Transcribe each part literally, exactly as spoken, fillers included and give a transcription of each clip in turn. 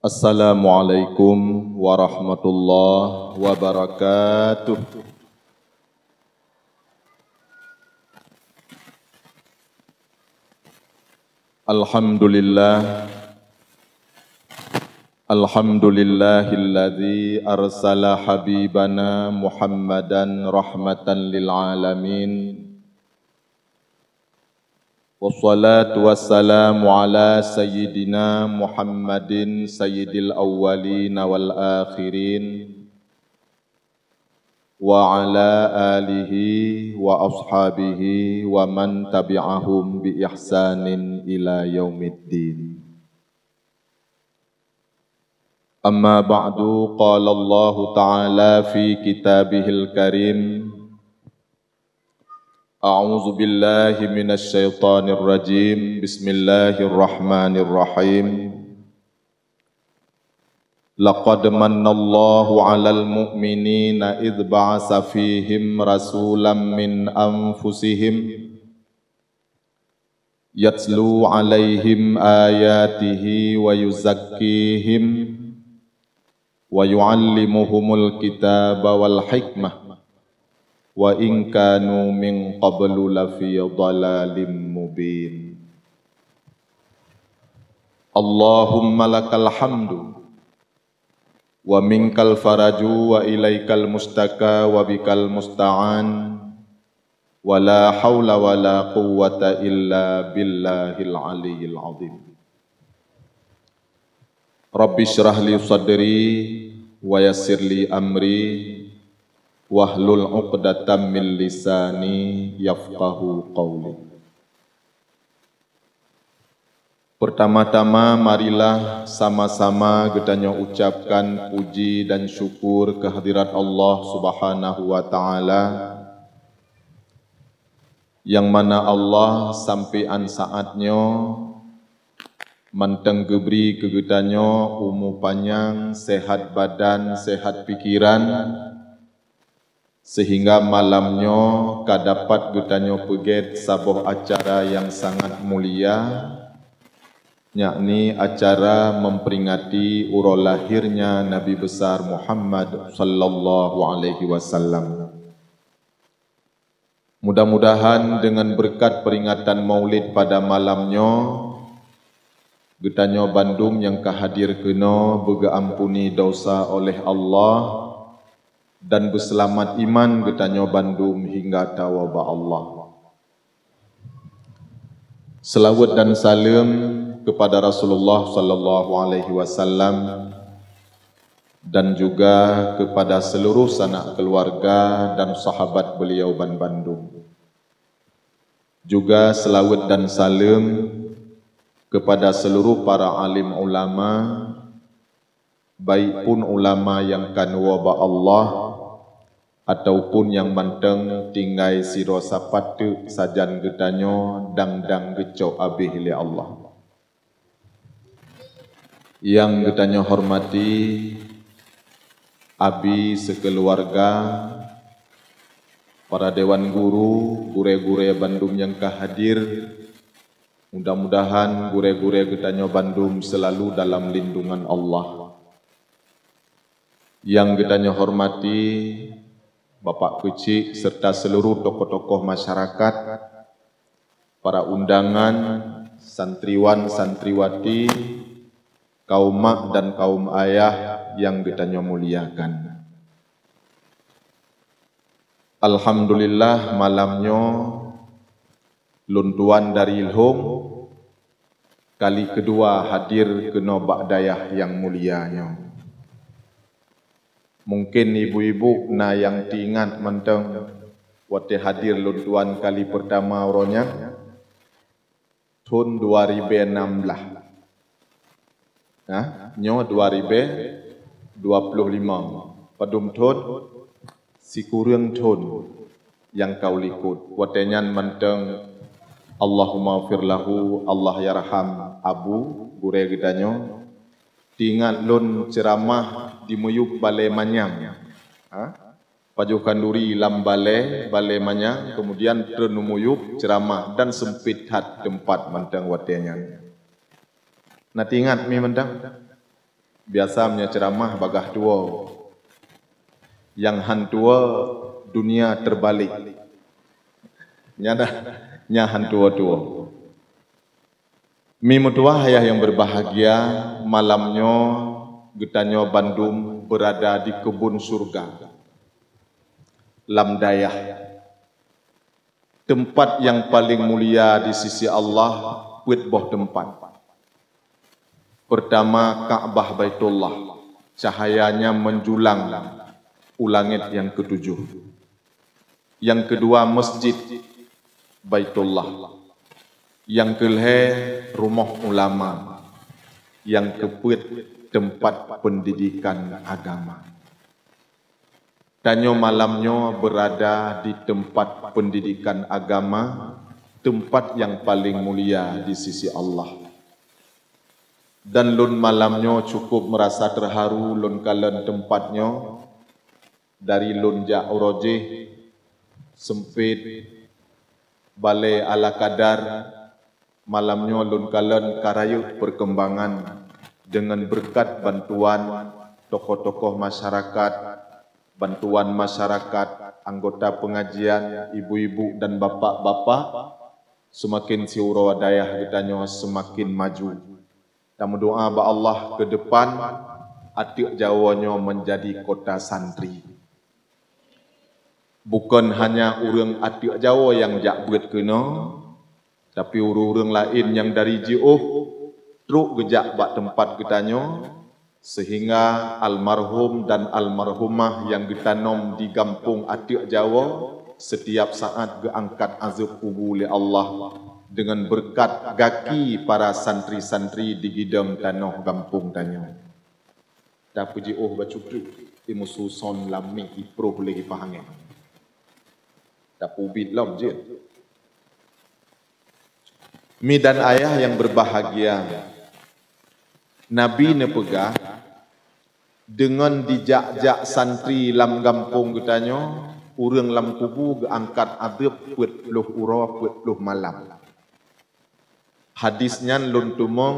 Assalamualaikum warahmatullahi wabarakatuh. Alhamdulillah. Alhamdulillahilladzi arsala habibana Muhammadan rahmatan lil alamin. Wassalatu wassalamu ala sayyidina Muhammadin sayyidil awwalina wal akhirin, wa ala alihi wa ashabihi wa man tabi'ahum bi ihsanin ila yaumiddin. Amma ba'du, qala Allahu ta'ala fi kitabihil karim, a'udzu billahi minasy syaithanir rajim. Bismillahirrahmanirrahim. Laqad mannallahu 'alal mu'minina idz ba'atsa fihim rasulam min anfusihim yatlu 'alaihim ayatihi wa yuzakkihim wa yu'allimuhumul kitaba wal hikmah wa in kanu min qablu lafi dhalalim mubin. Allahumma lakal hamdu wa minkal faraju wa ilaikal mustaka wa bikal musta'an wa la haula wa la quwwata illa billahil aliyyil azim. Rabbi shrah li sadri wa yassir li amri wahlul 'uqdatam min lisani yafqahu qauli. Pertama-tama, marilah sama-sama geutanyoe ucapkan puji dan syukur kehadirat Allah Subhanahu wa Ta'ala, nyang mana Allah sampoe án saát nyoe mantong geubri keu geutanyoe umu panyang, sehat badan, sehat pikiran, sehingga malam nyoe ka dapat geutanyoe peugét saboh acara nyang sangat mulia, yakni acara memperingati uroe lahirnya Nabi Besar Muhammad sallallahu alaihi wasallam. Mudah-mudahan dengan berkat peringatan Maulid pada malam nyoe, geutanyoe bandum nyang ka hadir keunoe beugeuampuni dosa oleh Allah dan beuseulamat iman geutanyoe bandum hingga tawoe bak Allah. Seulaweuet dan saleuem keupada Rasulullah sallallahu alaihi wasallam dan juga keupada seuluroh sanak keuluwarga dan sahabat beuliau ban bandum. Juga seulaweuet dan saleuem keupada seuluroh para alim ulama, baik pun ulama nyang ka neuwoe bak Allah ataupun nyang mantong tinggai sidroe sapat teuk sajan geutanyoe dang-dang geucok abéh lé Allah. Nyang geutanyoe hormati, abi sikeuluwarga, para dewan guru, gurée-gurée bandum nyang ka hadir, mudah-mudahan gurée-gurée geutanyoe bandum seulalu dalam lindungan Allah. Nyang geutanyoe hormati, Bapak Keuchik serta seuluroh tokoh-tokoh masyarakat, para undangan, santriwan, santriwati, kaum mak dan kaum ayah nyang geutanyoe muliakan. Alhamdulillah, malam nyoe lôn tuan dari Lhong kali keudua hadir keunoe bak dayah nyang mulia nyoe. Mungken ibu-ibu na nyang teuingat mantong watée hadir lôn tuan kali peurtama uroe nyan, thon dua ribée nam blaih. Nah, nyoe dua ribée dua ploh limong. Padum thon? Sikureueng thon nyang ka u likot. Watée nyan mantong, Allahumma ghfir lahu, Allah yarham Abu, gurée geutanyoe. Teuingat lôn ceuramah di Miyub Balée Manyang. Ha? Pajoh khanduri lam balée, Balée Manyang, keumudian treun u Miyub ceuramah dan seumpét that teumpat mantong watée nyan. Na teuingat mi mantong? Biasa meunyoe ceuramah bagaih tuwo. Nyang han tuwo, dunia terbalik. Nyan dah, nyan han tuwo-tuwo. Mi meutuwah ayah nyang berbahagia, malam nyoe geutanyoe bandum berada di kebun surga. Lam dayah. Teumpat nyang paleng mulia di sisi Allah, peuet boh teumpat. Peurtama, Ka'bah Baitullah, cahayanya menjulang u langét nyang keutujoh. Nyang keudua, Masjid Baitullah. Nyang keulhée, rumoh ulama. Nyang keupeuet, teumpat peundidikan agama. Tanyoe malam nyoe beurada di teumpat peundidikan agama, teumpat nyang paleng mulia di sisi Allah. Dan lôn malam nyoe cukup meurasa teuharu lôn kalon teumpat nyoe, dari lôn jak uroe jéh, seumpét, balée ala kadar, malam nyoe lôn kalon ka rayeuk peurkeumbangan deungon beureukat bantuan tokoh-tokoh masyarakat, bantuan masyarakat, anggota peungajian, ibu-ibu dan bapak-bapak, seumaken siuroe dayah geutanyoe seumaken maju. Tameudoá bak Allah keu depan, ateueh Jawoe nyoe meunjadi kota santri. Bukon hanya ureuëng ateueh Jawoe nyang jak beuet keunoe, tapi ureuëng-ureuëng laén nyang dari jiôh trok geujak bak teumpat geutanyoe, seuhingga almarhum dan almarhumah nyang geutanom di gampông ateueh Jawoe, seutiap saát geuangkat azeueb kubu lé Allah deungon beureukat gaki para santri-santri di gidong tanoh gampông tanyoe. Tapeujiôh bacut-cut, imeususon lam mieng iproh lé kipah angén. Tapubiet lom jeuet. Mi dan ayah nyang berbahagia, Nabi neupeugah, deungon dijak-jak santri lam gampông geutanyoe, ureuëng lam kubu geuangkat azeueb peuet ploh uroe peuet ploh malam. Hadis nyan lôn teumong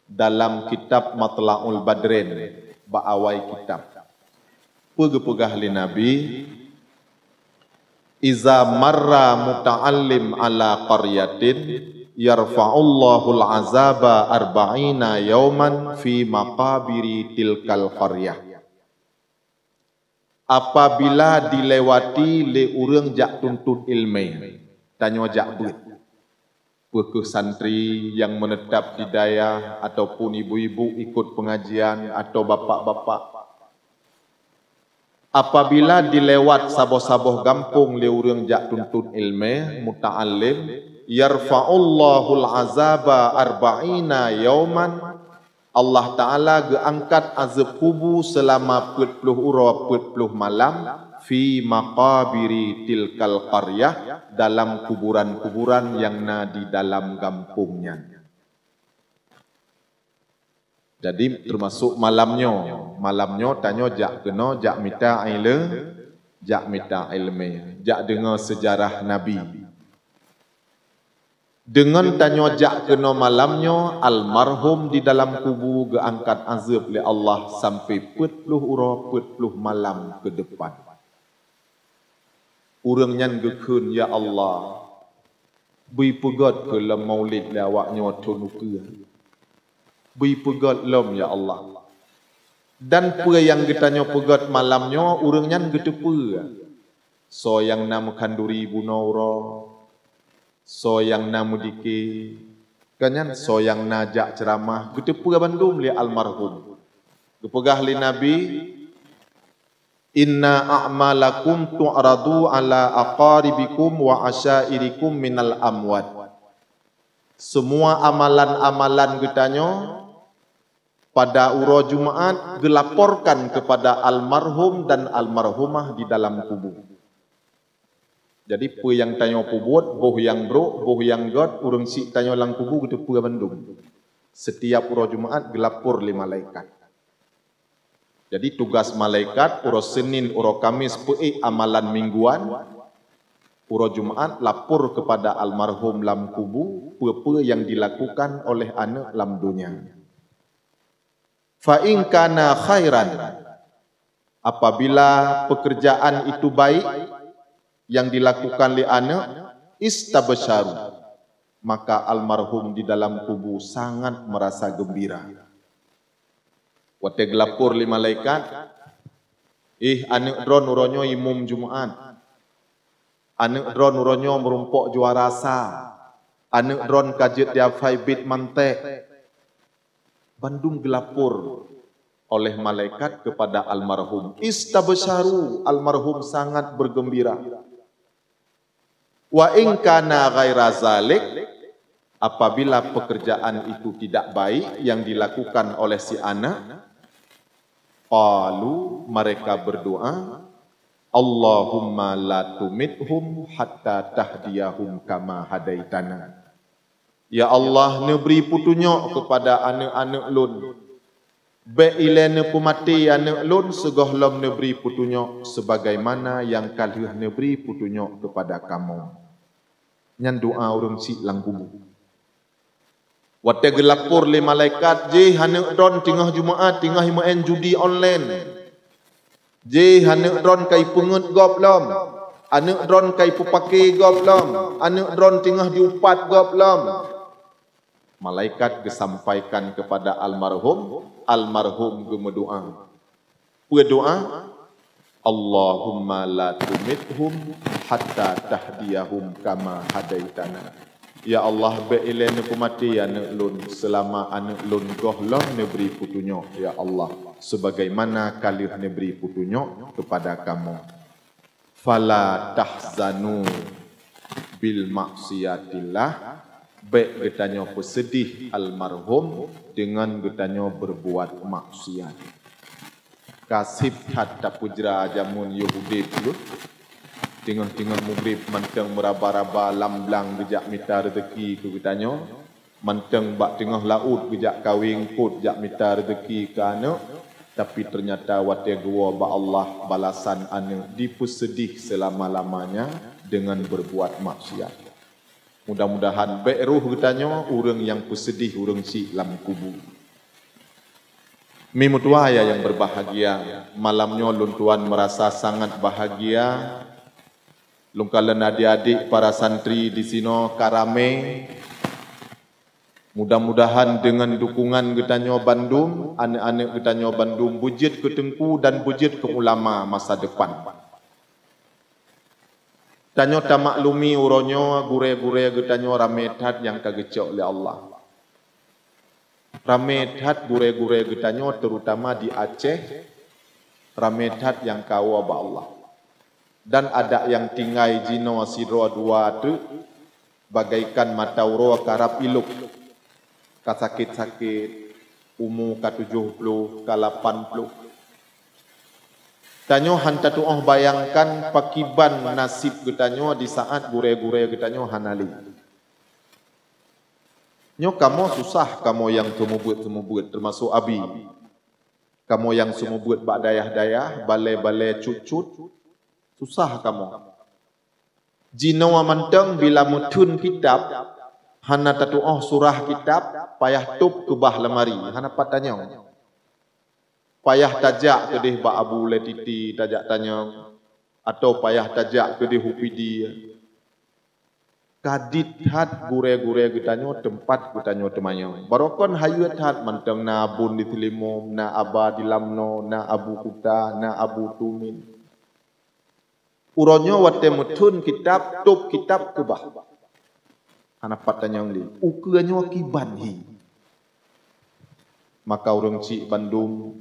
dalam kitab Matla'ul Badrain, bak awai kitab. Peue geupeugah lé Nabi, "Iza marra muta'allim ala qaryatin, yarfa'ullahul azaba arba'ina yauman fi maqabiri tilkal qaryah." Apabila dilewati lé ureuëng jak tuntot iéleumé, tanyoe jak beuet. Peu kheueh santri nyang meunetap di dayah ataupun ibu-ibu ikot peungajian atau bapak-bapak. Apabila dilewat saboh-saboh gampông lé ureuëng jak tuntot iéleumé, muta'allim, yarfa'ullahul azaba arba'ina yauman, Allah Ta'ala geuangkat azeueb kubu seulama peuet ploh uroe peuet ploh malam, fi maqabiri tilkal qaryah, dalam kuburan-kuburan nyang na di dalam gampông nyan. Jadi, teumasok malam nyoe. Malam nyoe tanyoe jak keunoe, jak mita ileu-, jak mita iéleumé, jak deungoe seujarah Nabi. Deungon tanyoe jak keunoe malam nyoe, almarhum di dalam kubu geuangkat azeueb lé Allah sampoe peuet ploh uroe peuet ploh malam keu depan. Ureuëng nyan geukheun, "Ya Allah, bri peugét keu lom maulid lé awak nyoe thon ukeue. Bri peugét lom, ya Allah." Dan peue nyang geutanyoe peugét malam nyoe, ureuëng nyan geuteupeue. Soe nyang na meukhanduri bunoe uroe, soe nyang na meudike, keu nyan soe nyang na jak ceuramah, geuteupeue bandum lé almarhum. Geupeugah lé Nabi, "Inna a'malakum tu'radu ala aqaribikum wa asyairikum minal amwat." Semua amalan-amalan geutanyoe pada uroe Jumaat geulaporkan keupada almarhum dan almarhumah di dalam kubu. Jadi, peue nyang tanyoe peubuet, boh nyang brok, boh nyang gét, ureuëng syiek tanyoe lam kubu geuteupeue bandum. Setiap uroe Jumaat geulapor lé malaikat. Jadi, tugas malaikat uroe Senin, uroe Kamis peuék amalan mingguan, uroe Jumaat lapor keupada almarhum lam kubu peue-peue nyang dilakukan oleh aneuëk lam donya. Fa in kana khairan, apabila pekerjaan itu baik yang dilakukan lé aneuk, istabsyaru, maka almarhum di dalam kubu sangat merasa gembira. Watée geulapor lé malaikat, "Ih, aneuk droen uroe nyoe imum Jumat. Aneuk droen uroe nyoe meurumpok juara sa. Aneuk droen ka jeuet di afai bit mantek." Bandum geulapor oleh malaikat kepada almarhum. Istabsyaru, almarhum sangat bergembira. Wa in kana ghaira zalik, apabila pekerjaan itu tidak baik yang dilakukan oleh si anak, qalu, mereka berdoa, "Allahumma la tumithum hatta tahdiyahum kama hadaitana." Ya Allah, neubri peutunyok keupada aneuk-aneuk lôn. Bék ilée neupeumaté aneuk lôn sigohlom neubri peutunyok sebagaimana nyang ka lheueh neubri peutunyok keupada kamoe. Nyan doa ureuëng syiek lam kubu. Watée geulapor lé malaikat, "Jih, aneuk droen teungoh Jumaat teungoh meu'en judi online. Jih, aneuk droen ka ipeungeut gob lom. Aneuk droen ka ipeupaké gob lom. Aneuk droen teungoh diupat gob lom." Malaikat geusampaikan keupada almarhum, almarhum geumeudoá. Peue doá? "Allahumma la tumithum hatta tahdiyahum kama hadaitana." Ya Allah, bék ilée neupeumaté aneuk lôn seulama aneuk lôn gohlom neubri peutunyok, ya Allah, sebagaimana ka lheueh neubri peutunyok keupada kamoe. "Fala tahzanu bil maksiatillah," bék geutanyoe peuseudeh almarhum deungon geutanyoe beureubuat maksiat. Ka seb that tapeujra jameun Yahudi dulu, teungoh-teungoh mugreb mantong meuraba-raba lam blang geujak mita reuzeki keu geutanyoe, mantong bak teungoh laôt geujak kaweng kot jak mita reuzeki keu aneuk, tapi teunyata watée geuwoe bak Allah balasan aneuk dipeuseudeh seulama-lamanya deungon beureubuat maksiat. Mudah-mudahan bék roh geutanyoe ureuëng nyang peuseudeh ureuëng syiek lam kubu. Mi meutuah ya nyang berbahagia, malam nyoe lôn tuan merasa sangat bahagia. Lôn kalon adik-adik para santri di sinoe ka ramé. Mudah-mudahan deungon dukungan geutanyoe bandum, aneuk-aneuk geutanyoe bandum beujeuet keu teungku dan beujeuet keu ulama masa depan. Tanyoe tamaklumi uroe nyoe gurée-gurée geutanyoe ramé that nyang ka geucok lé Allah. Ramé that gurée-gurée geutanyoe, terutama di Aceh, ramé that nyang ka woe bak Allah. Dan adak nyang tinggai jinoe sidroe dua teuk, bagaikan mata uroe karab ilok, ka sakét-sakét, umu ka tujoh ploh, ka lapan ploh. Tanyoe han tatuoh bayangkan pakiban naseb geutanyoe di saát gurée-gurée geutanyoe hana lé. Nyoe kamoe susah, kamoe nyang seumeubeuet-seumeubeuet, teumasok abi. Kamoe nyang seumeubeuet bak dayah-dayah, balée-balée cut-cut, susah kamoe. Jinoe mantong bila meutheun kitab, hana tatuoh surah kitab, payah tôb keubah lamari, hana pat tanyong. Payah tajak keudeh bak Abu Lé Titi tajak tanyong, atau payah tajak keudeh u Pidie. Ka dit that gurée-gurée geutanyoe teumpat geutanyoe teumanyong. Barokon hayeue that mantong na Abon di Teulimong, na Aba di Lamno, na Abu Kuta, na Abu Tumin. Uroe nyoe watée meutheun kitab, tôb kitab keubah. Hana pat tanyong lé, ukeue nyoe kiban hi. Maka ureuëng syiek bandum,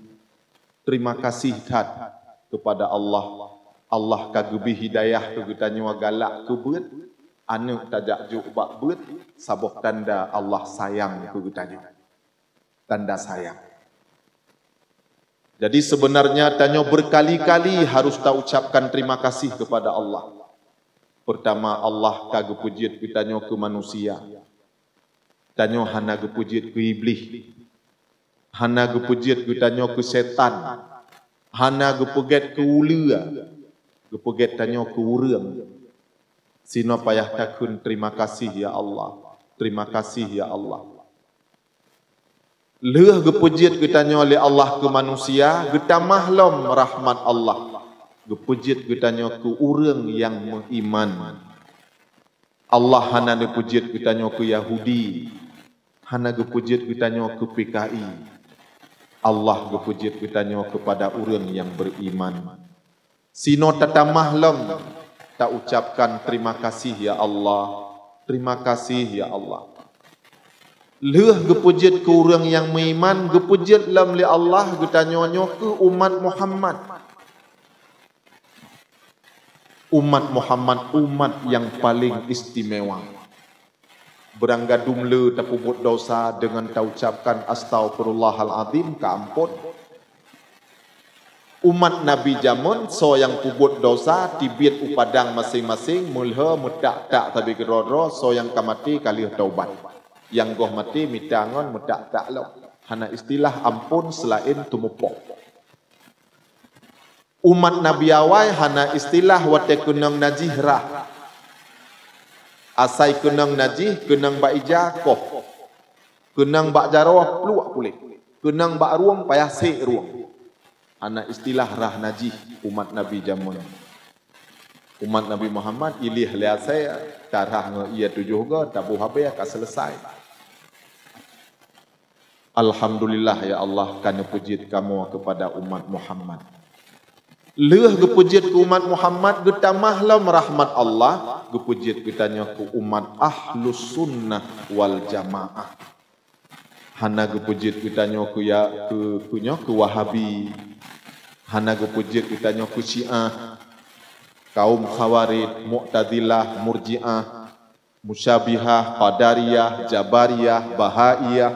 terima kasih that kepada Allah. Allah ka geubri hidayah keu geutanyoe galak keu beuet, aneuk tajak jok bak beuet, saboh tanda Allah sayang keu geutanyoe. Tanda sayang. Jadi, sebenarnya tanyoe berkali-kali harus taucapkan terima kasih kepada Allah. Pertama, Allah ka geupeujeuet geutanyoe keu manusia. Tanyoe hana geupeujeuet keu Iblih. Hana geupeujeuet geutanyoe keu setan. Hana geupeugét keu uleue. Geupeugét tanyoe keu ureuëng. Sinoe payah takheun, "Terima kasih, ya Allah. Terima kasih, ya Allah." Lheueh geupeujeuet geutanyoe lé Allah keu manusia, geutamah lom rahmat Allah. Geupeujeuet geutanyoe keu ureuëng nyang meuiman. Allah hana neupeujeuet geutanyoe keu Yahudi, hana geupeujeuet geutanyoe keu P K I. Allah geupeujeuet geutanyoe keupada ureuëng nyang beriman. Sinoe tatamah lom, taucapkan terima kasih ya Allah, terima kasih ya Allah. Lheueh geupeujeuet keu ureuëng nyang meuiman, geupeujeuet lom lé Allah geutanyoe nyoe keu umat Muhammad. Umat Muhammad, umat nyang paling istimewa. Beuranggadum le tapeubuet dosa deungon taucapkan astaghfirullahalazim ka ampon. Umat Nabi jameun soe nyang peubuet dosa tibiet u padang maséng-maséng, meulhö meutak-tak sabe keudroe-droe, soe nyang ka maté ka lheueh taubat. Nyang goh maté mita ngon meutak-tak lom. Hana istilah ampon seulaén teumupok. Umat Nabi awai hana istilah watée keunong najih rhah. Asai keunong najih, keunong bak ija koh. Keunong bak jaroe pluek puléh. Keunong bak rueng payah sék rueng. Hana istilah rhah najih umat Nabi jameun. Umat Nabi Muhammad ilih lé asai, tarhah ngon ie tujoh goe, taboh habéh ka seuleusai. Alhamdulillah ya Allah ka neupeujeuet kamoe keupada umat Muhammad. Lheueh geupeujeuet keu umat Muhammad geutamah lom rahmat Allah, geupeujeuet geutanyoe keu umat ahlus sunnah wal jamaah. Hana geupeujeuet geutanyoe keu ya, keu, keu nyoe keu Wahabi. Hana geupeujeuet geutanyoe keu Syiah, kaum Khawarij, Mu'tazilah, Murji'ah, Musyabihah, Qadariyah, Jabariyah, Bahaiyah.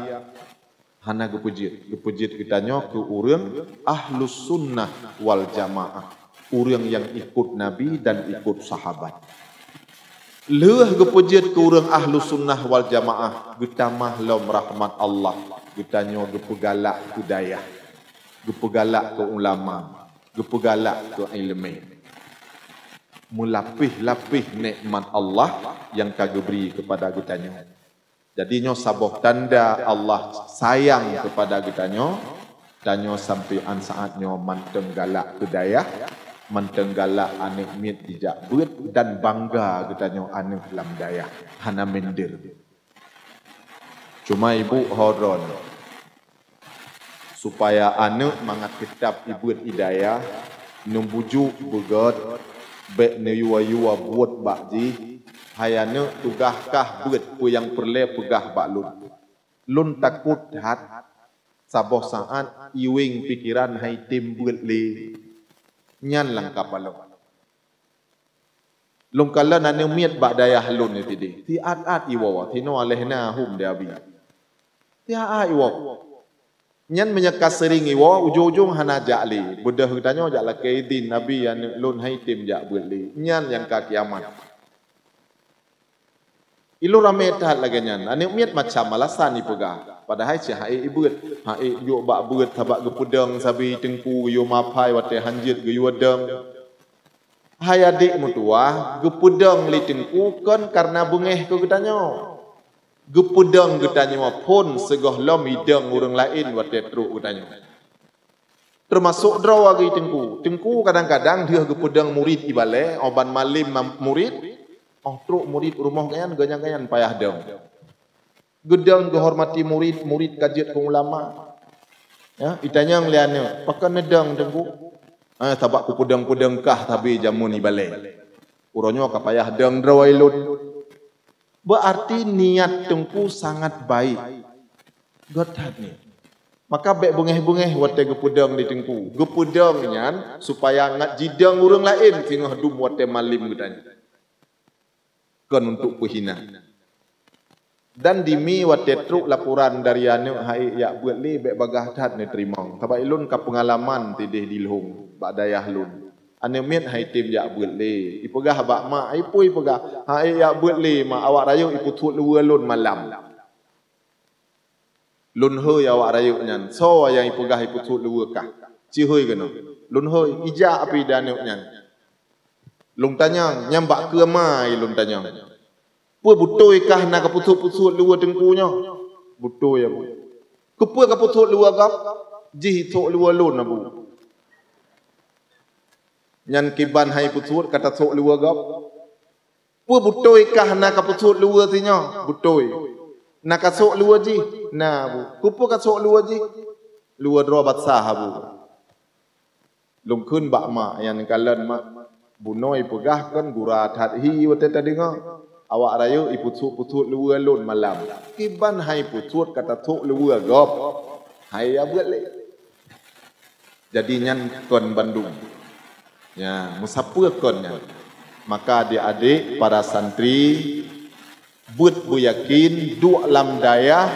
Hana geupeujeuet, geupeujeuet geutanyoe keu ureuëng ahlus sunnah wal jamaah, ureuëng nyang ikut Nabi dan ikut sahabat. Lheueh geupeujeuet keu ureuëng ahlus sunnah wal jamaah, geutamah lom rahmat Allah, geutanyoe geupeugalak keu dayah, geupeugalak keu ulama, geupeugalak keu iéleumé. Meulapéh-lapéh nikmat Allah nyang ka geubri keupada geutanyoe. Jadi nyoe saboh tanda Allah sayang keupada geutanyoe, tanyoe sampoe án saát nyoe mantong galak keu dayah, mantong galak aneuëk miet jijak beuet dan bangga geutanyoe aneuëk lam dayah, hana minder. Cuma ibu ho droeneuh, supaya aneuëk mangat teutab ibeuet i dayah, neubujuk beugét, bék neuyue-yue buet bak jih, "Hai aneuëk, tugaih kah beuet peue nyang peureulée peugah bak lôn. Lôn takot that saboh saát iweng pikeran hai tem beuet lé." Nyan langkah palong. Lôn kalon aneuëk miet bak dayah lôn nyoe sideh. Siat-at iwoe, sinoe aléh na hom di abi. Siat-at iwoe. Nyan meunyoe ka seuring iwoe, ujong-ujong hana jak lé. Beudôh geutanyoe jak lakée idhin, "Abi, aneuëk lôn hai tem jak beuet lé." Nyan nyang ka kiamat. Ilôn ramé that lagée nyan, aneuëk miet macam alasan ipeugah, padahai cit ha'ék ibeuet. Ha'ék jok bak beuet sabab geupeudong sabe teungku geuyue maphai watée hanjeuet geuyue dong. Hai adék meutuwah, geupeudong lé teungku kon kareuna beungéh keu geutanyoe. Geupeudong geutanyoe phon sigohlom idong ureuëng laén watée trok geutanyoe. Teumasok droe geuh teungku. Teungku kadang-kadang lheueh geupeudong murit ibalée, óh ban malem ma-, murit, óh trok murit u rumoh geuhnyan, geuhnyan-geuhnyan payah dong. Geudong geuhormati murit, murit ka jeuet keu ulama. Ya, itanyong lé aneuëk, "Pakon neudong, Teungku?" "Ah, sabab kupeudong-peudong kah sabe jameun ibalée. Uroe nyoe ka payah dong droe lôn." Berarti niat Teungku sangat baik. Gét that nyoe. Maka bék beungéh-beungéh watée geupeudong lé Teungku. Geupeudong nyan supaya ngat jidong ureuëng laén singoh dum watée malem geutanyoe. Kon untuk peuhina. Dan dimi watée trok laporan dari aneuëk ha'ék jak beuet lé, bék bagaih that neuteurimong. Sabab ilôn ka peungalaman sideh di lhong bak dayah lôn. Aneuëk miet hai tem jak beuet lé. Ipeugah bak mak, ipeue ipeugah, "Ha'ék jak beuet lé, mak, awak rayeuk ipeusuet luweue lôn malam." Lôn hôi awak rayeuk nyan, "Soe nyang ipeugah ipeusuet luweue kah? Ci hôi keunoe." "Lôn hôi." "Ijak apui di aneuëk nyan?" Lôn tanyong, "Nyan bak keue ma?" Lôn tanyong. "Peue beutôi kah na kapeusuet-peusuet luweue Teungku nyoe?" "Beutôi, Abu." Keupeue ka peusuet luwa gob? Jih suet luwa lôn, Abu. Nyan kiban hai peusuet ka tasuet luwa gob? Peue beutôi kah na ka peusuet luwa sinyoe? Beutôi. Na ka suet luwa jih? Na, Abu. Keupeue ka suet luwa jih? Luwa droe basah, Abu. Lôn kheun bak mak, nyan kalon mak, bunoe ipeugah kon gura that hi watée tadeungoe. Awak rayeuk ipeusuet-peusuet luwa lôn malam. Kiban hai peusuet ka tasuet luwa gob? Hai ya beuet lé. Jadi nyan kon bandum. Ya, meusapeue kon nyan. Maka adik-adik para santri, beuet beuyakin, duek lam dayah,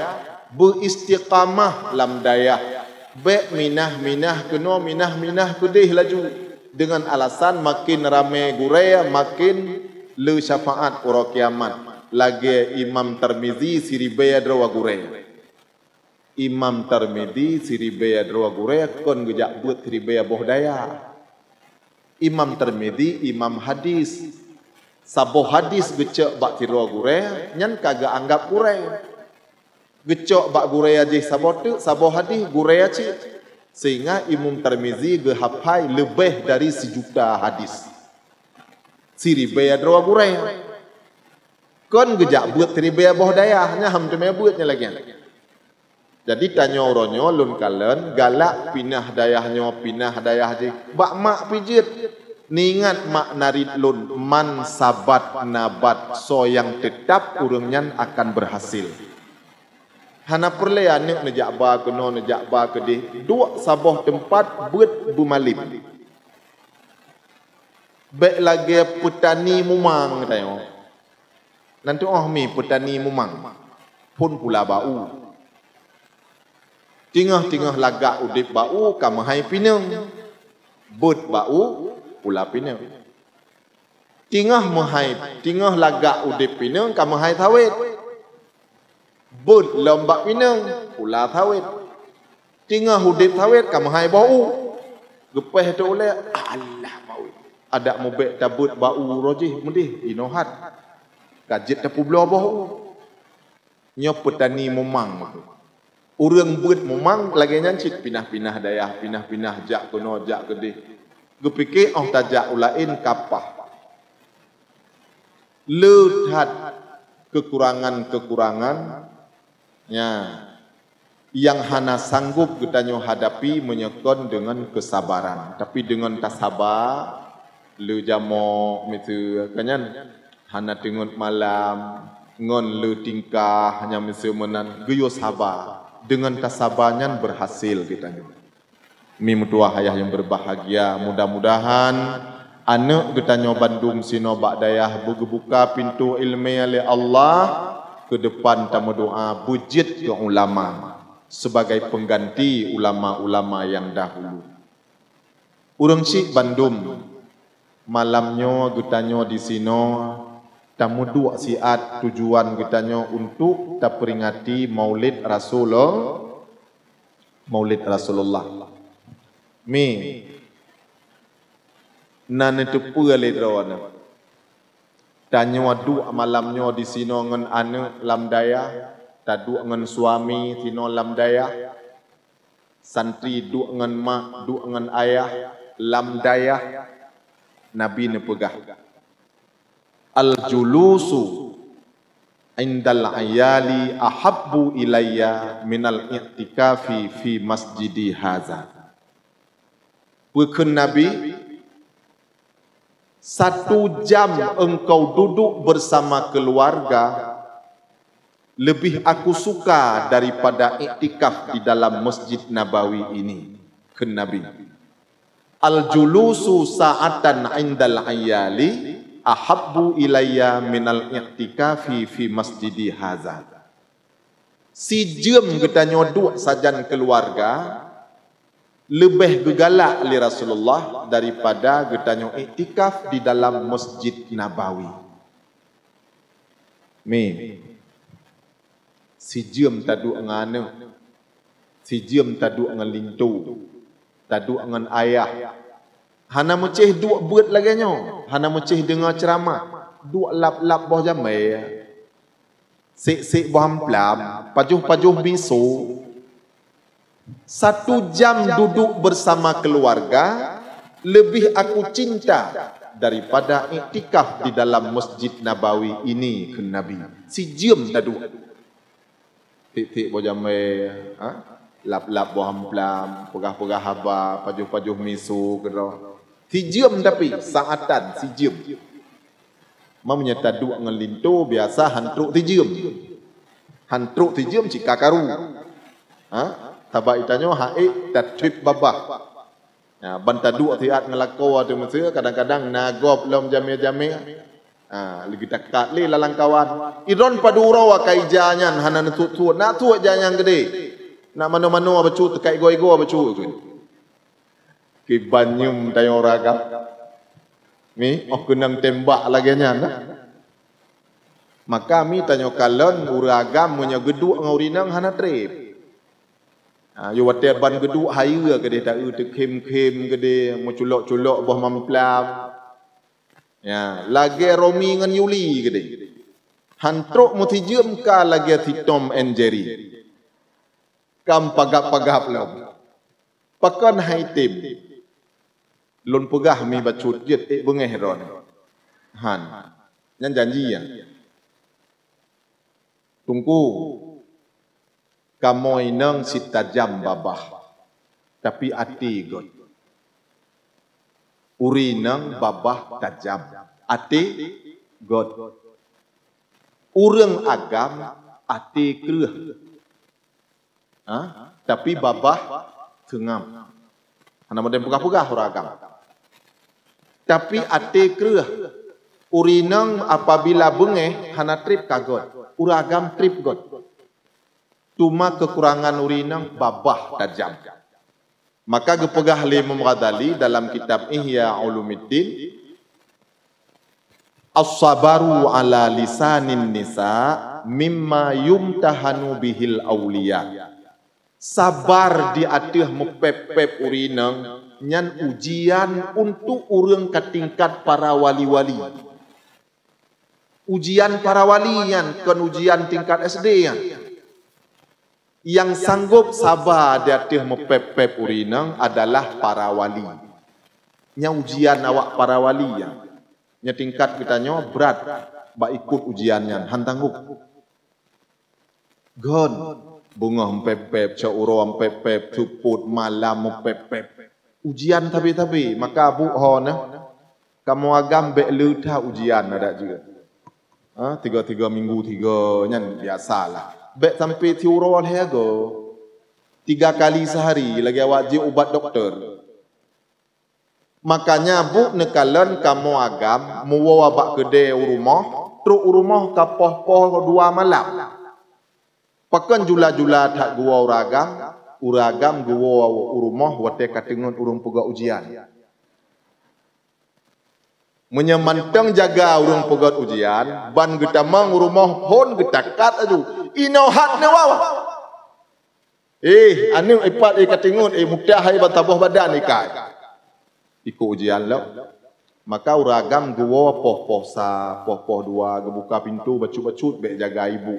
beuistiqamah lam dayah. Bék minah-minah keunoe, minah-minah keudeh laju. Deungon alasan makin ramé gurée, makin le syafaat uroe kiamat. Lagée Imam Tirmizi siribée droe gurée. Imam Tirmizi siribée droe gurée kon geujak beuet siribée boh dayah. Imam Tirmizi imam hadis. Saboh hadis geucok bak sidroe gurée, nyan ka geuanggab gurée. Geucok bak gurée jih saboh teuk, saboh hadis gurée cit. Sehingga Imam Tirmizi geuhafai leubeh dari sijuta hadis. Siribée droe gurée. Kon geujak beuet siribée boh dayah, nyan han teumé beuet nyan lagée nyan. Jadi tanyoe uroe nyoe lôn kalon galak pinah dayah nyoe, pinah dayah jih. Bak mak pih jeuet. Neuingat mak narit lôn, "Man sabat nabat, soe nyang teutap ureuëng nyan akan beurhasil." Hana peureulée aneuëk neujak ba keunoe, neujak ba keudeh, duek saboh teumpat beuet beumalem. Bék lagée peutani mumang tanyoe. Nan tuoh mi peutani mumang, phon pula bak u. Teungoh-teungoh lagak udeb bak u ka meuhai pineung, beuet bak u pula pineung. Teungoh meuhai, teungoh lagak udeb pineung ka meuhai sawét, beuet lom bak pineung pula sawét. Teungoh udeb sawét ka meuhai boh u. Geupéh teuh ulée, "Alah, mawét! Adak mubék tabeuet bak u roh jih meudeh, inoe hat ka jeuet tapeubloe boh u." Nyoe peutani mumang. Ureuëng beuet mumang lagée nyan cit, pinah-pinah dayah, pinah-pinah jak keunoe, jak keudeh. Geupike óh tajak u laén ka paih. Le that keukurangan-keukurangan, nya, nyang hana sanggob geutanyoe hadapi meunyoe kon deungon keusabaran. Tapi deungon tasaba, le jamok miseue, ka nyan, hana teungeut malam, ngon le tingkah nyang miseue meunan, geuyue saba. Deungon tasaba nyan beurhasil geutanyoe. Mi meutuwah ayah nyang beubahgia, mudah-mudahan aneuëk geutanyoe bandum sinoe bak dayah beugeubuka pintoe iéleumé lé Allah, keu depan tameudoá beujeuet keu ulama sebagai peungganti ulama-ulama nyang dahulu. Ureuëng syik bandum, malam nyoe geutanyoe disinoe tameuduek siat tujuan geutanyoe untuk tapeuringati Maulid Rasulul-, Maulid Rasulullah. Mi, na neuteupeue lé droeneuh. Tanyoe duek malam nyoe disinoe ngon aneuëk lam dayah, taduek ngon suami sinoe lam dayah, santri duek ngon mak, duek ngon ayah lam dayah. Nabi neupeugah, "Al-julusu indal iyali ahabbu ilayya minal i'tikafi fi masjidi haza." Peukheun Nabi, "Satu jam engkau duduk bersama keluarga lebih aku suka daripada iktikaf di dalam Masjid Nabawi ini," kheun Nabi. "Al-julusu sa'atan indal iyali ahabbu ilayya minal i'tikafi fi masjidi haza." Sijeuem geutanyoe duek sajan keuluwarga leubeh geugalak lé Rasulullah daripada geutanyoe iktikaf di dalam Masjid Nabawi. Mi, sijeuem taduek ngon aneuk, sijeuem taduek ngon linto, taduek ngon ayah. Hana meucéh duek beuet lagée nyoe, hana meucéh deungoe ceuramah, duek lap-lap boh jamé, sék-sék boh amplam, pajoh-pajoh biso. Satu jam duduk bersama keluarga lebih aku cinta daripada iktikaf di dalam Masjid Nabawi ini, kheun Nabi. Sijeuem taduek. Tiek-tiek boh jamé, ha? Lap-lap boh amplam, peugah-peugah haba, pajoh-pajoh miso keudroe. Sijeuem tapi, saatan sijeuem. Meunyoe taduek ngon linto, biasa han trok sijeuem. Han trok sijeuem cit ka karu. Ha? Sabab geutanyoe han ék tatrép babah. Ha, ban taduek siat ngon lakoe teuh meusé, kadang-kadang na gob lom jamé-jamé. Ha, lagèe takat lé lam lamkawan. Idroen padub uroe ka ija nyan hana neusut-sut, na sut ija nyang keudéh. Na manoe-manoe bacut, teuka igoe-igoe bacut. Kiban nyoe tanyoe ureueng agam. Mi, oh keunong tembak lagèe nyan, nah. Maka mi tanyoe kalon ureueng agam meunyoe geuduek ngon ureueng inong hana trép. Ha, yôh watèe ban geuduek hayeue keudéh, taeu teukhém-khém keudéh, meuculok-culok boh mamplam. Ya, lagèe Romi ngon Yuli keudéh. Han trok meusijeuem ka lagèe si Tom and Jerry. Ka meupagab-pagab lom. Pakon han item? Lôn peugah mi bacut jeuet ék beungéh droeneuh. Han. Nyan janji nyan. Teungku, kamoe inong cit tajam babah, tapi até göt. Ureueng inong babah tajam, até göt. Ureueng agam até kreueh. Ha? Tapi babah seungab. Hana modél peugah-peugah ureueng agam. Tapi até kreueh. Ureueng inong apabila beungéh hana trép ka göt. Ureueng agam trép göt. Cuma kekurangan ureueng inong babah tajam. Maka geupeugah lé Imam Ghazali dalam kitab Ihya Ulumuddin, "As-sabaru ala lisanin nisa mimma yumtahanu bihil auliya." Sabar di ateueh meupéb-péb ureueng inong nyan ujian untuk ureueng ka tingkat para wali-wali. Ujian para wali nyan kon ujian tingkat S D nyan. Nyang sanggob saba di ateueh meupéb-péb ureueng inong adalah para wali. Nyan ujian awak para wali nyan. Nyan tingkat geutanyoe brat bak ikot ujian nyan, han sanggob. Gon, beungoh meupéb-péb, cot uroe meupéb-péb, seupôt malam meupéb-péb. Ujian sabe-sabe, maka bôh ho nyan. Kamoe agam bèk le that ujian adak jeuet. Ha, tiga-tiga minggu tiga, nyan biasalah. Bèk sampai siuroe lhèe go. Tiga kali sehari lagèe awak jiôh ubat dokto. Makanya bôh neukalon kamoe agam meuwoe bak keudè u rumoh, trok u rumoh ka poh-poh dua malam. Pakon jula-jula that geuwoe ureueng agam, ureueng agam geuwoe u rumoh watèe ka teungeut ureueng peugöt ujian. Meunyoe mantong jaga ureueng peugöt ujian, ban geutamong u rumoh phôn geutakat laju, "Inoe hat neuwoe." "Eh, aneuk, ipat, eh, ka teungeut, eh, mutah, eh, ban saboh badan ikai." Ikot ujian lom. Maka ureueng agam geuwoe poh-poh sa, poh-poh dua, geubuka pintoe bacut-bacut bèk jaga ibu.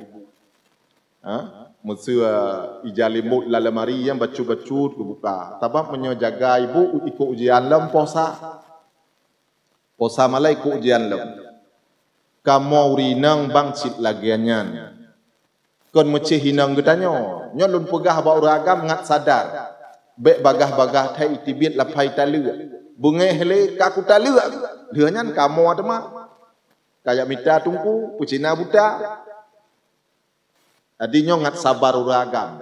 Ha? Meuseu ija limot lam lemari nyan bacut-bacut geubuka. Sabab meunyoe jaga ibu ikot ujian lom poh sa. Poh sa malam ikot ujian lom. Kamoe ureueng inong bang cit lagèe nyan. Kon meucéh inong geutanyoe. Nyoe lôn peugah bak ureueng agam ngat sadar. Bèk bagaih-bagaih that iteubiet laphai taleuek. Beungéh lé ka kutaleuek. Lheueh nyan kamoe teuma. Kajak mita teungku, peucina buta. Jadi nyoe ngat sabar ureueng agam.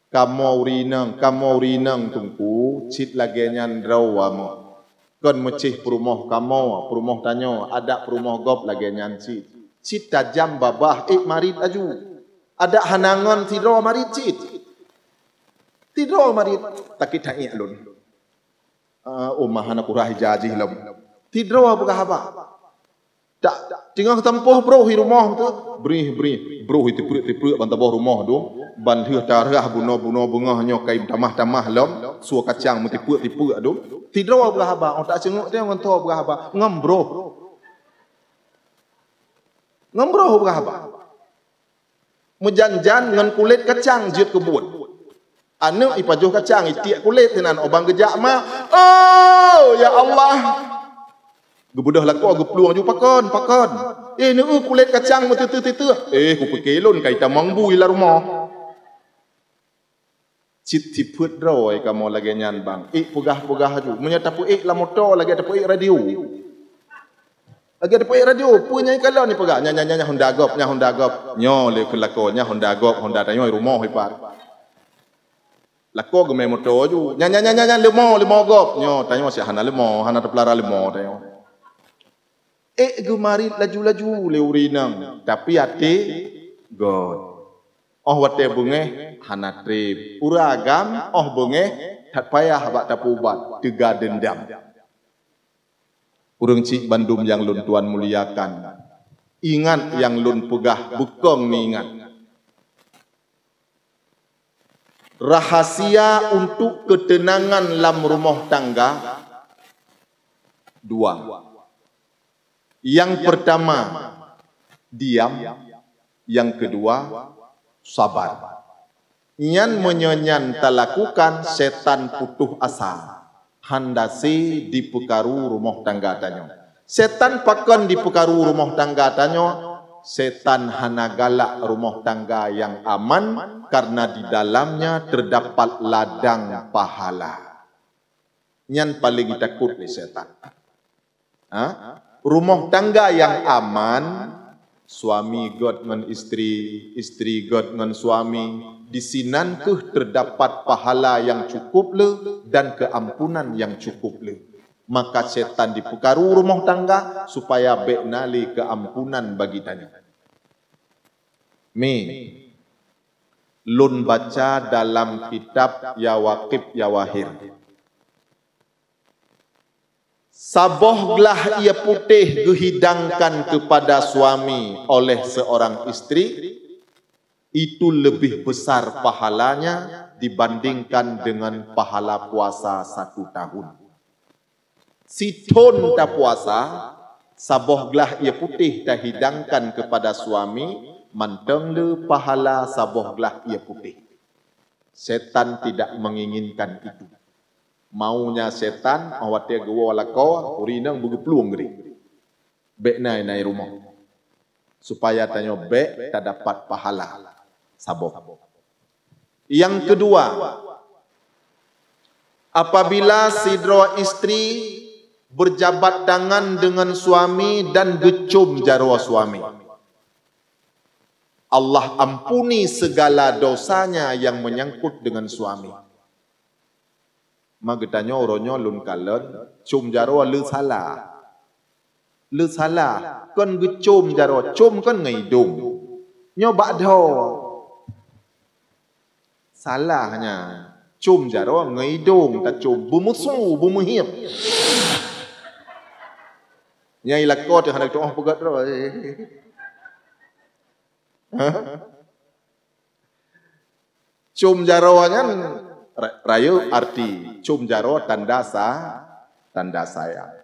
Kamoe ureueng inong, kamoe ureueng inong teungku, cit lagèe nyan droe kamoe. Kon meucéh peurumoh kamoe, peurumoh tanyoe, adak peurumoh gob lagèe nyan cit. Cit tajam babah, ék marit laju. Adak hana ngon sidroe marit cit. Sidroe marit, sakét that ék lôn. Ah, uma hana kurah ija jih lom. Sidroe peugah haba. Tak, teungoh tampôh broh i rumoh tu, brih, brih, broh i tipeuk-tipeuk ban taboh rumoh tu, ban lheueh tarah bunoe-bunoe beungoh nyoe kai tamah-tamah lom, sua kacang meutipeuk-tipeuk tu. Sidroe peugah haba, oh tak ceungok teuh ngon tho peugah haba, ngon broh. Ngon broh peugah haba. Meujan-jan ngon kulét kacang jeuet keu buet. Aneuk ipajoh kacang, itiek kulét sinan, 'oh ban geujak mak, "Oh, ya Allah!" Geubeudôh lakoe, geuplueng laju, "Pakon, pakon?" "Eh, neueu kulét kacang meuteuteu-teuteu." "Eh, kupike lôn ka itamong bui lam rumoh." Cit sifeuet droe kamoe lagée nyan, bang. Ék peugah-peugah laju. Meunyoe tapeuék lam moto lagée tapeuék radio. Lagée tapeuék radio, peue nyang ikalon ipeugah, "Nyan, nyan, nyan, nyan Honda gob, nyan Honda gob." Nyoe lé keu lakoe, "Nyan Honda gob, Honda tanyoe i rumoh ipat." Lakoe geumé moto laju. "Nyan, nyan, nyan, nyan, nyan, leumo, leumo gob." Nyoe tanyoe si hana leumo, hana tapeulara leumo tanyoe. Ék geumarit laju-laju lé ureueng inong, tapi até göt. 'Oh watée beungéh hana treb. Ureueng agam 'oh beungéh that payah bak tapeuubat, teuga deundam. Ureueng chik bandum nyang lôn tuan muliakan, ingat nyang lôn peugah, beukong neuingat. Rahasia untuk keuteunangan lam rumoh tangga dua. Nyang peurtama, diam. Nyang keudua, sabar. Nyan meunyoe nyan talakukan, setan putôh asa, hana sé dipeukaru rumoh tangga tanyoe. Setan pakon dipeukaru rumoh tangga tanyoe? Setan hana galak rumoh tangga nyang aman, karena di dalamnya terdapat ladang pahala. Nyan paleng jitakot lé setan. Ha? Rumoh tangga nyang aman, suami göt ngon istri, istri göt ngon suami, di sinan kheueh terdapat pahala nyang cukup le dan keampunan nyang cukup le. Maka setan dipeukaru rumoh tangga supaya bék na lé keampunan bagi tanyoe. Mi, lôn baca dalam kitab Yawaqif Yawahir. Saboh glah ie putéh geuhidangkan kepada suami oleh seorang istri, itu lebih besar pahalanya dibandingkan dengan pahala puasa satu tahun. Sithon tapuasa, saboh glah ie putéh tahidangkan kepada suami, mantong le pahala saboh glah ie putéh. Setan tidak menginginkan itu. Maunya setan, 'oh watée geuwoe lakoe, ureueng inong beugeuplueng geuring. Bék na i rumoh. Supaya tanyoe bék tadapat pahala saboh. Nyang keudua, apabila sidroe istri berjabat tangan dengan suami dan geucom jaroe suami, Allah ampuni segala dosanya yang menyangkut dengan suami. Ma geutanyoe uroe nyoe lôn kalon, com jaroe le salah. Le salah, kon geucom jaroe, com kon ngon idong. Nyoe bak dhoe. Salah nyan. Com jaroe ngon idong tacom, beumeusu, beumeuhiep. Nyang i lakoe teuh hana geutu'oh peugét droe. Hah? Com jaroe nyan ra-, rayeuk arti. Com jaroe tanda sa-, tanda sayang.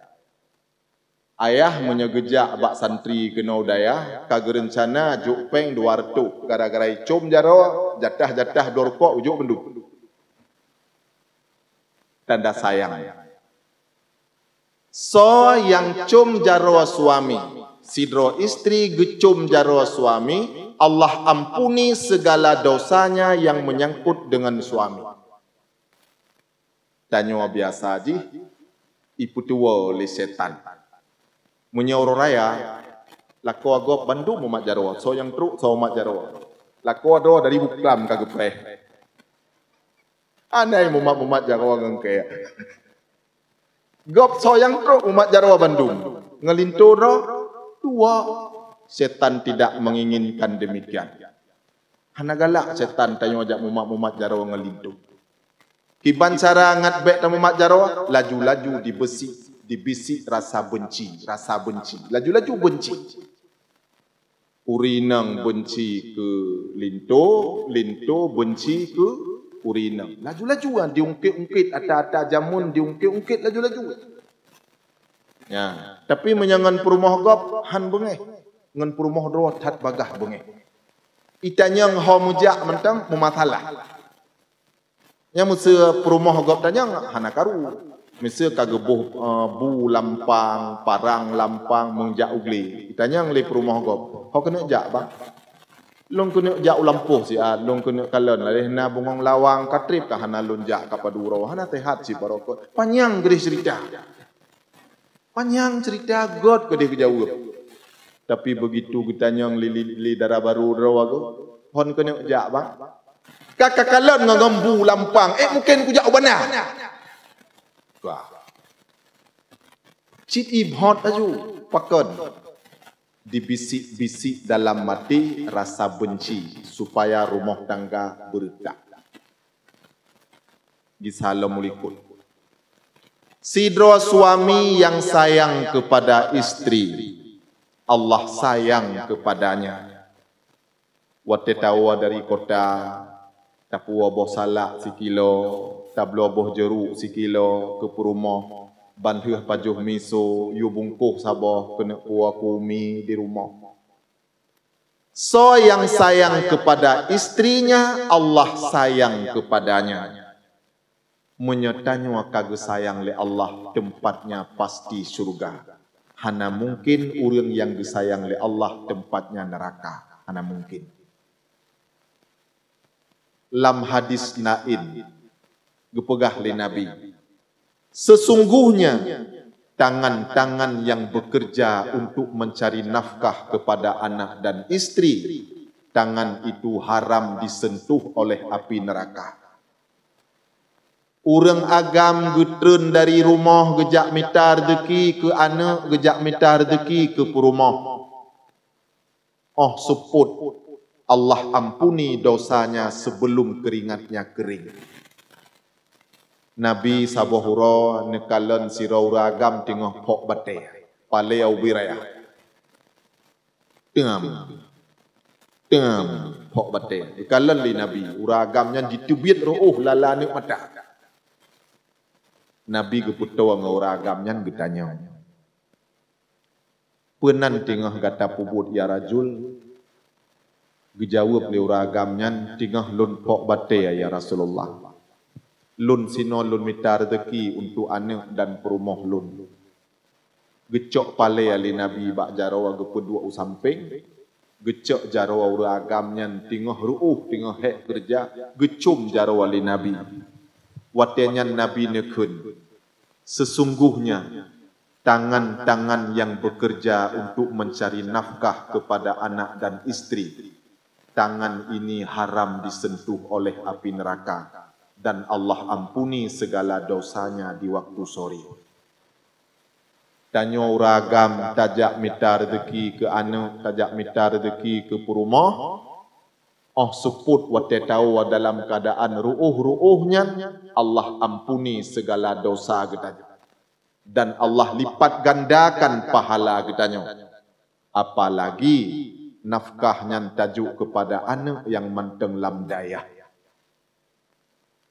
Ayah meunyoe geujak bak santri keunoe u dayah, ka geureuncana jok péng dua reutôh, gara-gara icom jaroe, jatah-jatah bloe rukok ijok bandum. Tanda sayang. Soe nyang com jaroe suami, sidroe istri geucom jaroe suami, Allah ampuni segala dosanya yang menyangkut dengan suami. Tanyoe biasa jih ipeutuwoe lé setan. Meunyoe uroe raya, lakoe gob bandum mumat jaroe, soe nyang trok soe mumat jaroe. Lakoe droe dari buklam ka geupreh. Anai mumat-mumat jaroe ngon kée. Gob soe nyang trok mumat jaroe bandum. Ngon linto droe, dua. Setan tidak menginginkan demikian. Hana galak setan tanyoe jak mumat-mumat jaroe ngon linto. Kiban cara ngat bék tamumat jaroe, laju-laju dibesi, dibisi rasa benci, rasa benci. Laju-laju benci. Ureueng inong benci keu linto, linto benci keu ureueng inong. Laju-laju diungkét-ungkét, ata-ata jameun diungkét-ungkét laju-laju. Ya, tapi meunyoe ngon peurumoh gob, han beungéh. Ngon peurumoh droe that bagah beungéh. Itanyong ho meujak mantong meumasalah. Nyang meuseu peurumoh gob tanyong hana karu. Meuseu ka geuboh, eh, bu lampang, parang lampang meunjak u glé. Tanyong lé peurumoh gob, "Ho keuneuk jak, Bang?" "Lôn keuneuk jak u lampôh siat, lôn keuneuk kalon, lagée na bungong lawang ka treb ka hana lôn jak ka padub uroe, hana seuhat cit baroe." "Panyang keudeh ceurita." Panyang ceurita, göt keudeh geujaweueb. Tapi beugitu geutanyong lé, lé, lé dara barô droe geuh, "Ho keuneuk jak, Bang?" "Ka, ka kalon ngon, ngon bu lampang, ék mungken kujak u banda." Wah. Cit ié bhot laju, pakon? Dibisik-bisik dalam até rasa benci supaya rumoh tangga beureutak. Gisa lom u likot. Sidroe suami yang sayang kepada istri, Allah sayang kepadanya. Watée tawoe dari kota, tapuwoe boh salak sikilo, tabloe boh jeuruk sikilo keu peurumoh, ban lheueh pajoh miso, yue bungkôh saboh keuneuk puwoe keu umi di rumoh. Soe nyang sayang kepada istrinya, Allah sayang kepadanya. Meunyoe tanyoe ka geusayang lé Allah, tempatnya pasti syurga. Hana mungken ureuëng nyang geusayang lé Allah tempatnya neuraka. Hana mungken. Lam hadis laén geupeugah lé Nabi, "Sesungguhnya tangan-tangan yang bekerja untuk mencari nafkah kepada anak dan istri, tangan itu haram disentuh oleh api neraka." Ureuëng agam geutreun dari rumoh geujak mita reuzeuki keu aneuëk, geujak mita reuzeuki keu peurumoh. Óh seupôt, Allah ampuni dosanya sebelum keringatnya kering. Nabi saboh uroe neukalon sidroe ureuëng agam teungoh phok batée, palée ubé raya. Teum, teum, phok batée. Geukalon lé Nabi, ureuëng agam nyan jiteubiet reuôh lala aneuëk mata. Nabi geupeutoe ngon ureuëng agam nyan geutanyong, "Peue nan teungoh gata peubuet, ya rajul?" Geujaweueb lé ureuëng agam nyan, "Teungoh lôn phok batée, ya Rasulullah. Lôn sinoe lôn mita reuzeuki untuk aneuëk dan peurumoh lôn." Geucok palée lé Nabi bak jaroe geupeuduek u sampéng, geucok jaroe ureuëng agam nyan teungoh reuôh, teungoh hék keureuja, geucom jaroe lé Nabi. Watée nyan Nabi neukheun, "Sesungguhnya tangan-tangan yang bekerja untuk mencari nafkah kepada anak dan istri, tangan ini haram disentuh oleh api neraka, dan Allah ampuni segala dosanya di waktu sore." Tanyoe ureuëng agam tajak mita reuzeuki keu aneuëk, tajak mita reuzeuki keu peurumoh, óh seupôt watée tawoe dalam keuadaan reuôh-reuôh nyan, Allah ampuni segala dosa geutanyoe. Dan Allah lipat gandakan pahala geutanyoe. Apalagi nafkah nyan tajok keupada aneuëk nyang mantong lam dayah.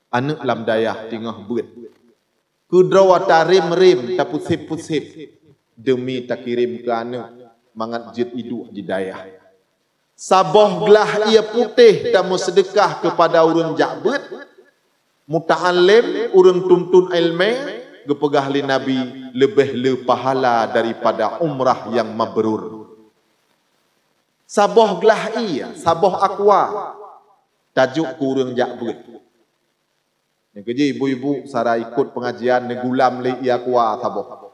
Aneuëk lam dayah teungoh beuet. Keudroe tarém-rém, tapusép-pusép deumi takirém keu aneuëk mangat jeuet iduek di dayah. Saboh glah ié putéh tameuseudeukah keupada ureuëng jak beuet, muta'allim, ureuëng tuntut iéleumé, geupeugah lé Nabi leubeh le pahala daripada umrah nyang mabrur. Saboh glah ié, saboh aqua, tajok keu ureuëng jak beuet. Nyang keujih ibu-ibu sara ikot pengajian neugulam lé ié aqua saboh.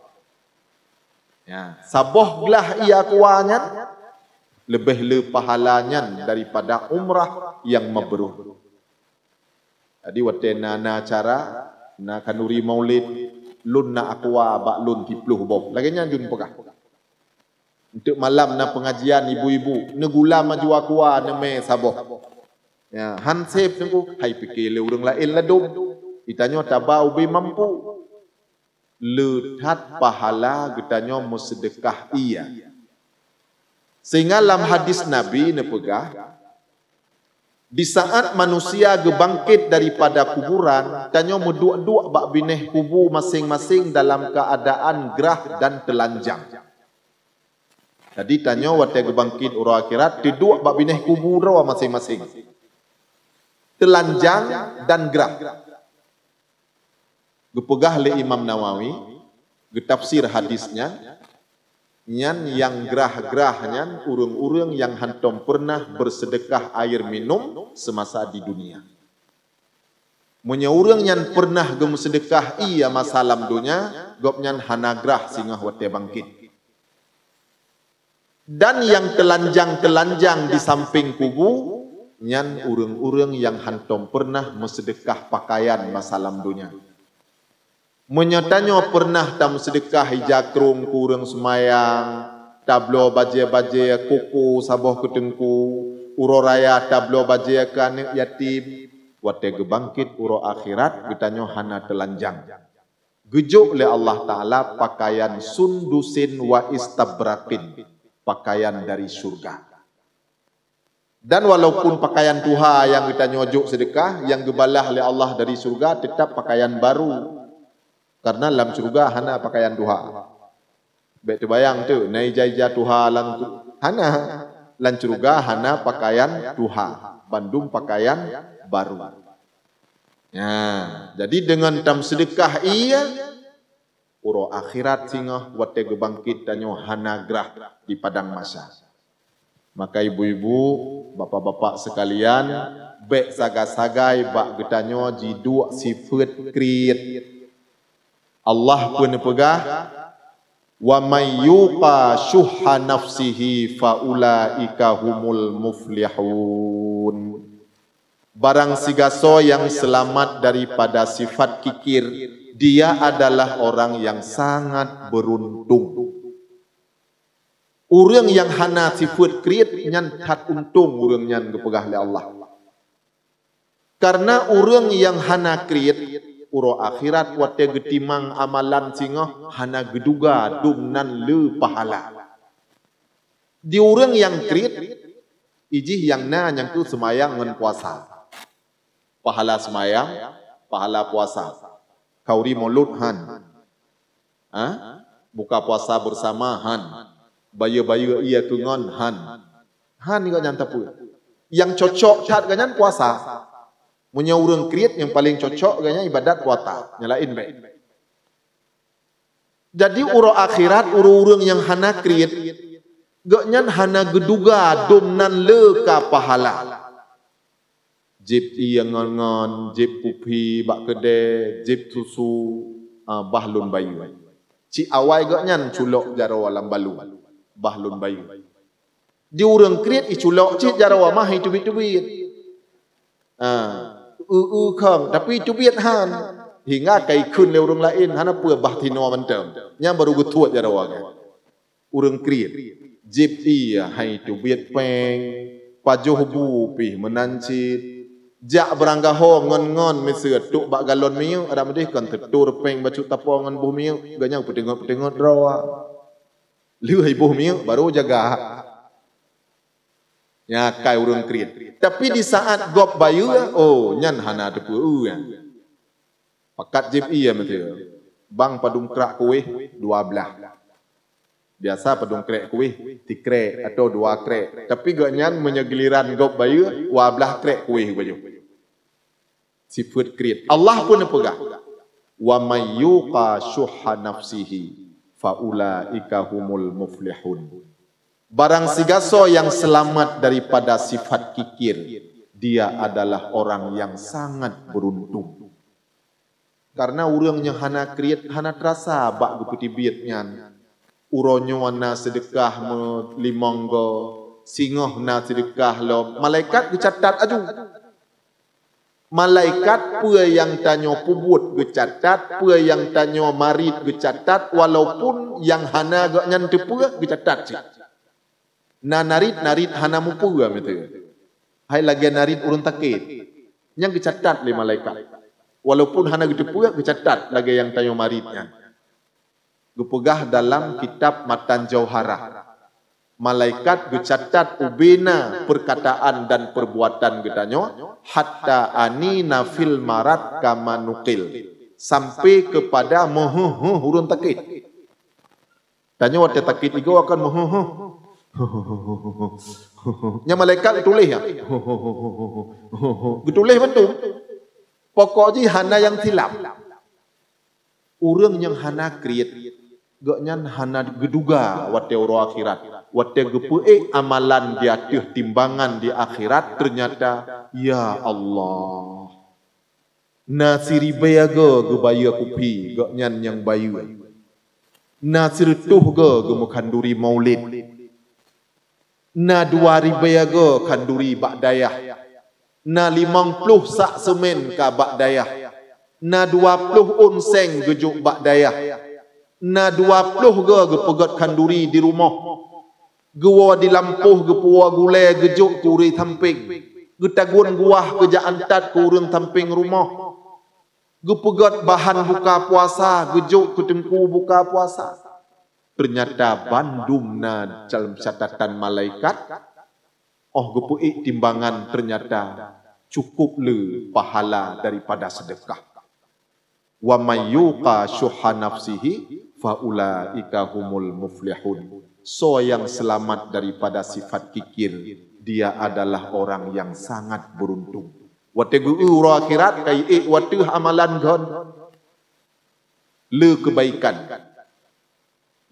Ya, saboh glah ié aqua nyan leubeh le pahala nyan daripada umrah nyang mabrur. Jadi watée na, na acara, na khanduri maulid, lôn na aqua bak lôn siplôh boh. Lagée nyan jeuet peugah. Enteuk malam na pengajian ibu-ibu, neugulam aju aqua neumé saboh. Ya, han sép teungku, hai pike lé ureuëng laén ladom. Geutanyoe taba ubé mampu. Le that pahala geutanyoe meuseudeukah ié. Sehingga lam hadis Nabi neupeugah, di saat manusia geubangkét daripada kuburan, tanyoe meuduek-duek bak binéh kubu maséng-maséng dalam keuadaan grah dan teulanjang. Jadi tanyoe watée geubangkét uroe akhirat, teuduek bak binéh kubu droe maséng-maséng. Teulanjang dan grah. Geupeugah lé Imam Nawawi, geutafsir hadis nyan, nyan nyang grah-grah nyan ureuëng-ureuëng nyang hántom peureunah beuseudeukah air minum seumasa di dunia. Meunyoe ureuëng nyan peureunah geumeuseudeukah ié masa lam donya, gobnyan hana grah singoh watée bangkét. Dan nyang teulanjang-teulanjang di sampéng kubu, nyan ureuëng-ureuëng nyang hántom peureunah meuseudeukah pakaian masa lam donya. Meunyoe tanyoe peureunah tameuseudeukah ija krong keu ureuëng seumayang, tabloe bajée-bajée koko saboh keu teungku, uroe raya tabloe bajée keu aneuëk yatim, watée geubangkét uroe akhirat geutanyoe hana teulanjang. Geujok lé Allah Taala pakaian sundusin wa istabraqin, pakaian dari syurga. Dan walaupun pakaian tuha nyang geutanyoe jok seudeukah, nyang geubalah lé Allah dari syurga, teutap pakaian baru. Karena lam syurga hana pakaian tuha. Bék teubayang tu, na ija-ija tuha lam tu. Hana. Lam syurga hana pakaian tuha. Bandum pakaian baru. Nah, jadi deungon tam seudeukah ié, uroe akhirat singoh watée geubangkét tanyoe hana grah di padang mahsyar. Maka ibu-ibu, bapak-bapak sekalian, bék sagai-sagai bak geutanyoe jiduek sifeuet kriet. Allah pun peugah, "Wa may yuqa syuhha nafsihi fa ulaika humul muflihun." Barang sigasoe nyang seulamat daripada sifat kikir, dia adalah orang yang sangat beruntung. Ureuëng nyang hana sifeuet kriet nyan that untông ureuëng nyan geupeugah lé Allah. Karena ureuëng nyang hana kriet, uroe akhirat watée geutimang amalan singoh hana geuduga dum nan le pahala. Di ureuëng nyang kriet, ijih nyang na nyang keu seumayang ngon puasa. Pahala seumayang, pahala puasa. Khauri mulod han. Ha? Buka puasa bersama han. Bayeue-bayeue ié keu ngon han. Han gobnyan tapeu. Nyang cocok that gobnyan puasa. Meunyoe ureuëng kriet nyang paleng cocok gobnyan ibadat puasa. Nyang laén bék. Jadi uroe akhirat ureuëng-ureuëng nyang hana kriet, gobnyan hana geuduga dum nan le ka pahala. Jieb ié ngon-ngon, jieb kupi bak keudée, jieb susu, ah, bah lôn bayeue. Cit awai gobnyan culok jaroe lam balu, bah lôn bayeue. Di ureuëng kriet iculok cit jaroe mah iteubiet-teubiet. Ah, eu-eu khong, tapi iteubiet han. Hingga ka ikheun lé ureuëng laén, hana peue bah tinoe mantong. Nyan baru geutuet jaroe geuh. Ureuëng kriet, jieb ié hai teubiet péng, pajoh bu pih meunan cit. Jak beurangga ho ngon-ngon miseue tok bak galon minyeuk, adak meudeh kon teutor péng bacut tapo ngon boh minyeuk, gobnyan peuteungot-peuteungot droe. Lheueh iboh minyeuk baru jaga. Nyan akai ureuëng kriet. Tapi di saat gob bayeue, oh, nyan hana teupeue. Pakat jieb ié miseue. Bang padum krak kueh dua blaih. Biasa padum krek kueh, tikrek atau dua krek. Tapi gobnyan meunyoe giliran gob bayeue, dua blaih krek kueh bayeue. Sifeuet kriet. Allah pun peugah, "Wa may yuqa syuhha nafsihi fa ulaika humul muflihun." Barang sigasoe nyang seulamat daripada sifat kikir, dia adalah orang yang sangat beruntung. Karena ureuëng nyang hana kriet hana teurasa bak geupeuteubiet nyan. Uroe nyoe na seudeukah meulimong go, singoh na seudeukah lom, malaikat geucatat aju. Malaikat peue nyang tanyoe peubuet geucatat, peue nyang tanyoe marit geucatat, walaupun nyang hana gobnyan teupeue geucatat cit. Na narit-narit hana mupeue miseue. Hai lagée narit ureuëng takét. Nyang geucatat lé malaikat. Walaupun hana geuteupeue geucatat lagée nyang tanyoe marit nyan. Geupeugah dalam kitab Matan Jauharah, malaikat geucatat ubena peurkataan dan peurbuatan geutanyoe, hatta anina fil marad kama nuqil, sampai kepada meuheuh-heuh ureuëng takét. Tanyoe watée takét igoe akan meuheuh-heuh. Nyang malaikat geutuléh nyan. Geutuléh mandum. Pokok jih hana nyang silap. Ureuëng nyang hana kriet, gobnyan hana geuduga watée uroe akhirat. Watée geupeuék amalan di ateueh timbangan di akhirat, ternyata, ya Allah, na siribée goe geubayeue kupi, gobnyan nyang bayeue. Na sireutôh goe geumeukhanduri maulid. Na dua ribée goe khanduri bak dayah. Na limong ploh sak seumén ka bak dayah. Na dua ploh ôn seng geujok bak dayah. Na dua ploh goe geupeugét khanduri di rumoh. Geuwoe di lampôh, geupeuwoe gulée, geujok keu ureuëng sampéng. Geutagun guah geujak antat keu ureuëng sampéng rumoh. Geupeugét bahan buka puasa, geujok keu teungku buka puasa. Ternyata bandum na dalam catatan malaikat, óh geupeuék timbangan, ternyata cukup le pahala daripada sedekah. "Wa may yuqa syuhha nafsihi fa ulaika humul muflihun." Soe nyang seulamat daripada sifat kikir, dia adalah orang yang sangat beruntung. Watée geu-eu uroe akhirat, ka iék wateuh amalan gon le keubaikan.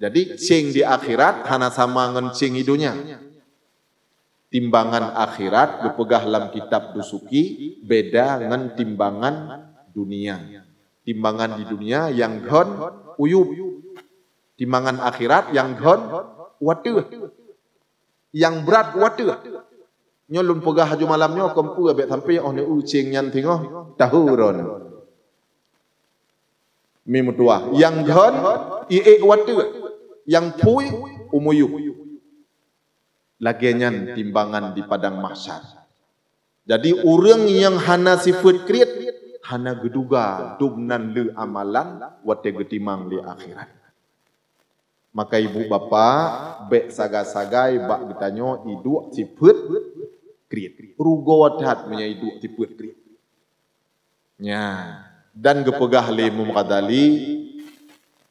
Jadi, céng di akhirat hana sama ngon céng di donya. Timbangan akhirat geupeugah lam kitab Dusuki beda ngon timbangan dunia. Timbangan di dunia nyang gon uyueb. Timbangan akhirat nyang gon wateuh. Nyang brat wateuh. Nyoe lôn peugah laju malam nyoe, kon peue bék sampoe óh neueu céng nyan teungoh tahu droeneuh. Mi meutuah, nyang gon iék wateuh, nyang phui umuyueb. Lagée nyan timbangan di padang mahsyar. Jadi, ureuëng nyang hana sifeuet kriet, hana geuduga dum nan le amalan watée geutimang lé akhirat. Maka ibu bapak, bék sagai-sagai bak geutanyoe iduek sifeuet kriet. Rugoe that meunyoe iduek sifeuet kriet. Nya, dan geupeugah lé Imam Ghazali,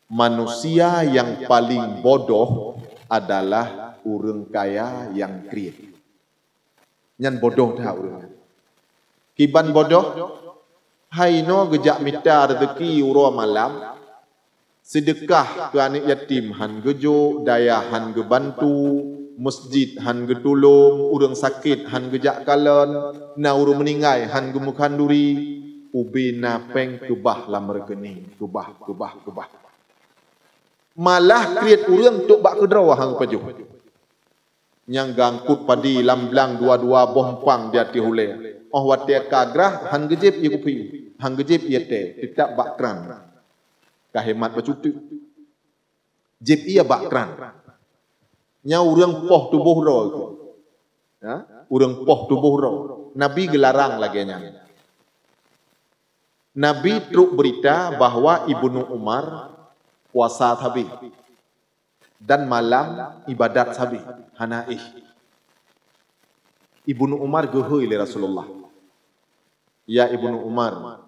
manusia yang paling bodoh adalah ureuëng kaya yang kriet. Nyan bodoh that ureuëng nyan. Kiban bodoh? Hai inoe geujak mita rezeki uroe malam, seudeukah keu aneuëk yatim hán geujok, dayah hán geubantu, meuseujid hán geutulông, ureuëng sakét hán geujak kalon, na ureuëng meuninggai hán geumeukan duri, ubé na péng keubah lam reukening, keubah, keubah, keubah. Malah kriet ureuëng trok bak keudroe hán geupajoh. Nyang geuangkot padi lam blang dua-dua boh umpang di ateueh ulée. Óh watée ka grah, hán geujieb ie kupi, hán geujieb ie tée, teutab bak kran. Ka hemat bacut teuk. Jieb ie bak kran. Nyan ureuëng poh tuboh droe. Ha? Ureuëng poh tuboh droe. Nabi geularang lagée nyan. Nabi trok beurita bahwa Ibnu Umar puasa sabe dan malam ibadat sabe, hana éh. Ibnu Umar geuhôi lé Rasulullah, "Ya Ibnu Umar,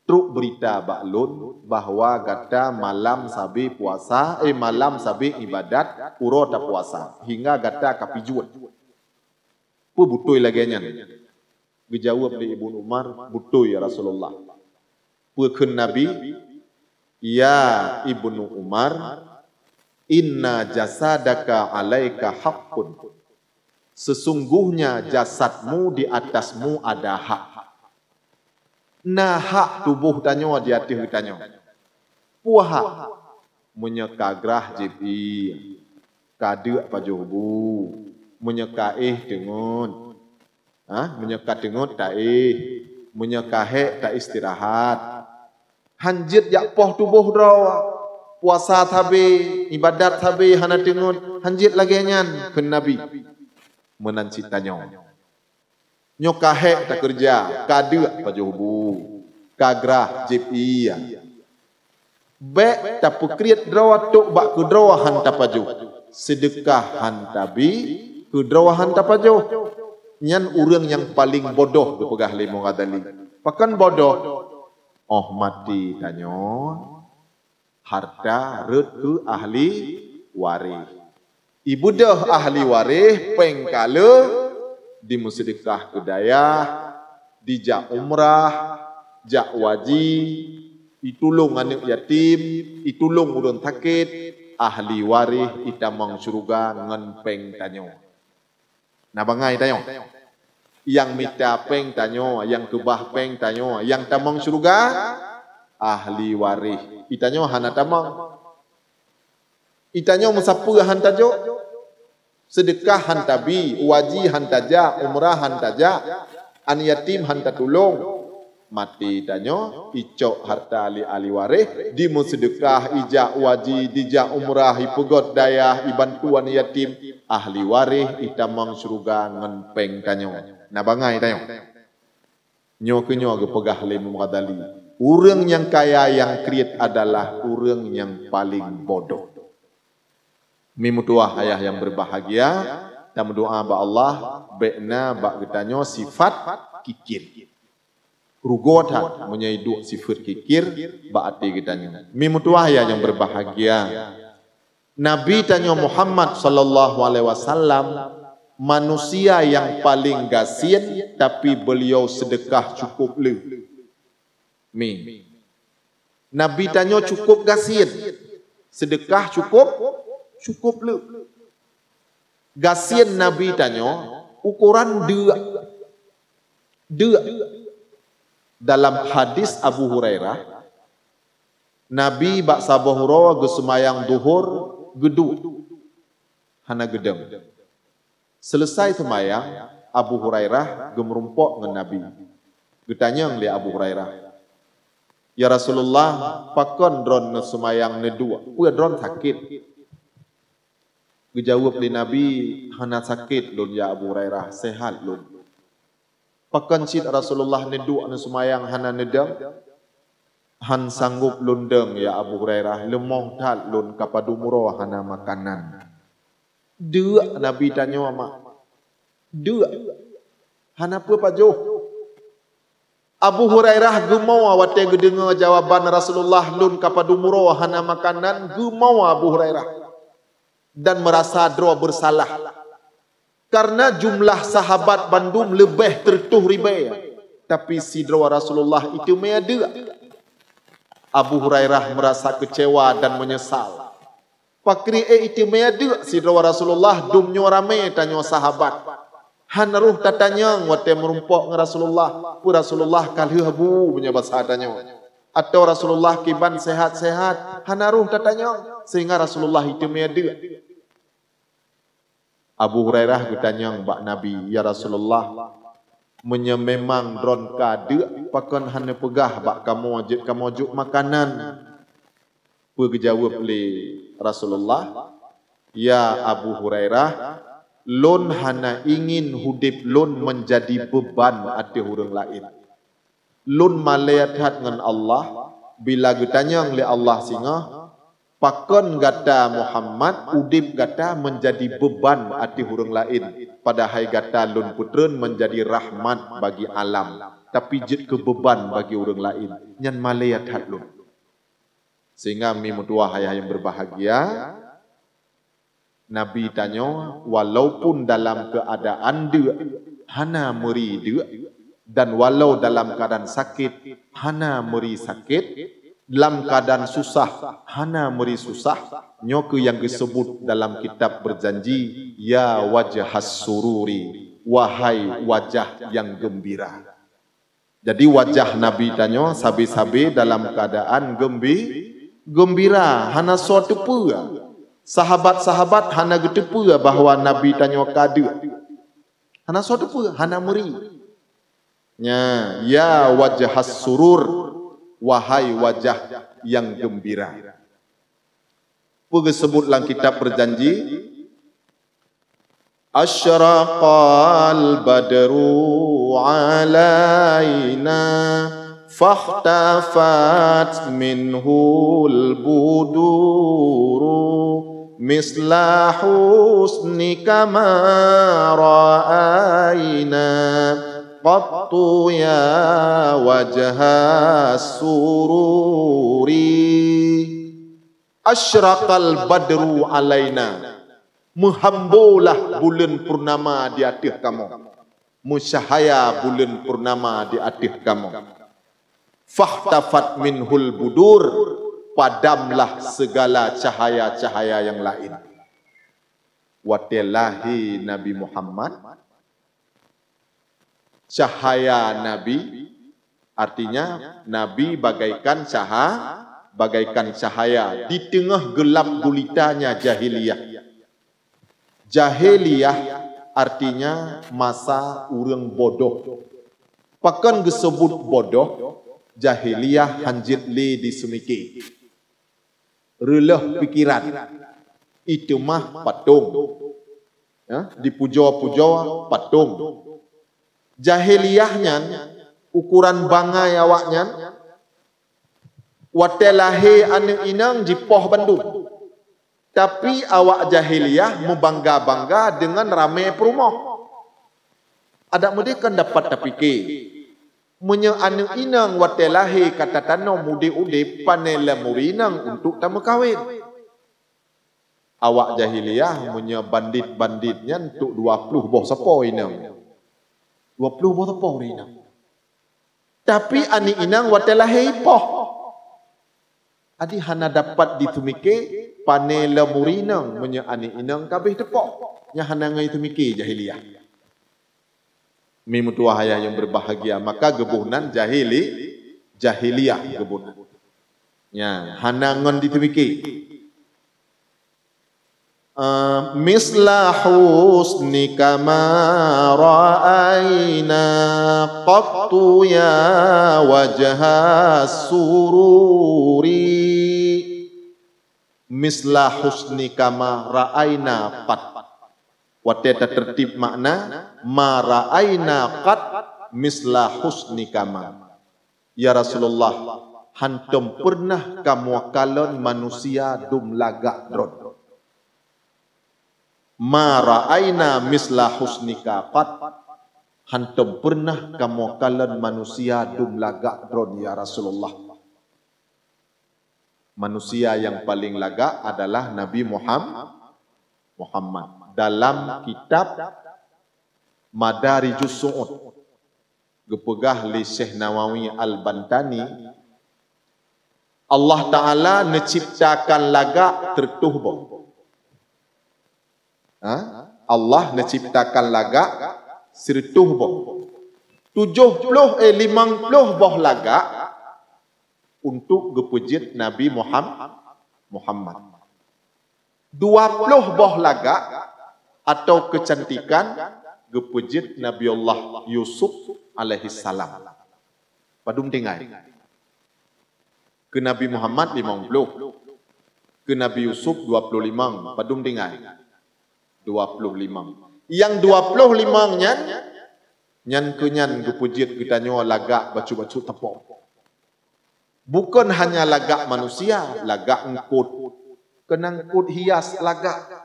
trok beurita bak lôn bahwa gata malam sabe puasa, eh, malam sabe ibadat uroe tapuasa, hingga gata ka pijuet. Peue beutôi lagée nyan?" Geujaweueb lé Ibnu Umar, "Beutôi, ya Rasulullah." Peue kheun Nabi, "Ya Ibnu Umar, inna jasadaka alaika haqqun." Sesungguhnya jasadmu di atasmu ada hak. Na hak tuboh tanyoe di ateueh geutanyoe. Peue hak? Meunyoe ka grah jieb ie, ka deuk pajoh bu, meunyoe ka éh teungeut. Ha? Meunyoe ka teungeut taéh, meunyoe ka hék taistirahat. Hán jeuet jak poh tuboh droe, puasa sabe, ibadat sabe hana teungeut, hán jeuet lagée nyan, kheun Nabi. Meunan cit tanyoe. Nyoe ka hék takeureuja, ka deuk pajoh bu, ka grah jieb ie. Bék tapeukriet droe trok bak keudroe hán tapajoh, seudeukah hán tabi, keudroe hán tapajoh. Nyan ureuëng nyang paleng bodoh geupeugah lé Imam Ghazali. Pakon bodoh? Óh maté tanyoe, harta rhot keu ahli waréh. Ibeudôh ahli waréh péng ka le, dimeuseudeukah keu dayah, dijak umrah, jak waji, Itulông aneuk yatim, itulông ureuëng sakét, ahli waréh itamong syeuruga ngon péng tanyoe. Na bangai tanyoe. Nyang mita péng tanyoe, nyang keubah péng tanyoe, nyang tamong syeuruga, ahli waréh. Itanyoe hana tamong. Itanyoe meusapeue han tajok, seudeukah han tabi, u haji han tajak, umrah han tajak, aneuk yatim han tatulông. Maté tanyoe, icok hareuta lé ahli waréh, dimeuseudeukah, ijak u haji, dijak umrah, ipeugöt dayah, ibantu aneuk yatim, ahli waréh itamong syeuruga ngon péng tanyoe. Na bangai tanyoe. Nyoe keuh nyoe geupeugah lé Imam Ghazali, ureuëng nyang kaya nyang kriet adalah ureuëng nyang paleng bodoh. Mi meutuwah ayah nyang beubahgia, tameudoá bak Allah, bék na bak geutanyoe sifat kikir. Rugoe that meunyoe iduek sifat kikir bak até geutanyoe. Mi meutuwah ayah nyang beubahgia, Nabi tanyoe Muhammad sallallahu alaihi wasallam manusia nyang paleng gasien, tapi beliau seudeukah cukup le. Mi. Nabi tanyoe cukup gasien, seudeukah cukup, cukup le. Gasien Nabi tanyoe ukoran deuk. Deuk. Dalam hadis Abu Hurairah, Nabi bak saboh uroe geuseumayang duhor geuduek, hana geudong. Seuleusai seumayang, Abu Hurairah geumeurumpok ngon Nabi. Geutanyong lé Abu Hurairah, "Ya Rasulullah, pakon droeneuh seumayang neuduek? Peue droeneuh sakét?" Geujaweueb lé Nabi, "Hana sakét lôn, ya Abu Hurairah, seuhat lôn." "Pakon cit Rasulullah neuduek neuseumayang hana neudong?" "Han sanggob lôn dong, ya Abu Hurairah, leumoh that lôn, ka padum uroe hana makanan." Deuk Nabi tanyoe, mak. Deuk. Hana peue pajoh. Abu Hurairah geumoe watée geudeungoe jawaban Rasulullah, "Lôn ka padum uroe hana makanan," geumoe Abu Hurairah. Dan meurasa droe beureusalah. Kareuna jumlah sahabat bandum leubeh teureutôh ribée, tapi sidroe Rasulullah iteumé deuk. Abu Hurairah meurasa keucewa dan meunyeusal. Pakri éh iteumé deuk sidroe Rasulullah, dum nyoe ramé tanyoe sahabat. Hana roh tatanyong watée meurumpok ngon Rasulullah, peue Rasulullah ka lheueh bu meunyoe basa tanyoe. Atawa Rasulullah kiban seuhat-seuhat, hana roh tatanyong, sehingga Rasulullah iteumé deuk. Abu Hurairah geutanyong bak Nabi, "Ya Rasulullah, meunyoe memang droen ka deuk, pakon hana peugah bak kamoe jeuet kamoe jok makanan?" Peue geujaweueb lé Rasulullah, "Ya Abu Hurairah, lôn hana ingin udeb lôn meunjadi beuban ateueh ureuëng laén. Lôn malée that ngon Allah bila geutanyong lé Allah singoh, 'Pakon gata Muhammad, udeb gata meunjadi beuban ateueh ureuëng laén, padahai gata lôn peutreun meunjadi rahmat bagi alam, tapi jeuet keu beuban bagi ureuëng laén. Nyan malée that lôn.'" Sehingga mi meutuwah ayah nyang beubahgia, Nabi tanyoe walaupun dalam keuadaan deuk, hana meuri deuk, dan walau dalam keuadaan sakét, hana meuri sakét, lam keuadaan susah, hana meuri susah, nyoe keuh nyang geuseubut dalam kitab beujanji, "Ya wajhas sururi, wahai wajah nyang geumbira." Jadi wajah Nabi tanyoe sabe-sabe dalam keuadaan geumbi-, geumbira, hana soe teupeue. Sahabat-sahabat hana geuteupeue bahwa Nabi tanyoe ka deuk. Hana soe teupeue, hana meuri. Nya, ya wajhas surur, wahai wajah nyang geumbira. Peue geuseubut lam kitab beujanji, "Asyraqal badru alaina, fakhtafat minhul buduru, misla husnika ma ra'aina qattu ya wajhas sururi." "Asyraqal badru alaina." Meuhambolah buleuen purnama di ateueh kamoe. Meucahya buleuen purnama di ateueh kamoe. Fahtafat minhul budur, padamlah segala cahaya-cahaya yang lain. Watée lahé Nabi Muhammad, cahaya Nabi, artinya Nabi bagaikan caha-, bagaikan cahaya di teungoh geulab gulitanya jahiliyah. Jahiliyah artinya masa ureuëng bodoh. Pakon geuseubut bodoh? Jahiliyah hanjeuet lé diseumiké. Reuloh pikeran, iteumah patong, ya, dipujoe-pujoe patong. Jahiliyah nyan, ukoran bangai awaknyan, watée lahé aneuëk inong jipoh bandum. Tapi awak jahiliyah meubangga-bangga deungon ramé peurumoh. Adak meudeh kan dapat tapike, meunyoe aneuëk inong watée lahé ka tatanom udeb-udeb, pané lom ureuëng inong untuk tameukawen. Awak jahiliyah meunyoe bandit-bandit nyan tuk dua ploh boh sapo inong. Dua ploh boh sapo ureuëng inong. Tapi aneuëk inong watée lahé ipoh. Adi hana dapat diseumiké, pané lom ureuëng inong meunyoe aneuëk inong ka abéh teupoh. Nyan hana ngon diseumiké jahiliyah. Mi meutuwah ayah nyang berbahagia, maka geuboh nan jahili, jahiliyah geuboh nan. Nya, hana ngon diseumiké. Eh, misla husnika ma ra'aina qattu ya wajha sururi. Misla husnika ma ra'aina qat. Watée tatertib makna, ma ra'aina qat misla husnika ma. Ya Rasulullah, hantom peureunah kamoe kalon manusia dum lagak droe. Ma ra'aina misla husnika qat. Hantom peureunah kamoe kalon manusia dum lagak droe, ya Rasulullah. Manusia yang paling lagak adalah Nabi Muham-, Muhammad. Dalam kitab Madarijus Su'ud, geupeugah lé Syekh Nawawi Al-Bantani, Allah Ta'ala neuciptakan lagak sireutôh boh. Ha? Allah neuciptakan lagak sireutôh boh. Tujoh ploh, eh, limong ploh boh lagak untuk geupeujeuet Nabi Muham-, Muhammad. Dua ploh boh lagak atau keucantikan geupeujeuet Nabi Allah Yusuf alaihissalam. Padum tinggai? Keu Nabi Muhammad limong ploh. Keu Nabi Yusuf dua ploh limong. Padum tinggai? Dua ploh limong. Nyang dua ploh limong nyan, nyan keuh nyan geupeujeuet geutanyoe lagak bacut-bacut teupok. Bukon hanya lagak manusia, lagak eungkot. Keunan eungkot hias lagak.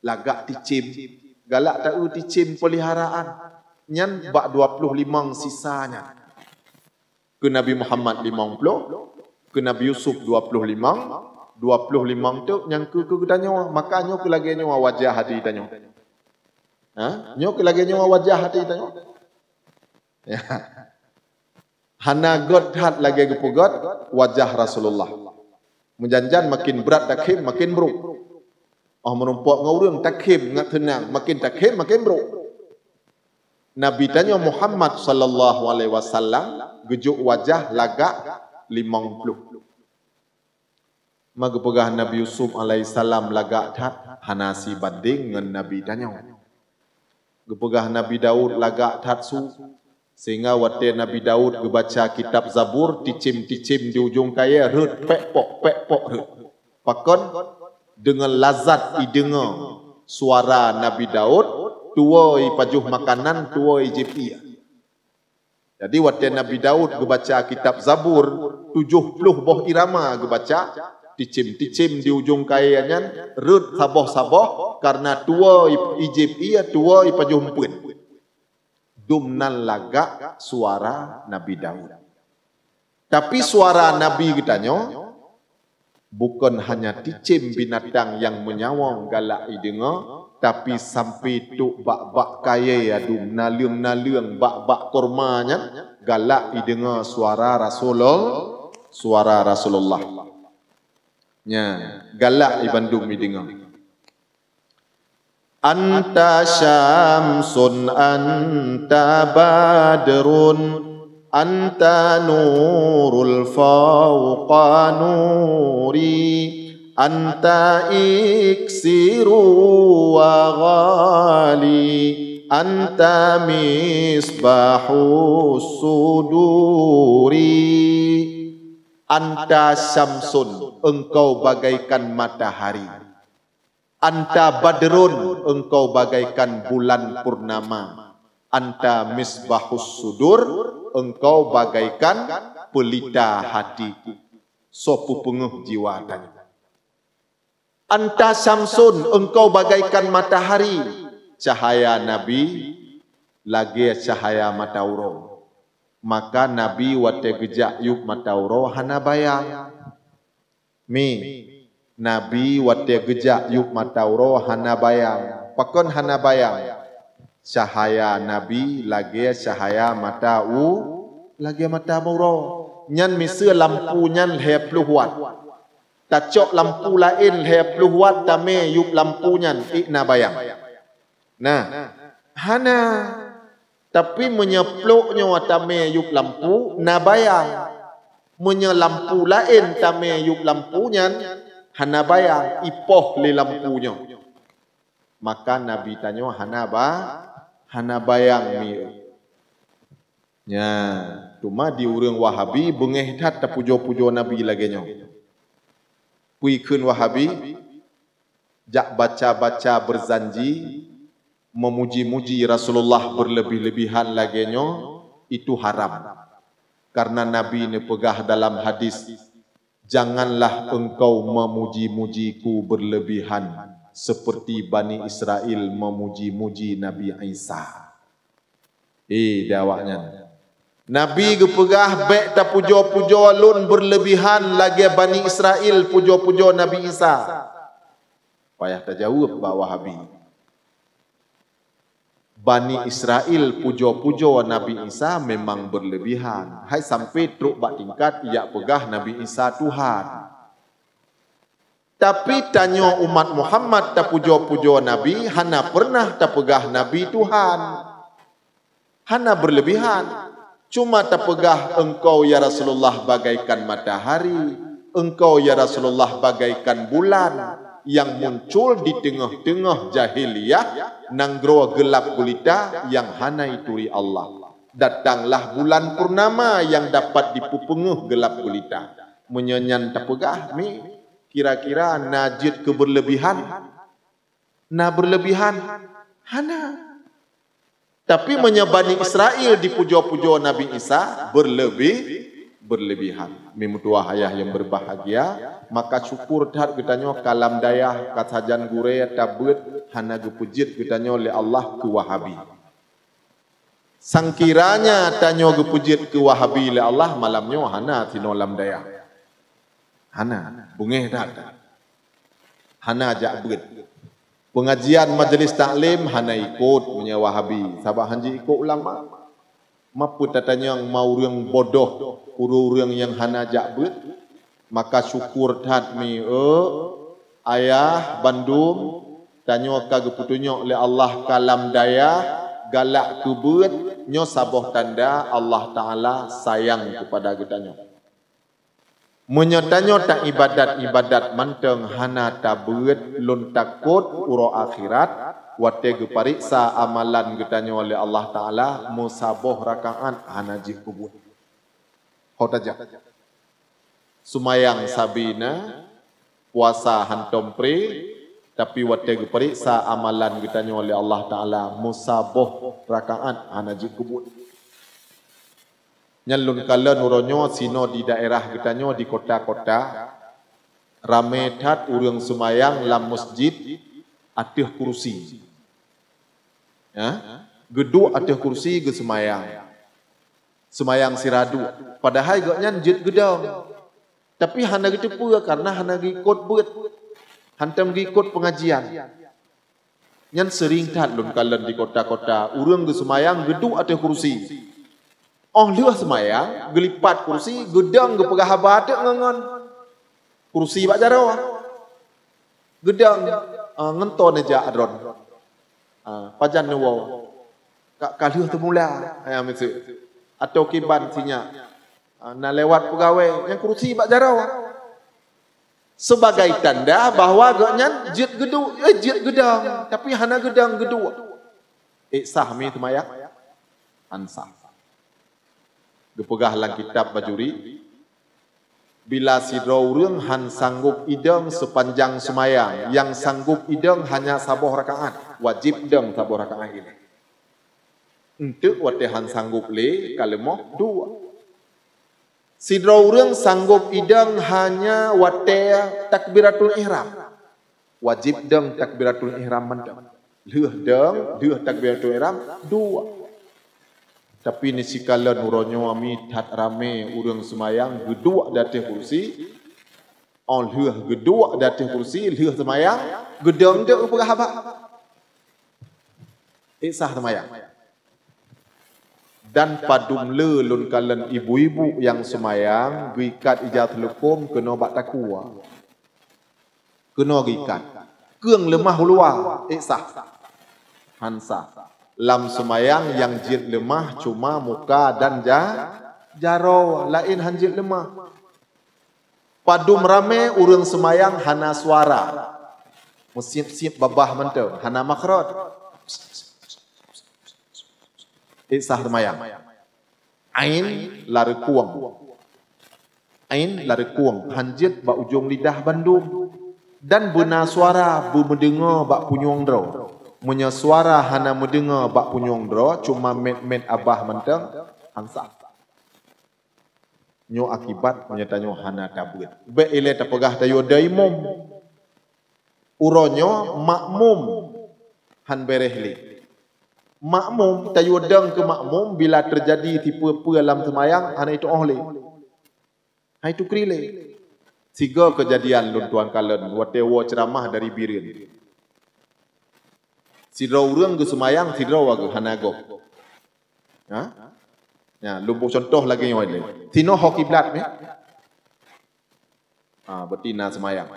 Lagak ticém. Galak taeu ticém peuliharaan. Nyan bak dua ploh limong sisa nyan. Keu Nabi Muhammad limong ploh, keu Nabi Yusuf dua ploh limong, dua ploh limong teuk nyang keu, keu geutanyoe, maka nyoe keu lagée nyoe wajah até tanyoe. Ha? Nyoe keu lagée nyoe wajah até tanyoe. Ya. Hana gét that lagée geupeugét wajah Rasulullah. Meujan-jan makin brat takhém, makin brok. Oh meurumpok ngon ureuëng takhém ngat teunang, makin takhém, makin brok. Nabi tanyoe Muhammad sallallahu alaihi wasallam geujok wajah lagak limong ploh. Ma geupeugah Nabi Yusuf alaihissalam lagak that, hana sibanding ngon Nabi tanyoe. Geupeugah Nabi Daud lagak that su, sehingga watée Nabi Daud geubaca kitab Zabur, ticém-ticém di ujong kayée rhot pek pok, pek pok rhot. Pakon? Deungon lazat ideungoe suara Nabi Daud, tuwoe ipajoh makanan, tuwoe ijieb ié. Jadi watée Nabi Daud geubaca kitab Zabur, tujoh ploh boh irama geubaca, ticém-ticém di ujong kayée nyan rhot saboh-saboh, kareuna tuwoe ijieb ié, tuwoe ipajoh eumpeuen. Dum nan lagak suara Nabi Daud. Tapi suara Nabi geutanyoe bukon hanya ticém binatang nyang meunyawa galak ideungoe, Tapi sampai trok bak-bak kayée adum, naleueng-naleueng, bak-bak korma nyan, galak ideungoe suara Rasulul-, suara Rasulullah. Nya, galak ibandum ideungoe. Anta syamsun, anta badrun, anta nurul fauqa nuri, anta iksiru wa ghali, anta misbahus suduri. Anta syamsun, engkau bagaikan matahari. Anta badrun, engkau bagaikan bulan purnama. Anta misbahus sudur, engkau bagaikan pelita hatiku. Soe peupeungeuh jiwa tanyoe. Anta syamsun, engkau bagaikan matahari. Cahaya Nabi lagée cahaya mata uroe. Maka Nabi watée geujak yup mata uroe hana bayang. Mi, Nabi watée geujak yup mata uroe hana bayang. Pakon hana bayang? Cahaya Nabi lagée cahaya mata u-, lagée mata uroe. Nyan miseue lampu nyan lhée ploh watt. Tacok lampu laén lhée ploh watt tamé yup lampu nyan, ék na bayang? Nah, hana. Tapi meunyoe plôk nyoe tamé yup lampu, na bayang. Meunyoe lampu laén tamé yup lampu nyan, hana bayang, ipoh lé lampu nyoe. Maka Nabi tanyoe hana ba-, hana bayang mi. Nya, teuma di ureuëng Wahabi beungéh that tapujoe-pujoe Nabi lagée nyoe. Peue kheun Wahabi? Jak baca-baca berzanji, memuji-muji Rasulullah berlebih-lebihan lagée nyoe, itu haram. Karena Nabi neupeugah dalam hadis, "Janganlah engkau memuji-mujiku berlebihan seperti Bani Israel memuji-muji Nabi Isa." Eh, di awaknyan. Nabi geupeugah, "Bék tapujoe-pujoe lôn berlebihan lagée Bani Israel pujoe-pujoe Nabi Isa." Payah tajaweueb bak Wahabi. Bani Israel pujoe-pujoe Nabi Isa memang berlebihan. Hai sampai trok bak tingkat ijak peugah Nabi Isa Tuhan. Tapi tanyoe umat Muhammad tapujoe-pujoe Nabi, hana pernah tapeugah Nabi Tuhan. Hana berlebihan. Cuma tapeugah, "Engkau, ya Rasulullah, bagaikan matahari, engkau, ya Rasulullah, bagaikan bulan yang muncul di teungoh-teungoh jahiliyah, nanggroe geulab gulita yang hana ituri Allah. Datanglah bulan purnama yang dapat dipupeungeuh geulab gulita." Meunyoe nyan tapeugah, mi, kira-kira na jeuet keu berlebihan? Na berlebihan? Hana. Tapi meunyoe Bani Israel dipujoe-pujoe Nabi Isa, berlebih, berlebihan. Mi meutuwah ayah yang berbahagia, maka syukur that geutanyoe ka lam dayah, ka sajan gurée tabeuet hana geupeujeuet geutanyoe lé Allah keu Wahabi. Sangkiranya tanyoe geupeujeuet keu Wahabi lé Allah, malam nyoe hana sinoe lam dayah. Hana, beungéh that. Hana jak beuet. Pengajian majlis taklim hana ikot meunyoe Wahabi, sabab han jiikot ulama. Ma peue tatanyong ma ureuëng bodoh, ureuëng-ureuëng nyang hana jak beuet? Maka syukur that mi, eu, ayah bandum, tanyoe ka geupeutunyok lé Allah ka lam dayah, galak keu beuet, nyoe saboh tanda Allah Taala sayang keupada geutanyoe. Meunyoe tanyoe taibadat-ibadat mantong hana tabeuet, lôn takot uroe akhirat, watée geupareksa amalan geutanyoe lé Allah Taala, meusaboh rakaat hana jeuet peubuet. Ho tajak. Seumayang sabe na, puasa hantom pré, tapi watée geupareksa amalan geutanyoe lé Allah Taala, meusaboh rakaat hana jeuet peubuet. Nyan lôn kalon uroe nyoe sinoe di daerah geutanyoe di kota-kota, ramé that ureuëng seumayang lam masjid ateueh kursi. Ya, geuduek ateueh kursi geuseumayang. Seumayang sira duek. Padahai gobnyan jeuet geudong. Tapi hana geuteupeue karena hana geuikot beuet. Hantom geuikot pengajian. Nyan seuring that lôn kalon di kota-kota, ureuëng geuseumayang geuduek ateueh kursi. Óh lheueh seumayang, geulipat kursi, geudong geupeugah haba teuk ngon-ngon. Kursi bak jaroe. Geudong, ah, ngon toe neujak droe. Ah, pajan neuwoe. Ka, ka lheueh teumula, ya, miseue. Atau kiban sinyak. Ah, na lewat peugawée, nyang kursi bak jaroe. Sebagai tanda bahwa gobnyan jeuet geudu-, eh, jeuet geudong, tapi hana geudong geuduek. Ék sah mi seumayang? Han sah. Geupeugah lam kitab Bajuri, bila sidroe ureuëng han sanggob idong seupanjang seumayang, nyang sanggob idong hanya saboh rakaat, wajéb dong saboh rakaat ilée. Eunteuk watée han sanggob lé, ka leumoh, duek. Sidroe ureuëng sanggob idong hanya watée takbiratul ihram. Wajéb dong takbiratul ihram mantong. Lheueh dong, lheueh takbiratul ihram, duek. Tapi neusikalon uroe nyoe mi that ramé ureuëng seumayang geuduek di ateueh kursi. Óh lheueh geuduek di ateueh kursi, lheueh seumayang, geudong teuk geupeugah haba. Ék sah seumayang. Dan padum le lôn kalon ibu-ibu nyang seumayang geuikat ija seulukôm keunoe bak takue. Keunoe geuikat. Keueng leumah u luwa, ék sah? Han sah. Lam seumayang nyang jeuet leumah cuma muka dan ja-, jaroe, laén han jeuet leumah. Padum ramé ureuëng seumayang hana suara. Meusieb-sieb babah mantong, hana makhraj. Ék sah seumayang. Ain lareukong. Ain lareukong, han jeuet bak ujong lidah bandum. Dan beuna suara beumeudeungoe bak punyueng droe. Meunyoe suara hana meudeungoe bak punyueng droe, cuma mét-mét babah mantong, han sah. Nyoe akibat meunyoe tanyoe hana tabeuet. Bék ilée tapeugah tayue dong imum. Uroe nyoe makmum han béréh lé. Makmum, tayue dong keu makmum bila teujadi sipeue-peue lam seumayang hana itu'oh lé. Hai tukri lé. Sigoe keujadian lôn tuan kalon watée woe ceuramah dari Bireuen. Sidroe ureuëng geuseumayang, sidroe geuh hana gob. Ha? Nya, lôn boh cuntoh lagée nyoe lé. Sinoe ho kiblat mé. Ha, berarti na seumayang.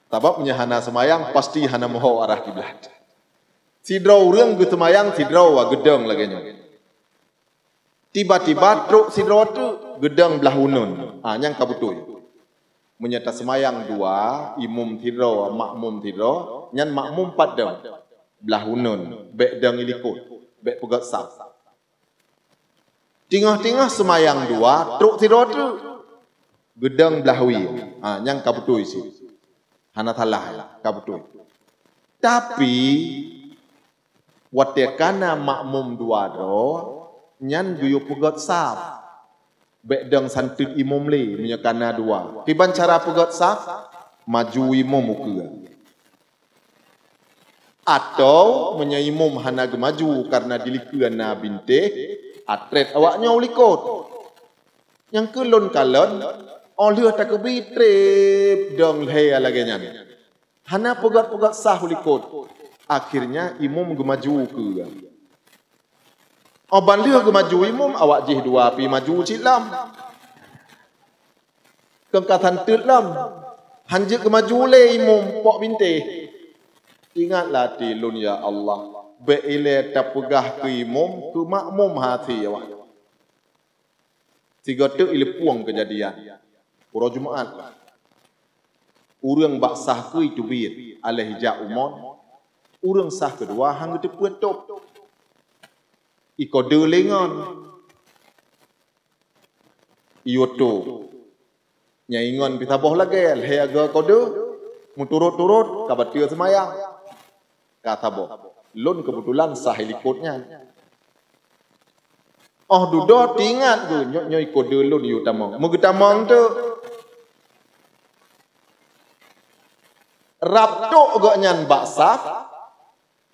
Sabab meunyoe hana seumayang, pasti hana meuho arah kiblat. Sidroe ureuëng geuseumayang, sidroe wa geudong lagée nyoe. Tiba-tiba trok sidroe teuk geudong blah uneun. Ha, nyang ka beutôi. Meunyoe taseumayang dua, imum sidroe, makmum sidroe, nyan makmum pat dong. Blah uneun, bék dong ilikot, bék peugét saf. Teungoh-teungoh seumayang dua, trok sidroe teuk. Geudong blah wie. Ha, nyang ka beutôi sit. Hana salah, ka beutôi. Tapi, watée kana makmum dua droe, nyan geuyue peugét saf. Bék dong santeut imum lé, meunyoe kana dua. Kiban cara peugét saf, maju imum ukeue. Atau meunyoe imum hana geumaju kareuna di likot na bintéh, atrét awak nyoe u likot. Nyang keu lôn kalon, óh lheueh takeubi treb dong lhée lagée nyan. Hana peugét-peugét saf u likot. Akhirnya imum geumaju ukeue. Óh ban lheueh geumaju imum, awak jih dua pi maju cit lom. Keu ka santeut lom. Han jeuet geumaju lé imum pok bintéh. Ingatlah ati lôn, ya Allah, bék ilée tapeugah keu imum, keu makmum hase awak. Sigoe teuk ileupueng keujadian. Uroe Jumat. Ureuëng bak saf keu teubiet, aléh ijak umon. Ureuëng saf keudua han geuteupeue tôb. Iko deuh lé ngon. Iyue tôb. Nyang ingon pih saboh lagée, lhée agoe kode, meuturot-turot, ka bateue seumayang. Ka saboh. Lôn keubeutulan sah ilikot nyan. Óh dudoe teuingat geuh, nyoe, nyoe kode lôn yue tamong. Meugeutamong teuk. Rab tok gobnyan bak saf,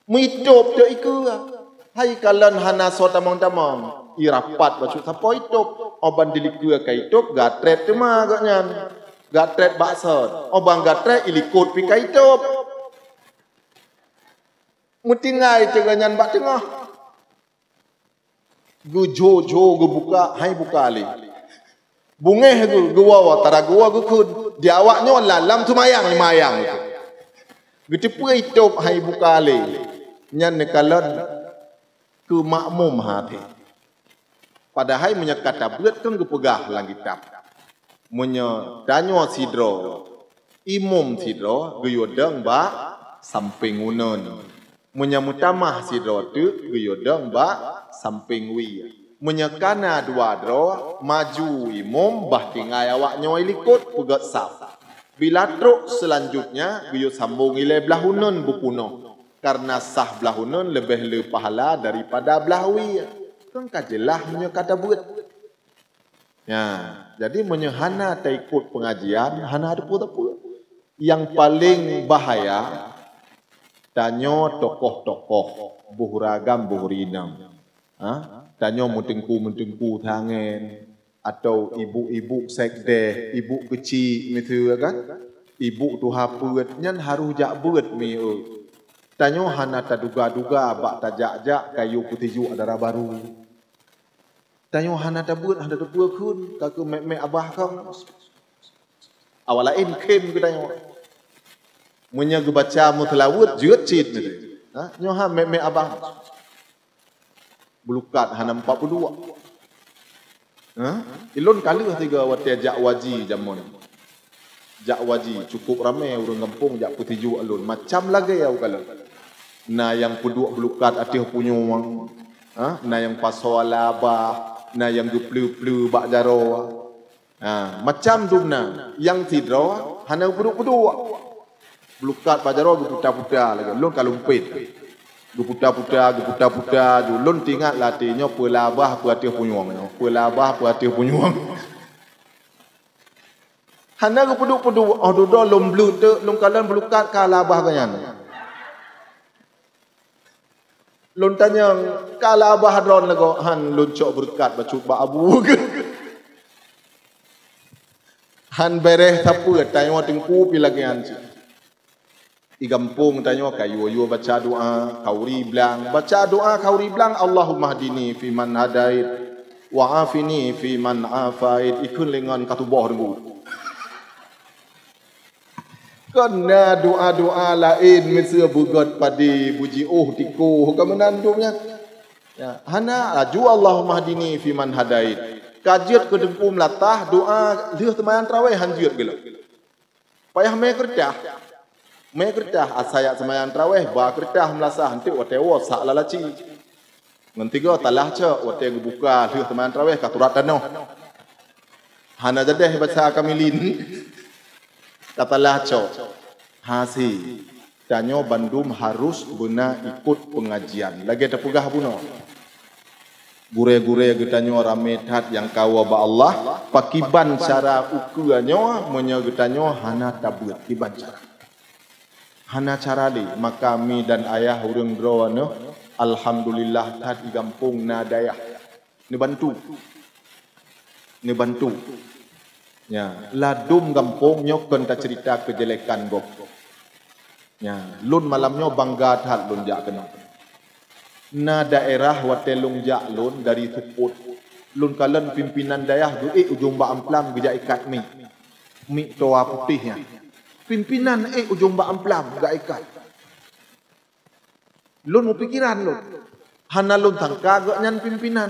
Meutôb teuk ikeue. Hai kalon hana soe tamong-tamong. I rapat bacut sapo itôb. Óh ban di likeue ka itôb, gatrét teuma gobnyan. Gatrét bak sot. Óh ban gatrét ilikot pih ka itôb. Meutinggai teugah nyan bak teungoh. Geujo-jo geubuka, hai buka lé. Bungéh geu-, geuwoe-woe, tara geuwoe geukheun. Di awak nyoe lam, lam seumayang, seumayang. Geuteupeue itôb hai buka lé. Nyan neukalon keu makmum haté. Padahai meunyoe ka tabeuet kan geupeugah lam kitab. Meunyoe tanyoe sidroe, imum sidroe geuyue dong bak sampéng uneun. Meunyoe meutamah sidroe teuk geuyue dong bak sampéng wie. Meunyoe kana dua droe, maju imum bah tinggai awak nyoe likot peugét saf. Bila trok seulanjutnya geuyue sambong ilée blah uneun beupunoh. Kareuna saf blah uneun leubeh le pahala daripada blah wie. Kan ka jeulaih meunyoe ka tabeuet. Nya, jadi meunyoe hana taikot peungajian, hana teupeue-teupeue. Nyang paleng bahaya, tanyoe tokoh-tokoh boh ragam boh rinang. Ha? Tanyoe meuteungku-meuteungku tangen, atau ibu-ibu sekdeh, ibu keuchik miseue kan? Ibu tuha peuet nyan harôh jak beuet mi eu. Tanyoe hana taduga-duga bak tajak-jak kayue peusijuek dara barô. Tanyoe hana tabeuet, hana teupeue kheun, ka keu mek-mek abah kong. Awak laén khem geutanyoe. Meunyoe geubaca meuseulaweuet, jeuet cit miseue. Ha? Nyoe ha mek-mek abah. Beulukat hana empat puluh dua. Ha? Ilôn ka lheueh tiga watée jak waji jameun. Jak waji, cukup ramé ureuëng gampông jak peusijuek lôn. Macam lagée au kalon. Na nyang peuduek beulukat ateueh punyueng, ha? Na nyang pasoe labah, na nyang geupleue-pleue bak jaroe. Ha, macam dum na, nyang sidroe hana geupeuduek-peuduek. Beulukat bak jaroe geuputa-puta lagée lôn ka lumpet. Geuputa-puta, geuputa-puta ju lôn teuingat lam até nyoe peulabah peue ateueh punyueng nyoe, peulabah peue ateueh punyueng. Hana geupeuduek-peuduek, oh dudoe lôn bleue teuk, lôn kalon beulukat ka labah geuh nyan. Lôn tanyong, ka labah droen lagoe, han lôn cok beureukat bacut bak abu geuh. Han béréh sapeue, tanyoe teungku pi lagée nyan cit. Di gampông tanyoe ka yue-yue baca doa khauri blang. Baca doa khauri blang, "Allahummahdini fiman hadait, wa afini fiman afait." Ikheun lé ngon ka tuboh deungon. Kon na doa-doa laén miseue beugét padé, beujiôh tikoh, ka meunan dum nyan. Ya, hana laju, "Allahummahdini fiman hadait." Ka jeuet keu teungku meulatah, doa lheueh seumayang tarawéh han jeuet geulok. Payah mé keureutah. Mé keureutah, asai jak seumayang tarawéh, ba keureutah meulasah, enteuk watée woe sak lalaci. Ngon tiga talah cok, watée geubuka lheueh seumayang tarawéh ka turat tanoh. Hana jadeh basa kamilin. Ka talah cok. Hase. Tanyoe bandum harus beuna ikot peungajian. Lagée tapeugah bunoe. Gurée-gurée geutanyoe ramé that nyang kawoe bak Allah, pakiban cara ukeue nyoe meunyoe geutanyoe hana tabeuet, kiban cara? Hana cara lé, maka mi dan ayah ureuëng droeneuh, alhamdulillah that di gampông na dayah. Neubantu. Neubantu. Nya, ladum gampông nyoe kon taceurita keujelekan gob. Nya, lôn malam nyoe bangga that lôn jak keunoe. Na daerah watée lôn jak lôn dari Sukot, lôn kalon pimpinan dayah geuék ujong bak amplam geujak ikat miek. Miek toa putéh nyan. Pimpinan ék ujong bak amplam geuikat. Lôn meupikiran lôn. Hana lôn sangka gobnyan pimpinan.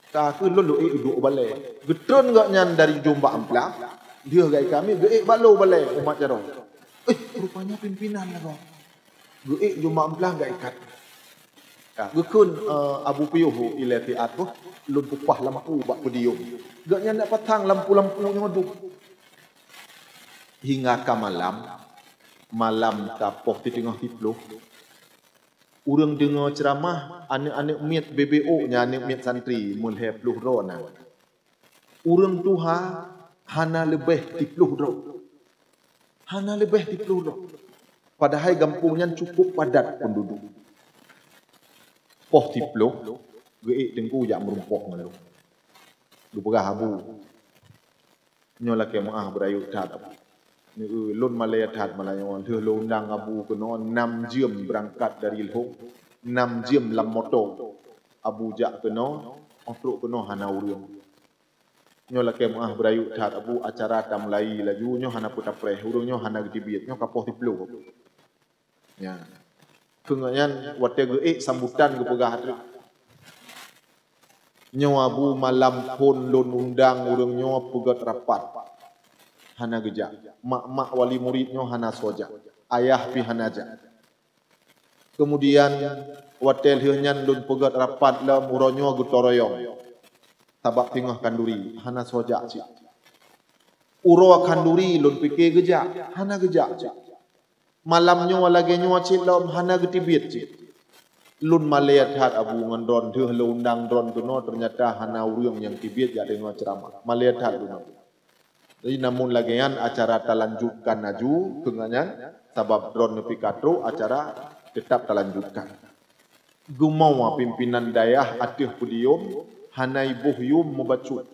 Ka kheueh lôn lôn ék duek balée. Geutreun gobnyan dari ujong bak amplam, lheueh geuikat miek geuék bak lôn balée umat jaroe. Eh, rupanya pimpinan lagoe. Geuék ujong bak amplam geuikat. Ka geukheun, eh, Abu Piôh ilée siat boh, lôn peupah lam aku bak podium. Gobnyan nak pasang lampu-lampu nyoe dum. Hingga ka malam, malam ka poh siteungoh siploh, ureuëng deungoe ceuramah, aneuëk-aneuëk miet B B O nyan, aneuëk miet santri meulhée ploh droe na. Ureuëng tuha hana leubeh siploh droe. Hana leubeh siploh droe. Padahai gampông nyan cukup padat peunduduek. Poh siploh, geuék teungku jak meureumpok ngon lôn. Geupeugah, "Abu, nyoe lakée meuáh beurayeuk that, Abu. Neu lôn malèe that malam nyoe, lheueh lôn undang Abu keunoe, nam jeuem beurangkat dari Lhong, nam jeuem lam moto. Abu jak keunoe, 'oh trok keunoe hana ureueng. Nyoe lakèe meu'ah beurayeuk that Abu, acara tamulai laju, nyoe hana peue tapreh, ureueng nyoe hana geuteubiet, nyoe ka poh siplôh. Nyan. Keu nyan watèe geuék sambutan geupeugah treuk, "Nyoe Abu, malam phôn lôn undang ureueng nyoe peugèt rapat. Hana geujak. Mak-mak wali murit nyoe hana soe jak. Ayah pih hana jak." Keumudian watèe lheueh nyan lôn peugèt rapat lom, uroe nyoe geutoroyong. Sabab teungoh khanduri, hana soe jak cit. Uroe khanduri lôn pike geujak, hana geujak cit. Malam nyoe lagèe nyoe cit lom, hana geuteubiet cit. Lôn malèe that Abu ngon droeneuh, lheueh lôn undang droeneuh keunoe, teunyata hana ureueng nyang teubiet jak deungö ceuramah. Malèe that lôn Abu. Jadi, namun lagèe nyan acara talanjutkan laju, keu nyan, sabab droeneuh pih ka trok, acara teutap talanjutkan. Geumoe pimpinan dayah ateueh podium, hana iboh yum meubacut.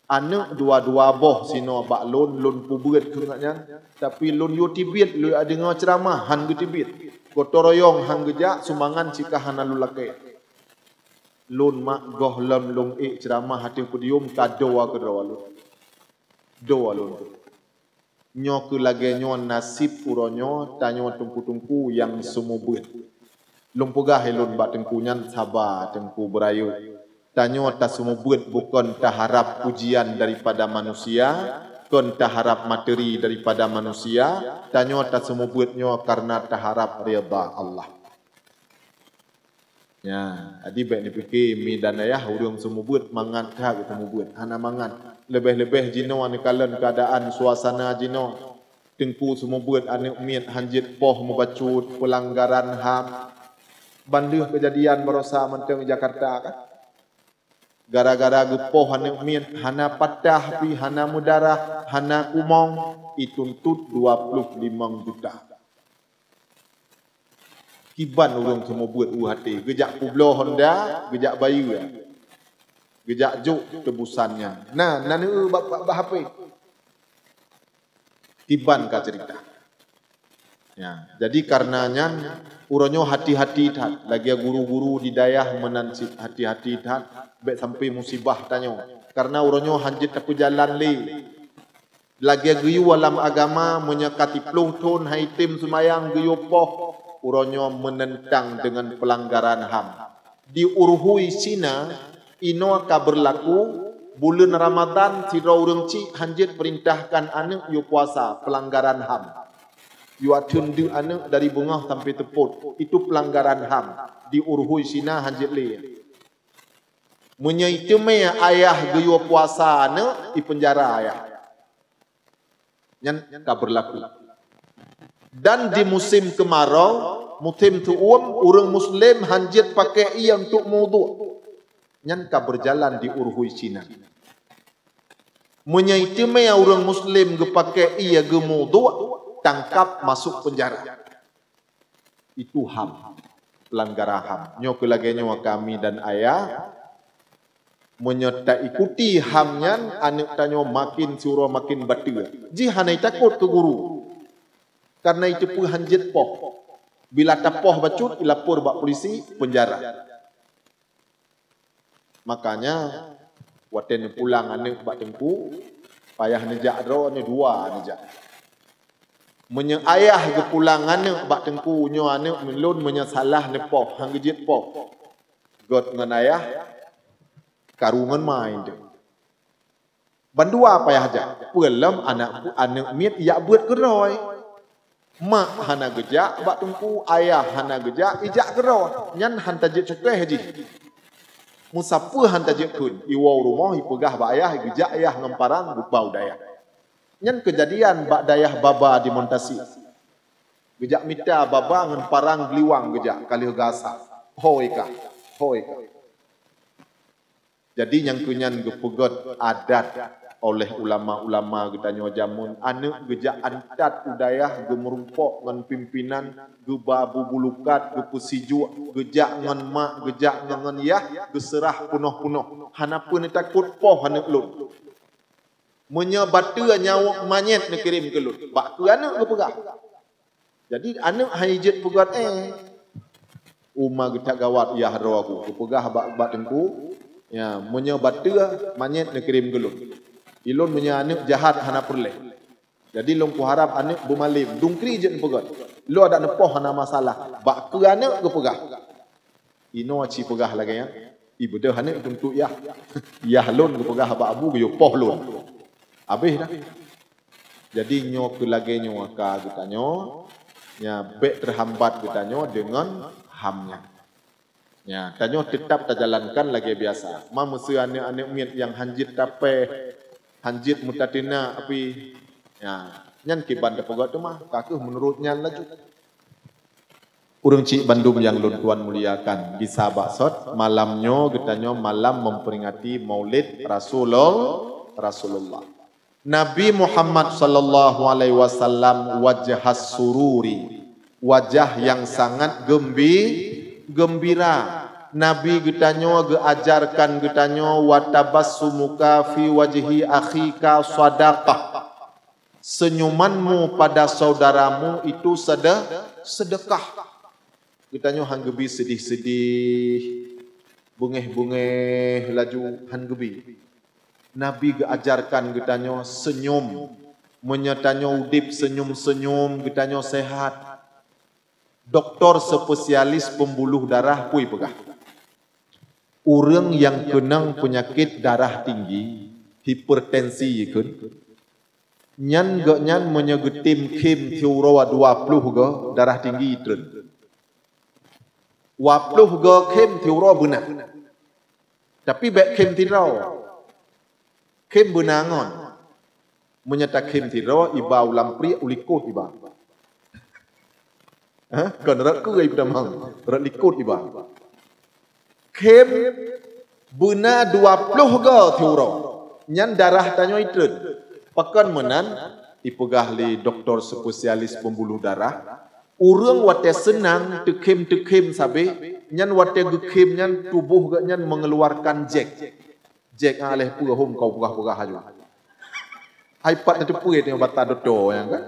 Aneuk dua-dua boh sinoe bak lôn, lôn peubeuet keu nyan, tapi lôn yue teubiet lôn jak deungö ceuramah, han geuteubiet. Gotong royong han geujak, sumbangan cit ka hana lôn lakèe. Lôn mak goh lom lôn ék ceuramah ateueh podium, ka doa keudroe lôn. Doa lôn. Nyoe keuh lagèe nyoe naseb uroe nyoe, tanyoe teungku-teungku nyang seumeubeuet. Lôn peugah lôn bak teungku nyan, saba teungku beurayeuk. Tanyoe taseumeubeuet bukon taharab pujian daripada manusia, kon taharab materi daripada manusia, tanyoe taseumeubeuet nyoe kareuna taharab ridha Allah. Nyan, jadi bèk neupike mi dan ayah ureueng seumeubeuet mangat that geuseumeubeuet, hana mangat. Leubeh-leubeh jinoe neukalon keuadaan suasana jinoe. Teungku seumeubeuet aneuk miet hanjeuet poh meubacut, peulanggaran ham. Ban lheueh keujadian baroesa mantong Jakarta kan. Gara-gara geupoh aneuk miet hana patah pih, hana meudarah, hana kumong, ituntot dua ploh limong juta. Kiban ureueng seumeubeuet u até, geujak peubloe honda, geujak bayeue, geujak jok teubusan nyan. Na, na neueu bak, bak, bak H P. Kiban ka ceurita. Ya, jadi kareuna nyan, uroe nyoe hati-hati that, lagèe guru-guru di dayah meunan cit hati-hati that, bèk sampai musibah tanyoe. Kareuna uroe nyoe hanjeuet tapeujalan lé. Lagèe geuyue lam agama, meunyoe ka siploh thon han item seumayang geuyue poh, uroe nyoe meunentang deungon peulanggaran ham. Di Urhui Cina, inoe ka beurlaku, buleuen Ramadhan sidroe ureueng chik hanjeuet peurintahkan aneuk yue puasa, peulanggaran ham. Yue ateun deuk aneuk dari beungoh sampai seupôt, itu peulanggaran ham. Di Urhui Cina hanjeuet lé. Meunyoe iteumé ayah geuyue puasa aneuk, ipeunjara ayah. Nyan ka beurlaku. Dan di musim keumarau, musim seuuem, ureueng muslim hanjeuet paké ié untuk mudhu. Nyan ka beurjalan di Urhui Cina. Meunyoe iteumé ureueng muslim geupakè ié geumudhu, tangkap masôk peunjara. Itu ham, peulanggaran ham. Nyoe keuh lagèe nyoe kami dan ayah, meunyoe taikuti ham nyan, aneuk tanyoe maken siuroe maken bateue. Jih hana itakot keu guru, kareuna iteupeue hanjeuet poh. Bila tapoh bacut, ilapor bak pulisi, peunjara. Makanya, watèe neupulang aneuk bak teungku, payah neujak droe, nyoe dua neujak. Meunyoe ayah geupulang aneuk bak teungku, nyoe aneuk meulôn meunyoe salah neupoh, han geujeuet poh. Göt ngon ayah, karu ngon ma indeuh. Bandua payah jak. Peue lom aneuk, aneuk miet ijak beuet keudroe. Mak hana geujak bak teungku, ayah hana geujak, ijak keudroe. Nyan han tajeuet cukéh jih. Meusapeue han tajeuet kheun, iwoe u rumoh, ipeugah bak ayah, geujak ayah ngon parang, geuba u dayah. Nyan keujadian bak dayah Baba di Montasi. Geujak mita Baba ngon parang geuliwang geujak, ka lheueh geuasa. Hôi kah, hôi kah. Jadi, nyang keu nyan geupeugöt adat oleh ulama-ulama geutanyoe jameun, aneuk geujak antat u dayah geumeurumpok ngon pimpinan, geuba bubulukat, geupeusijuek, geujak ngon mak, geujak ngon, ngon yah, geuseurah peunoh-peunoh. Hana peue neutakot poh aneuk lôn. Meunyoe bateue nyawöng manyét neukirém keu lôn, bak keu aneuëk geupeugah. Jadi aneuëk hai jeuet peugöt, eh, uma geutak gawat yah droe ku, geupeugah bak, bak teungku, ya, meunyoe bateue manyét neukirém keu lôn. Ilôn meunyoe aneuëk jahat hana peureulée. Jadi lôn kuharab aneuëk beumalém, dungkri jeuet neupeugöt. Lôn adak neupoh hana masalah, bak keu aneuëk geupeugah. Inoe ci peugah lagée nyan, ibeudôh aneuëk tuntot yah. Yah lôn geupeugah bak abu geuyue poh lôn. Habéh dah. Jadi nyoe keu lagée nyoe ka geutanyoe, nya bék teuhambat geutanyoe deungon ham nyan. Nya, tanyoe teutab tajalankan lagée biasa. Ma meuseu aneuëk-aneuëk miet nyang hanjeuet tapéh, hanjeuet meutateunak api. Nya, nyan kiban tapeugah teuma, ka kheueh meunurot nyan laju. Ureuëng chik bandum nyang lôn tuan muliakan, gisa bak sot, malam nyoe geutanyoe malam memperingati Maulid Rasulul-, Rasulullah. Nabi Muhammad sallallahu alaihi wasallam wajhas sururi, wajah yang sangat gembi-, gembira. Nabi geutanyoe geuajarkan geutanyoe, "Wa tabassumuka fi wajhi akhika sadaqah." Senyumanmu pada saudaramu itu sede-, sedekah. Geutanyoe han geubi seudeh-seudeh, beungéh-beungéh laju, han geubi. Nabi geuajarkan geutanyoe senyum. Meunyoe tanyoe udeb senyum-senyum, geutanyoe sehat. Doktor spesialis pembuluh darah peue peugah, ureuëng nyang keunong peunyakét darah tinggi, hipertensi jikheun, nyan gobnyan meunyoe geutem khém siuroe dua ploh goe, darah tinggi treun. Dua ploh goe khém siuroe beuna. Tapi bék khém sidroe. Khém beuna ngon. Meunyoe takhém sidroe, iba u lam priek, u likot iba. Hah? Kon rot keue itamong, rot likot iba. Khém beuna dua ploh goe siuroe. Nyan darah tanyoe itreun. Pakon meunan, ipeugah lé doktor spesialis pembuluh darah, ureuëng watée seunang teukhém-teukhém sabe, nyan watée geukhém nyan tuboh gobnyan mengeluarkan zat. Zat, ah, lheueh peue hom kau peugah-peugah aju. Hai pat neuteupeue teungoh bata doto nyang kan.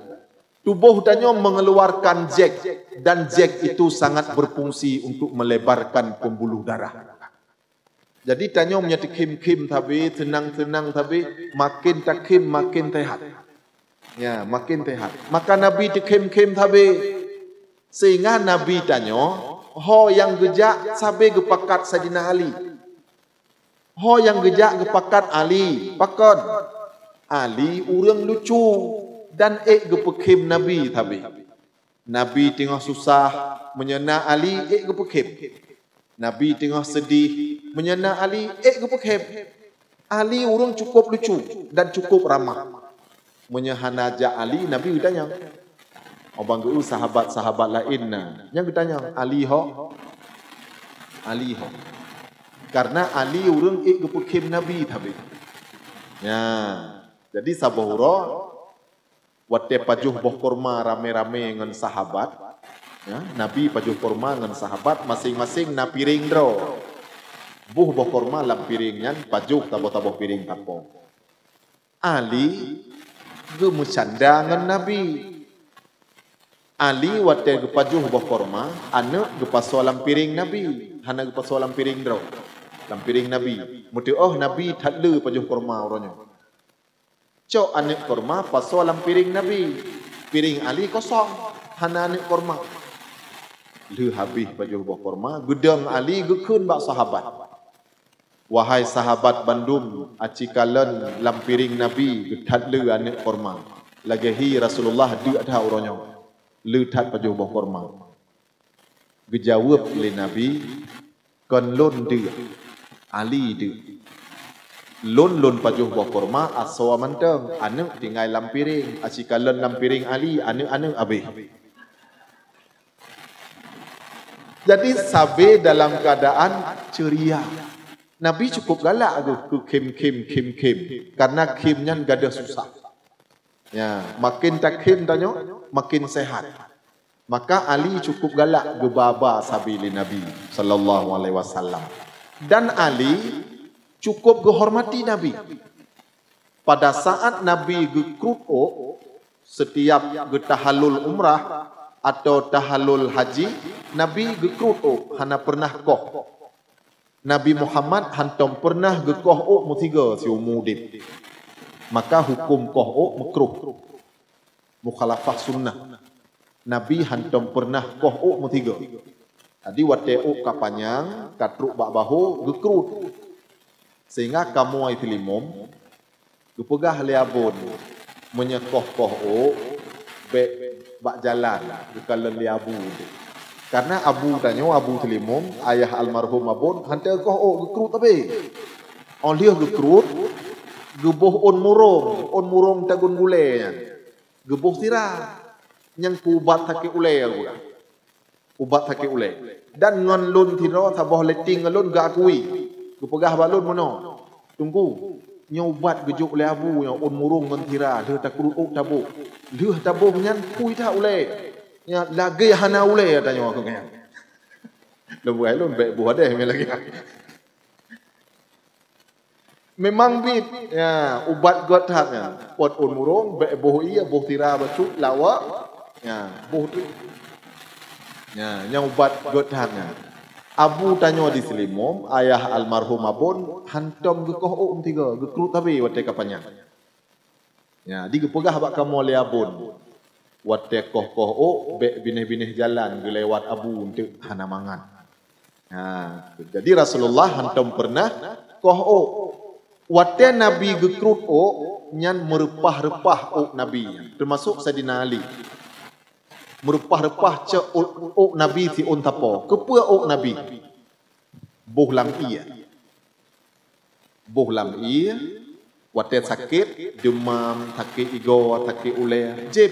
Tuboh tanyoe mengeluarkan zat, dan zat itu sangat berfungsi untuk melebarkan pembuluh darah. Jadi tanyoe meunyoe teukhém-khém sabe, seunang-seunang sabe, makin takhém makin sehat. Ya, makin sehat. Maka Nabi teukhém-khém sabe. Sehingga Nabi tanyoe, ho nyang geujak sabe geupakat Saidina Ali. Ho nyang geujak geupakat Ali, pakon? Ali ureuëng lucu dan ék geupeukhém Nabi sabe. Nabi teungoh susah, meunyoe na Ali ék geupeukhém. Nabi teungoh seudeh, meunyoe na Ali ék geupeukhém. Ali ureuëng cukup lucu dan cukup ramah. Meunyoe hana jak Ali, Nabi geutanyong. Obang geu sahabat-sahabat laén na, nyang geutanyong, "Ali ho?" Ali ho. Karena Ali ureuëng ék geupeukhém Nabi sabe. Nya, jadi saboh uroe watée pajoh boh kurma ramé-ramé ngon sahabat, ya, Nabi pajoh kurma ngon sahabat, maséng-maséng na piréng droe. Boh boh kurma lam piréng nyan pajoh saboh-saboh piréng sapo. Ali geumeucanda ngon Nabi. Ali watée geupajoh boh kurma, aneuëk geupasoe lam piréng Nabi, hana geupasoe lam piréng droe, lam piréng Nabi. Meuteuoh Nabi that le pajoh kurma uroe nyoe. Cok aneuëk kurma pasoe lam piréng Nabi. Piréng Ali kosong, hana aneuëk kurma. Lheueh habéh pajoh boh kurma, geudong Ali geukheun bak sahabat, "Wahai sahabat bandum, aci kalon lam piréng Nabi geuthat le aneuëk kurma, lagée hi Rasulullah deuk that uroe nyoe, le that pajoh boh kurma." Geujaweueb lé Nabi, "Kon lôn deuk, Ali deuk. Lôn, lôn pajoh boh kurma asoe mantong, aneuëk tinggai lam piréng, aci kalon lam piréng Ali, aneuëk-aneuëk habéh." Jadi sabe dalam keadaan ceria. Nabi cukup galak geuh keu khém-khém, khém-khém, karena khém nyan gadôh susah. Ya, makin takhém tanyoe, makin sehat. Maka Ali cukup galak geuba-ba sabe lé Nabi sallallahu alaihi wasallam. Dan Ali cukup geuhormati Nabi. Pada saat Nabi geukrut ôk, setiap geutahallul umrah atau tahallul haji, Nabi geukrut ôk, hana pernah koh. Nabi Muhammad hantom pernah geukoh ôk meusigoe siumu udeb. Maka huköm koh ôk meukruh, mukhalafah sunnah. Nabi hantom pernah koh ôk meusigoe. Jadi watée ôk ka panyang, ka trok bak bahô, geukrut. Sehingga kamoe teulimom geupeugah lé Abon, meunyoe koh-koh ôk, bék bak jalan geukalon lé Abu. Karena Abu tanyoe, Abu Teulimom, ayah almarhum Abon, hana koh ôk, geukrut abéh. Óh lheueh geukrut, geuboh ôn murông, ôn murông tagun gulée nyan. Geuboh sira, nyang keu ubat sakét ulée geupeugah. Ubat sakét ulée. Dan ngon lôn sidroe saboh leuting ngon lôn geuakui, geupeugah bak lôn meunoe, "Teungku, nyoe ubat geujok lé Abu nyoe, ôn murông ngon sira, lheueh takrut ôk taboh. Lheueh taboh nyan phui that ulée. Nyan lagée hana ulée tanyoe," kheun nyan. Lôn peugah lôn, "Bék boh adéh mé lagée nyan." Memang bit, ya, ubat gét that nyan. Pot ôn murông, bék boh ié, boh sira bacut, lawak, ya, boh tu. Ya, nyang ubat gét that nyan. Abu tanyoe di Teulimom, ayah almarhum Abon, hantom geukoh ôk meusigoe, geukrut abéh watée ka panyang. Ya, di geupeugah bak kamoe lé Abon, watée koh-koh ôk, bék binéh-binéh jalan geulewat Abu eunteuk hana mangat. Ha, jadi Rasulullah hantom pernah koh ôk. Watée Nabi geukrut ôk, nyan meureupah-reupah ôk Nabi nyan, teumasok Saidina Ali. Meureupah-reupah cok ôk, ôk Nabi siôn sapo. Keupeue ôk Nabi? Boh lam ié. Boh lam ié, watée sakét, deumam, sakét igoe, sakét ulée, jieb.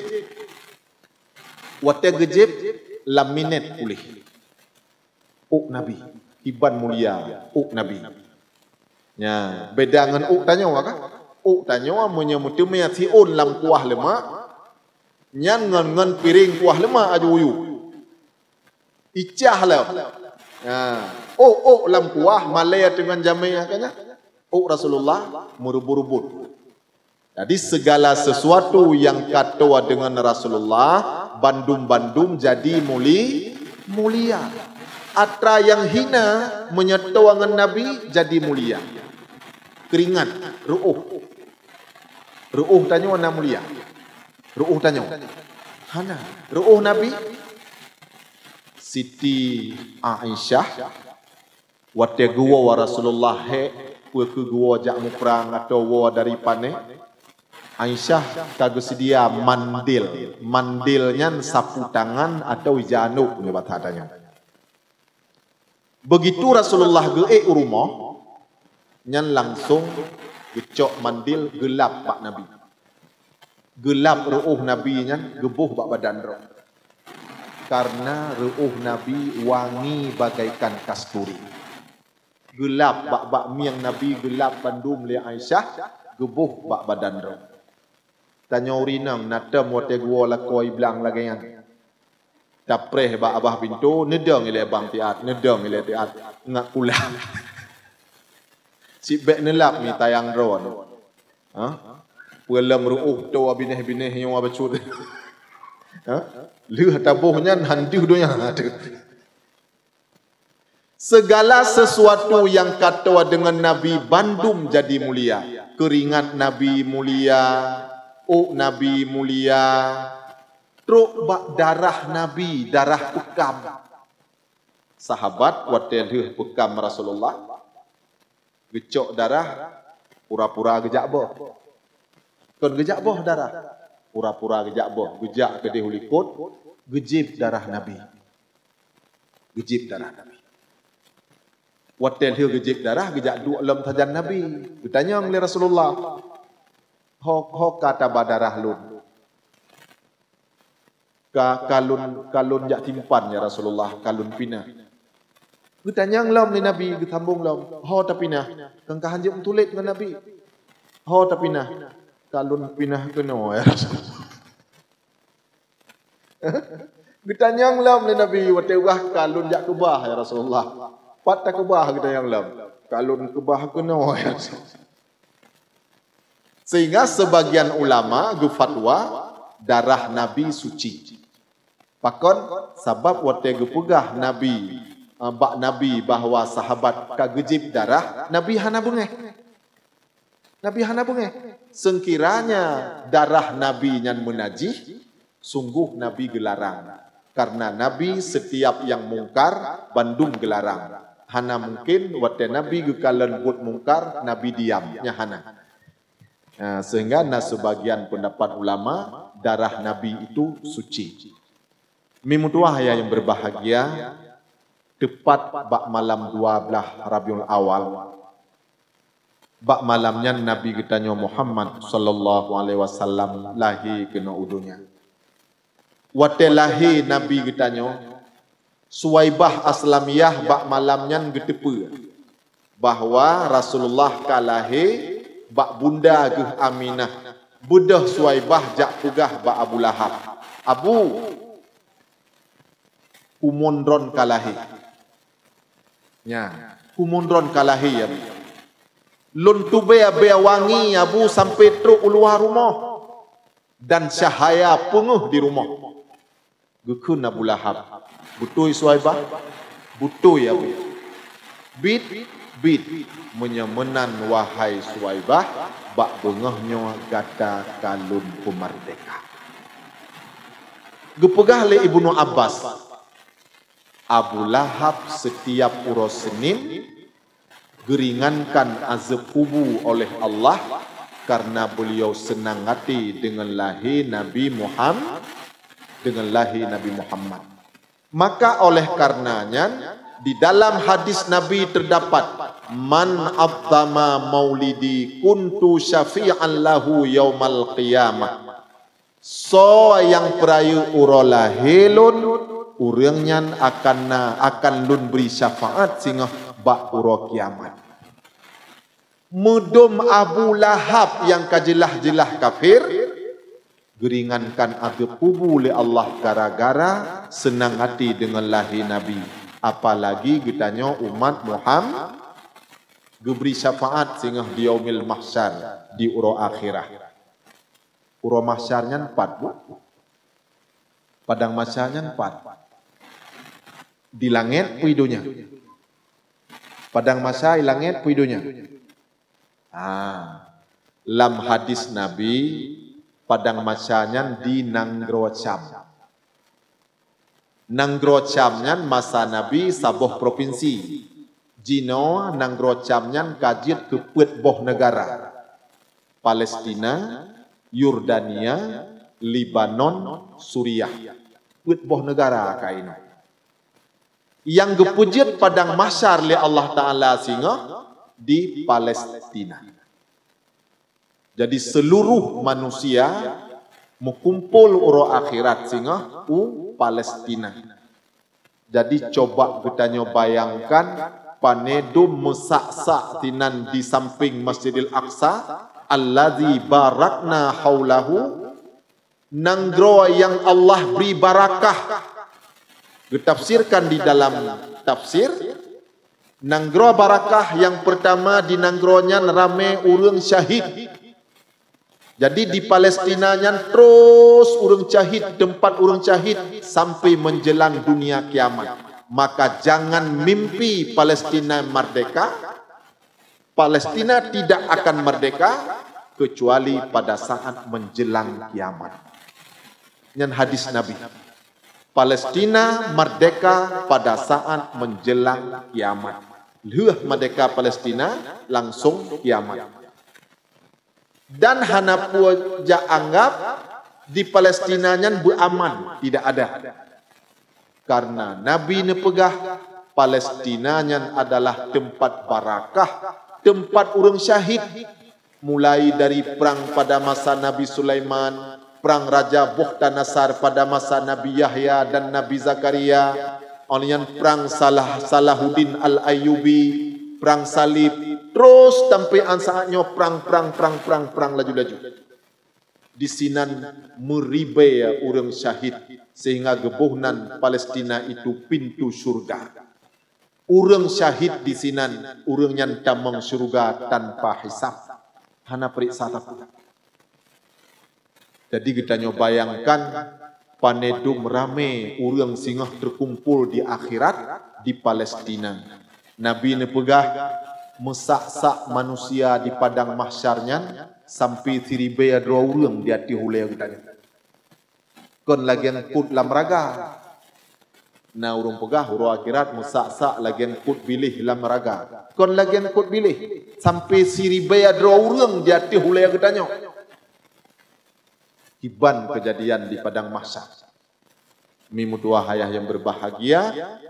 Watée geujieb, lam minét puléh. Ôk Nabi, kiban mulia ôk Nabi. Nya, beda ngon ôk tanyoe kan? Ôk tanyoe meunyoe meuteumé siôn lam kuah leumak, nyan ngon, ngon piréng kuah leumak aju uyu. Icah lom. Ha, ôk-ôk lam kuah malée teungon jamé ka nyan. Ôk Rasulullah meureubu-reubut. Jadi segala sesuatu nyang ka toe deungon Rasulullah, bandum-bandum jadi muli-, mulia. Atra nyang hina meunyoe toe ngon Nabi jadi mulia. Keuringat, reuôh. Reuôh tanyoe na mulia? Reuôh tanyoe? Hana. Reuôh Nabi? Siti Aisyah, watée geuwoe Rasulullah hék, peu kheueh geuwoe jak muprang atawa woe dari pané, Aisyah ka geuseudia mandil. Mandil nyan sapu tangan atawa ija anok nibak that tanyoe. Begitu Rasulullah geuék u rumoh, nyan langsong geucok mandil geulap bak Nabi. Geulap reuôh Nabi nyan geuboh bak badan droe. Karena reuôh Nabi wangi bagaikan kasturi. Geulap bak, bak mieng Nabi geulap bandum lé Aisyah, geuboh bak badan droe. Tanyoe ureueng inong na tom watée geuwoe lakoe blang lagée nyan. Tapreh bak babah pintoe, neudong ilée bang tiat, neudong ilée tiat, ngat pulang. Sibék neulap mi tayang droe. Ha? Peue lom reuôh toe binéh-binéh nyoe bacut. Ha? Lheueh taboh nyan han deuh donya teuh. Segala sesuatu nyang ka toe deungon Nabi bandum jadi mulia. Keuringat Nabi mulia, ôk Nabi mulia, trok bak darah Nabi, darah peukam. Sahabat watée lheueh peukam Rasulullah, geucok darah, pura-pura geujak boh. Kon geujak boh darah, pura-pura geujak boh, geujak keudeh u likot, geujieb darah Nabi. Geujieb darah Nabi. Watée lheueh geujieb darah, geujak duek lom sajan Nabi. Geutanyong lé Rasulullah, "Ho, ho ka taba darah lôn? Ka, ka lôn, ka lôn jak simpan, ya Rasulullah, ka lôn pinah." Geutanyong lom lé Nabi, geusambong lom, "Ho tapinah?" Kan ka hanjeuet meutulet ngon Nabi. "Ho tapinah?" "Ka lôn pinah keunoe, ya Rasulullah." Geutanyong lom lé Nabi, "Watée ubah ka lôn jak keubah, ya Rasulullah." "Pat takeubah?" geutanyong lom. "Ka lôn keubah keunoe, ya Rasulullah." Sehingga sebagian ulama geufatwa darah Nabi suci. Pakon? Sabab watée geupeugah Nabi, eh, bak Nabi bahwa sahabat ka geujieb darah, Nabi hana beungéh. Nabi hana beungéh. Seukiranya darah Nabi nyan meunajih, sungguh Nabi geularang. Karena Nabi setiap yang mungkar bandum geularang. Hana mungkin watée Nabi geukalon buet mungkar, Nabi diam. Nyan hana. Nah, sehingga na sebagian pendapat ulama, darah Nabi itu suci. Mi meutuwah ya yang berbahagia, tepat bak malam dua belas Rabiul Awal, bak malam nyan Nabi geutanyoe Muhammad sallallahu alaihi wasallam lahé keunoe u donya. Watée lahé Nabi geutanyoe, Suwaibah Aslamiyah bak malam nyan geuteupeue bahwa Rasulullah ka lahé bak bunda geuh Aminah. Beudôh Suwaibah jak peugah bak Abu Lahab, "Abu, kumon droen ka lahé." Nya, "Kumon droen ka lahé, Abu. Lôn tubée bée wangi, Abu, sampoe trok u luwa rumoh, dan cahya peungeuh di rumoh." Geukheun Abu Lahab, "Beutôi, Suwaibah?" "Beutôi, Abu." "Bit, bit, meunyoe meunan, wahai Suwaibah, bak beungoh nyoe gata ka lôn peumeurdeka." Geupeugah lé Ibnu Abbas, Abu Lahab setiap uroe Senin geuringankan azab kubu oleh Allah karena beliau senang hati dengan lahé Nabi Muham-, dengan lahé Nabi Muhammad. Maka oleh karena nyan, di dalam hadis Nabi terdapat, "Man azzama maulidi kuntu syafi'an lahu yaumal qiyamah." Soe nyang peurayeuk uroe lahé lôn, ureuëng nyan akan na, akan lôn bri syafaat singoh bak uroe kiamat. Meudom Abu Lahab nyang ka jeulaih-jeulaih kafir, geuringankan azab kubu lé Allah gara-gara seunang hati deungon lahé Nabi. Apalagi geutanyoe umat Muhammad, geubri syafaat singoh di Yaumil Mahsyar, di uroe akhirat. Uroe Mahsyar nyan pat, Bu? Padang Mahsyar nyan pat? Di langét peue i donya? Padang Mahsyar i langét peue i donya? Ah, lam hadis Nabi, Padang Mahsyar nyan di nanggroe Syam. Nanggroe Syam nyan masa Nabi saboh propinsi. Jinoe nanggroe Syam nyan ka jeuet keu peuet boh neugara, Palestina, Yordania, Lebanon, Suriah. Peuet boh neugara ka inoe. Nyang geupeujeuet Padang Mahsyar lé Allah Taala singoh di Palestina. Jadi, seluruh manusia meukumpol uroe akhirat singoh u Palestina. Jadi, coba geutanyoe bayangkan, pané dum meusak-sak sinan di sampéng Masjidil Aqsa, "Allazi barakna haulahu," nanggroe nyang Allah bri barakah. Geutafsirkan di dalam tafsir, nanggroe barakah nyang peurtama di nanggroe nyan ramé ureuëng syahid. Jadi, di Palestina nyan troh ureuëng syahid, teumpat ureuëng syahid sampai menjelang dunia kiamat. Maka jangan mimpi Palestina merdeka. Palestina tidak akan merdeka kecuali pada saat menjelang kiamat. Nyan hadis Nabi. Palestina merdeka pada saat menjelang kiamat. Lheueh merdeka Palestina, langsung kiamat. Dan hana peue jak anggap di Palestina nyan beuaman, tidak ada. Karena Nabi neupeugah, Palestina nyan adalah teumpat barakah, teumpat ureuëng syahid, mulai dari prang pada masa Nabi Sulaiman, prang Raja Bukhtanasar pada masa Nabi Yahya dan Nabi Zakaria, 'oh lheueh nyan prang Salah-, Salahuddin Al-Ayyubi, prang salib, troh sampai an saat nyoe prang, prang, prang, prang, prang laju-laju. Di sinan meuribée ureuëng syahid, sehingga geuboh nan Palestina itu pintu syurga. Ureuëng syahid di sinan, ureuëng nyan tamong syurga tanpa hisab. Hana peuriksa sapeue. Jadi geutanyoe bayangkan, pane dum ramé ureuëng singoh teukumpul di akhirat di Palestina. Nabi neupeugah, meusak-sak manusia di padang mahsyar nyan sampai siribée droe ureuëng di ateueh ulée geutanyoe. Kon lagée eungkot lam raga. Na ureuëng peugah uroe akhirat meusak-sak lagée eungkot biléh lam raga. Kon lagée eungkot biléh, sampai siribée droe ureuëng di ateueh ulée geutanyoe. Kiban keujadian di padang mahsyar. Mi meutuwah ayah nyang beubahgia,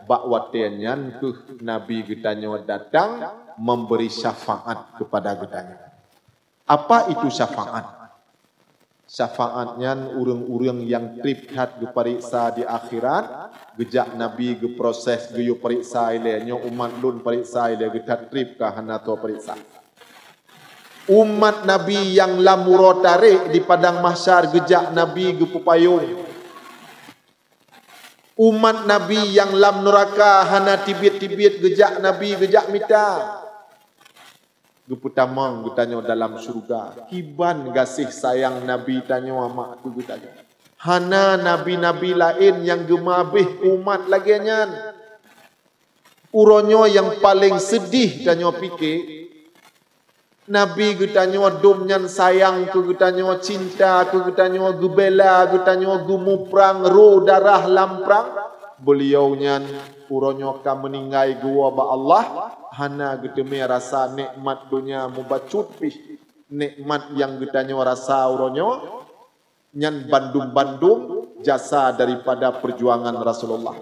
bak watée nyan kheueh Nabi geutanyoe datang memberi syafaat kepada geutanyoe. Apa itu syafaat? Syafaat nyan ureuëng-ureuëng nyang treb that geupareksa di akhirat, geujak Nabi geuproses geuyue pareksa ilée, nyoe umat lôn pareksa ilée, geuthat treb ka hana toe pareksa. Umat Nabi nyang lam uroe tarek di padang mahsyar geujak Nabi geupeupayong. Umat Nabi nyang lam nuraka hana tibiet-tibiet geujak Nabi geujak mita. Geupeutamong geutanyoe dalam syeuruga. Kiban gaséh sayang Nabi tanyoe mak keu geutanyoe. Hana nabi-nabi laén nyang geumabeh umat lagée nyan. Uroe nyoe nyang paleng seudeh tanyoe pike, Nabi geutanyoe dum nyan sayang keu geutanyoe, cinta keu geutanyoe, geubela geutanyoe, geumuprang roh darah lam prang. Beuliau nyan uroe nyoe ka meuninggai geuwoe bak Allah, hana geuteumé rasa nekmat donya mubacut pih. Nekmat nyang geutanyoe rasa uroe nyoe nyan bandum-bandum jasa daripada peujuangan Rasulullah.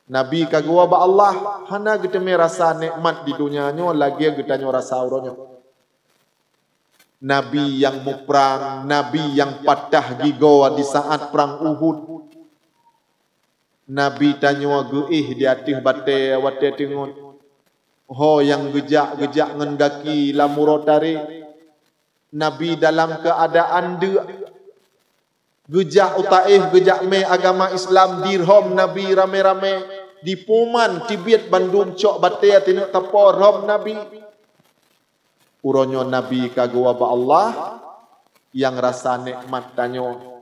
Nabi ka geuwoe bak Allah, hana geuteumé rasa nekmat di donya nyoe lagée geutanyoe rasa uroe nyoe. Nabi nyang muprang, Nabi nyang patah gigoe di saat prang Uhud. Nabi tanyoe geuéh di ateueh batée watée teungeut. Ho nyang geujak-geujak ngon gaki lam uroe tarek. Nabi dalam keuadaan deuk. Geujak u Taif geujak mé agama Islam, dirhom Nabi ramé-ramé, dipuman tibiet bandum cok batée tineuk tapo rhom Nabi. Uroe nyoe Nabi ka geuwoe bak Allah nyang rasa nekmat tanyoe.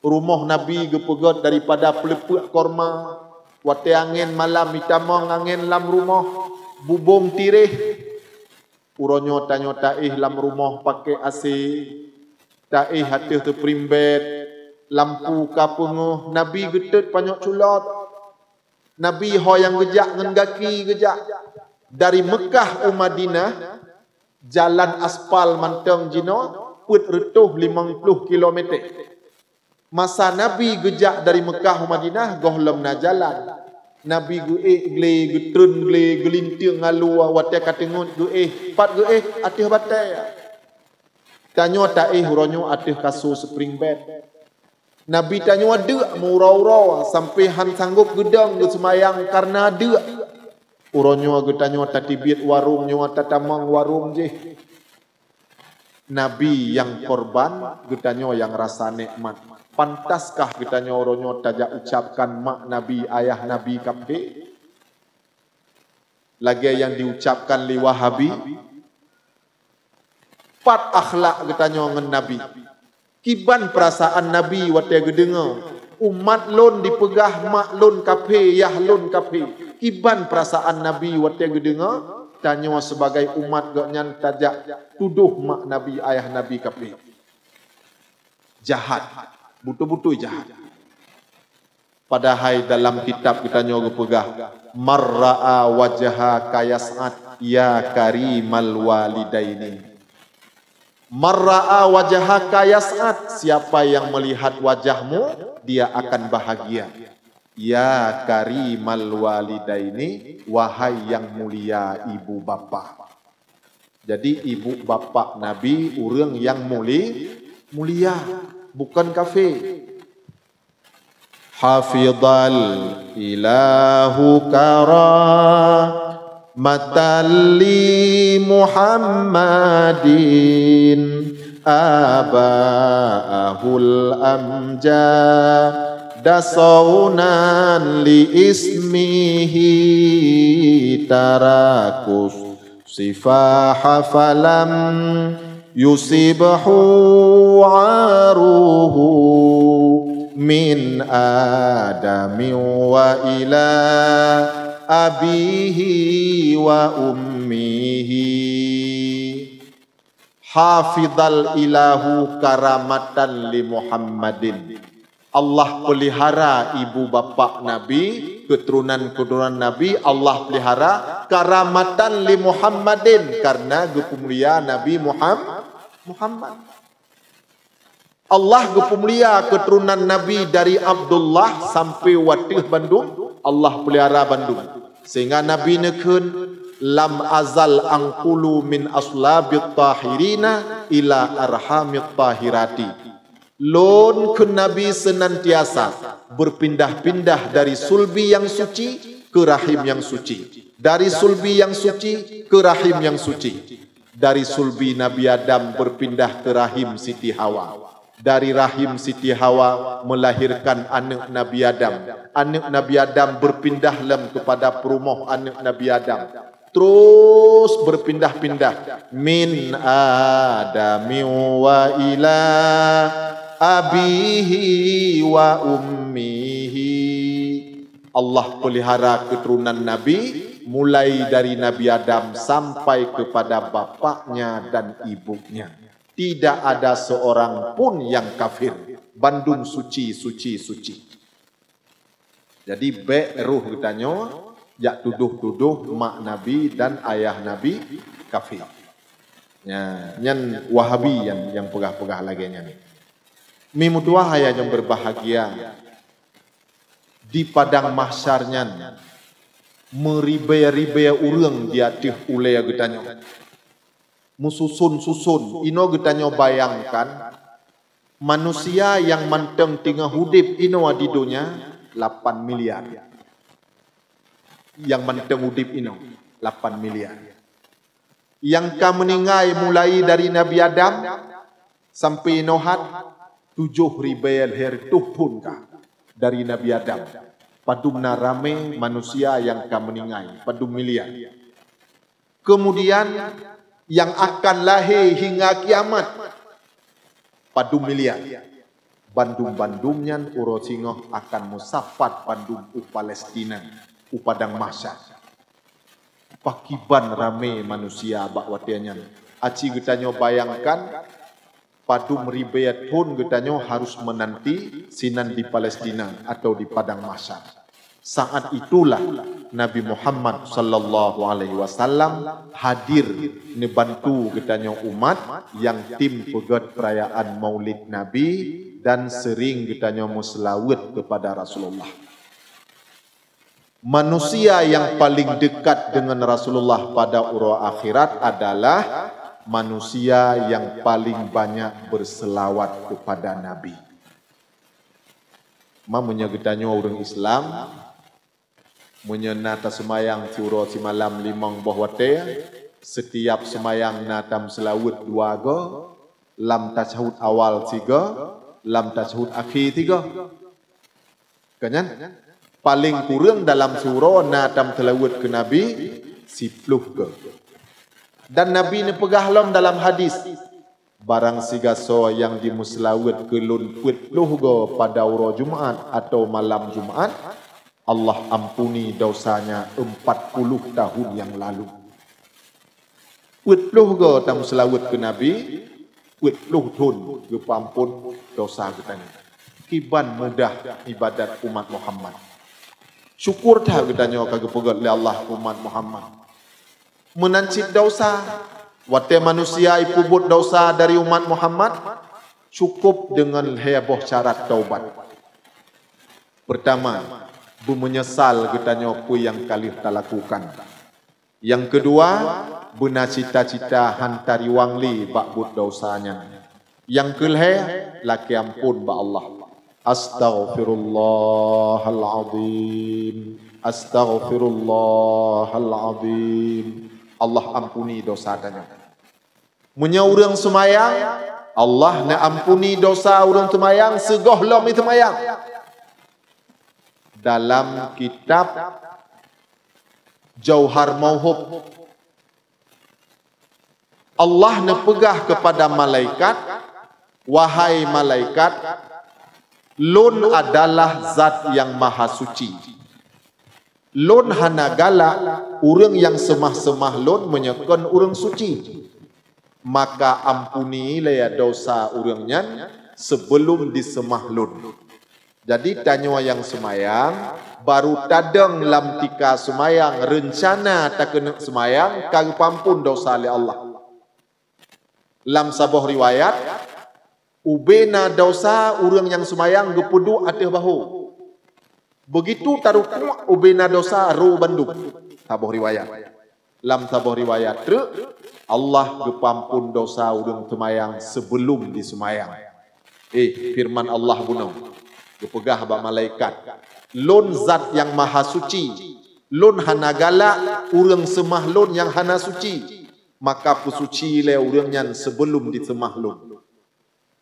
Rumoh Nabi geupeugét daripada peuleupeuk korma, watée angén malam itamong angén lam rumoh, bubông tiréh. Uroe nyoe tanyoe taéh lam rumoh paké AC, taéh ateueh teuprimbet, lampu ka peungeuh, Nabi geutot panyöt culot. Nabi ho nyang geujak ngon gaki geujak. Dari Meukah u Madinah, jalan aspal mantong jinoe peuet reutôh limong ploh kilometer. Masa Nabi geujak dari Meukah u Madinah, gohlom na jalan. Nabi geuék glé, geutreun glé, geulinteung alue, watée ka teungeut geuéh, pat geuéh ateueh batée. Tanyoe taéh uroe nyoe ateueh kasô spring bed. Nabi tanyoe deuk meuuroe-uroe sampoe han sanggop geudong geuseumayang kareuna deuk. Uroe nyoe geutanyoe tatibiet warong nyoe tatamong warong jih. Nabi nyang korban, geutanyoe nyang rasa nekmat. Pantaskah geutanyoe uroe nyoe tajak ucapkan mak Nabi, ayah Nabi kafé? Lagée nyang diucapkan lé Wahabi, pat akhlak geutanyoe ngon Nabi? Kiban peurasaan Nabi watée geudeungoe, "Umat lôn dipeugah mak lôn kafé, yah lôn kafé"? Kiban peurasaan Nabi watée geudeungoe, tanyoe sibagai umat gobnyan tajak tudoh mak Nabi, ayah Nabi kafé? Jahat, beutôi-beutôi jahat. Padahai dalam kitab geutanyoe geupeugah, "Man ra'a wajhaka yas'ad, ya karimal walidaini." "Man ra'a wajhaka yas'ad," siapa yang melihat wajahmu, dia akan bahagia. "Ya karimal walidaini," wahai yang mulia ibu bapa. Jadi, ibu bapa Nabi ureuëng nyang muli-, mulia, bukan kafé. Hafidhal ilahu karamatan li Muhammadin, aba'ahul amjada saunan li ismihi, tarakus sifaha falam Yusibhu aruhu min Adam wa ila abihi wa ummihi. Hafizal ilahu karamatan li Muhammadin. Allah pelihara ibu bapak Nabi, keturunan-keturunan Nabi, Allah pelihara karamatan li Muhammadin, karena geupeumulia Nabi Muham-, Muhammad. Allah geupeumulia keturunan Nabi dari Abdullah sampai wateuh bandum, Allah pelihara bandum. Sehingga Nabi neukheun, "Lam azal anqulu min aslabit tahirina ila arhamit tahirati." Lôn kheun Nabi senantiasa berpindah-pindah dari sulbi yang suci ke rahim yang suci, dari sulbi yang suci ke rahim yang suci. Dari sulbi Nabi Adam berpindah ke rahim Siti Hawa. Dari rahim Siti Hawa melahirkan aneuk Nabi Adam. Aneuk Nabi Adam berpindah lom kepada peurumoh aneuk Nabi Adam. Terus berpindah-pindah. Min Adami wa ila abihi wa ummihi. Allah pelihara keturunan Nabi mulai dari Nabi Adam sampai kepada bapaknya dan ibunya. Tidak ada seorang pun yang kafir. Bandum suci, suci, suci. Jadi, bék roh geutanyoe jak tudoh-tudoh mak Nabi dan ayah Nabi kafir. Nya, nyan Wahabi nyang, nyang peugah-peugah lagée nyan. Mi meutuwah ayah nyang berbahagia, di padang mahsyar nyan meuribée-ribée ureuëng di ateueh ulée geutanyoe. Meususon-suson, inoe geutanyoe bayangkan, manusia nyang mantong teungoh udeb inoe di donya lapan miliar. Nyang mantong udeb inoe lapan miliar. Nyang ka meuninggai mulai dari Nabi Adam sampai inoe hat tujoh ribée lhée reutôh thon ka dari Nabi Adam. Padum na ramé manusia nyang ka meuninggai, padum miliar. Kemudian, nyang akan lahé hingga kiamat, padum miliar. Bandum-bandum nyan uroe singoh akan meusapat bandum u Palestina, u padang mahsyar. Pakiban ramé manusia bak watée nyan. Aci geutanyoe bayangkan, padum ribée thon geutanyoe harus meunanti sinan di Palestina atau di padang mahsyar. Saat itulah Nabi Muhammad sallallahu alaihi wasallam hadir neubantu geutanyoe umat nyang tim peugét peurayaan Maulid Nabi dan sering geutanyoe meuseulaweuet keupada Rasulullah. Manusia nyang paling dekat dengan Rasulullah pada uroe akhirat adalah manusia nyang paling banyak berselawat kepada Nabi. Ma meunyoe geutanyoe ureuëng Islam, meunyoe na taseumayang siuroe simalam limong boh watée, setiap seumayang na tameuseulaweuet dua goe, lam tasyahud awal sigoe, lam tasyahud akhé sigoe. Ka nyan, paleng kureueng dalam siuroe na tameuseulaweuet keu Nabi siploh goe. Dan Nabi neupeugah lom dalam hadis, "Barang sigasoe nyang jimeuseulaweuet keu lôn peuet ploh goe pada uroe Jumat atau malam Jumat, Allah ampuni dosanya empat puluh tahun yang lalu." Peuet ploh goe tameuseulaweuet keu Nabi, peuet ploh thon geupeuampon dosa geutanyoe. Kiban mudah ibadat umat Muhammad. Syukur that geutanyoe ka geupeugét lé Allah umat Muhammad. Meunan cit dosa, watée manusia ipeubuet dosa dari umat Muhammad, cukup deungon lhée boh syarat taubat. Peurtama, beumeunyeusal geutanyoe peue nyang ka lheueh talakukan. Nyang keudua, beuna cita-cita han tariwang lé bak buet desya nyan. Nyang keulhée, lakée amphon bak Allah. Astaghfirullahalazim. Astaghfirullahalazim. Allah ampuni desya tanyoe. Meunyoe ureuëng seumayang, Allah neuampuni desya ureuëng seumayang sigohlom jiseumayang. Dalam kitab Jauhar Mauhub, Allah neupeugah keupada malaikat, "Wahai malaikat, Lôn adalah Zat nyang Mahasuci. Lôn hana galak ureuëng nyang seumah-seumah Lôn meunyoe kon ureuëng suci. Maka ampuni lé desya ureuëng nyan seubeulom diseumah Lôn." Jadi, tanyoe nyang seumayang, barô tadong lam tika seumayang reuncana takeuneuk seumayang ka geupeuampon desya lé Allah. Lam saboh riwayat, ubena desya ureuëng nyang seumayang geupeuduek ateueh bahô. Beugitu tarukuk, ubena desya rô bandum. Saboh riwayat. Lam saboh riwayat treuk, Allah geupeuampon desya ureuëng seumayang seubeulom diseumayang. Eh, feureuman Allah bunoe, geupeugah bak malaikat, "Lôn Zat nyang Mahasuci. Lôn hana galak ureuëng seumah Lôn nyang hana suci. Maka peusuci lé ureuëng nyan seubeulom diseumah Lôn."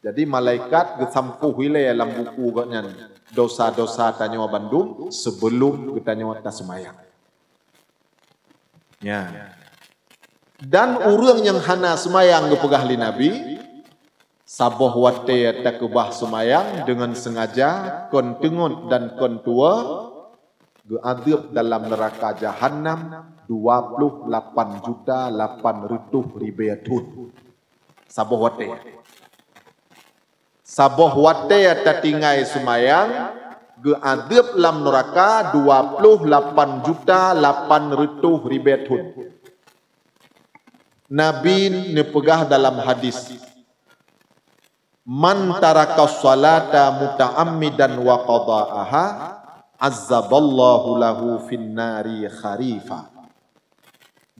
Jadi, malaikat geusampôh ilée lam buku gobnyan desya-desya tanyoe bandum seubeulom geutanyoe taseumayang. Nya. Dan ureuëng nyang hana seumayang, geupeugah lé Nabi, saboh watée takeubah seumayang deungon seungaja, kon teungot dan kon tuwoe, geuadeueb dalam neuraka Jahannam dua ploh lapan juta lapan reutôh ribée thon. Saboh watée. Saboh watée tatinggai seumayang, geuadeueb lam neuraka dua ploh lapan juta lapan reutôh ribée thon. Nabi neupeugah dalam hadis, "Man taraka shalata muta'ammidan wa qadha'aha, azzaballahu lahu fin nari kharifa."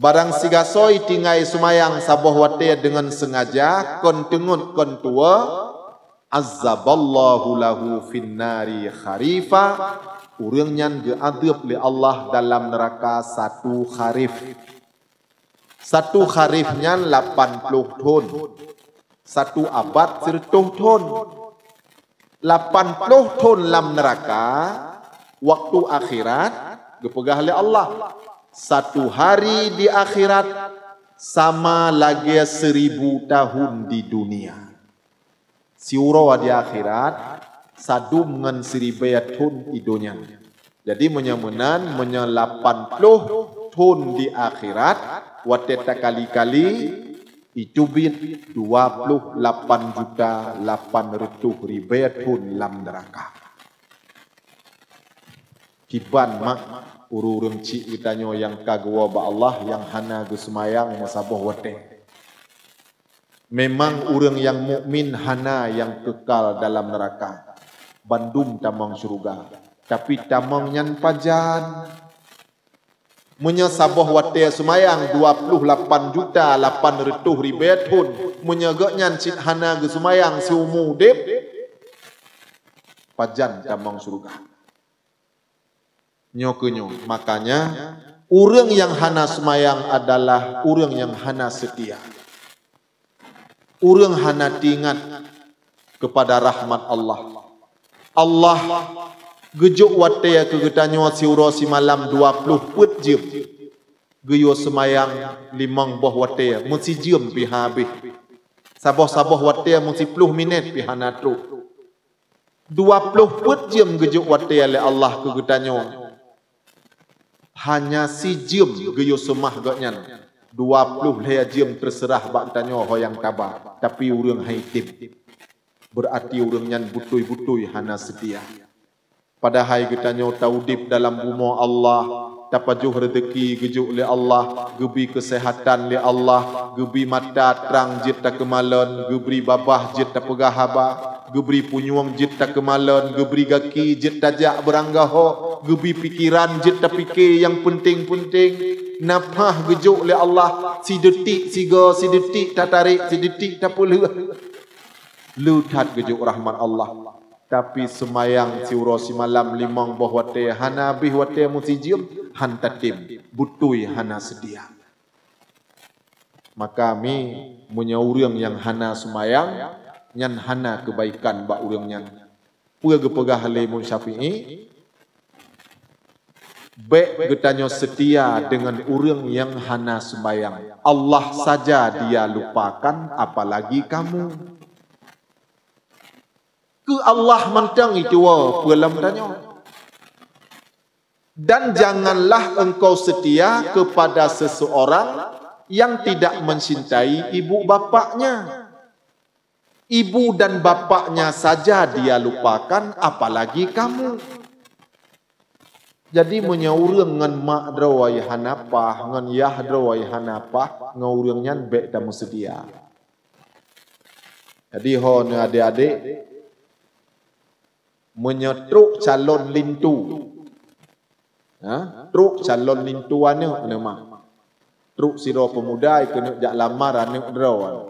Barang sigasoe tinggai seumayang saboh watée deungon seungaja, kon teungot kon tuwoe, azzaballahu lahu fin nari kharifa, ureuëng nyan geuadeueb lé Allah dalam neuraka satu kharif. Satu kharif nyan lapan ploh thon. Satu abad sireutôh thon. Lapan ploh thon lam neuraka, waktu akhirat, geupeugah lé Allah, satu hari di akhirat sama lagée seribu tahun di dunia. Siuroe di akhirat, sadum ngon siribée thon di donya. Jadi, meunyoe meunan, meunyoe lapan ploh thon di akhirat, watée takali-kali, itu biet dua ploh lapan juta lapan reutôh ribée thon lam neuraka. Kiban mak ureuëng-ureuëng chik geutanyoe nyang ka geuwoe bak Allah nyang hana geuseumayang meusaboh watée. Memang ureuëng nyang mukmin hana nyang keukal dalam neuraka. Bandum tamong syeuruga. Tapi tamong nyan pajan. Meunyoe saboh watée seumayang dua ploh lapan juta lapan reutôh ribée thon, meunyoe gobnyan cit hana geuseumayang siumu udeb, pajan tamong syeuruga. Nyoe keuh nyoe, makanya, ureuëng nyang hana seumayang adalah ureuëng nyang hana seutia. Ureuëng hana teuingat keupada rahmat Allah. Allah geujok watée keu geutanyoe siuroe simalam dua ploh peuet jeuem. Geuyue seumayang limong boh watée, meusijeuem pih habéh. Saboh-saboh watée meusiploh minét pih hana troh. Dua ploh peuet jeuem geujok watée lé Allah keu geutanyoe. Hanya sijeuem geuyue seumah gobnyan. Dua ploh lhée jeuem teuseurah bak geutanyoe ho nyang taba, tapi ureuëng hai tem. Beurati ureuëng nyan beutôi-beutôi hana seutia. Padahai geutanyoe taudeb dalam bumoe Allah, tapajoh reuzeki geujok lé Allah, geubri keuseuhatan lé Allah, geubri mata trang jeuet takeumalon, geubri babah jeuet tapeugah haba, geubri punyueng jeuet takeumalon, geubri gaki jeuet tajak beuranggaho, geubri pikeran jeuet tapike nyang peunteng-peunteng. Nafah geujok lé Allah, sideutik sigoe, sideutik tatarek, sideutik tapeulheueh. Le that geujok rahmat Allah. Tapi seumayang siuroe simalam limong boh watée, hana habéh watée meusijeuem, han tatem, beutôi hana seutia. Maka mi, meunyoe ureuëng nyang hana seumayang, nyan hana keubaikan bak ureuëng nyan. Peue geupeugah lé Imam Syafi'i? Bék geutanyoe seutia deungon ureuëng nyang hana seumayang. Allah saja Dia lupakan, apalagi kamu. Keu Allah mantong ituwoe peue lom tanyoe. Dan janganlah engkau setia kepada seseorang yang tidak mencintai ibu bapaknya. Ibu dan bapaknya saja dia lupakan, apalagi kamu. Jadi, meunyoe ureuëng ngon mak droe hana paih, ngon yah droe hana paih, ngon ureuëng nyan bék tameuseutia. Jadi, ho neuh adék-adék, meunyoe trok calon linto, ha, trok calon linto aneuëk, aneuëk mak, trok sidroe peumuda keuneuk jak lamar aneuëk droe,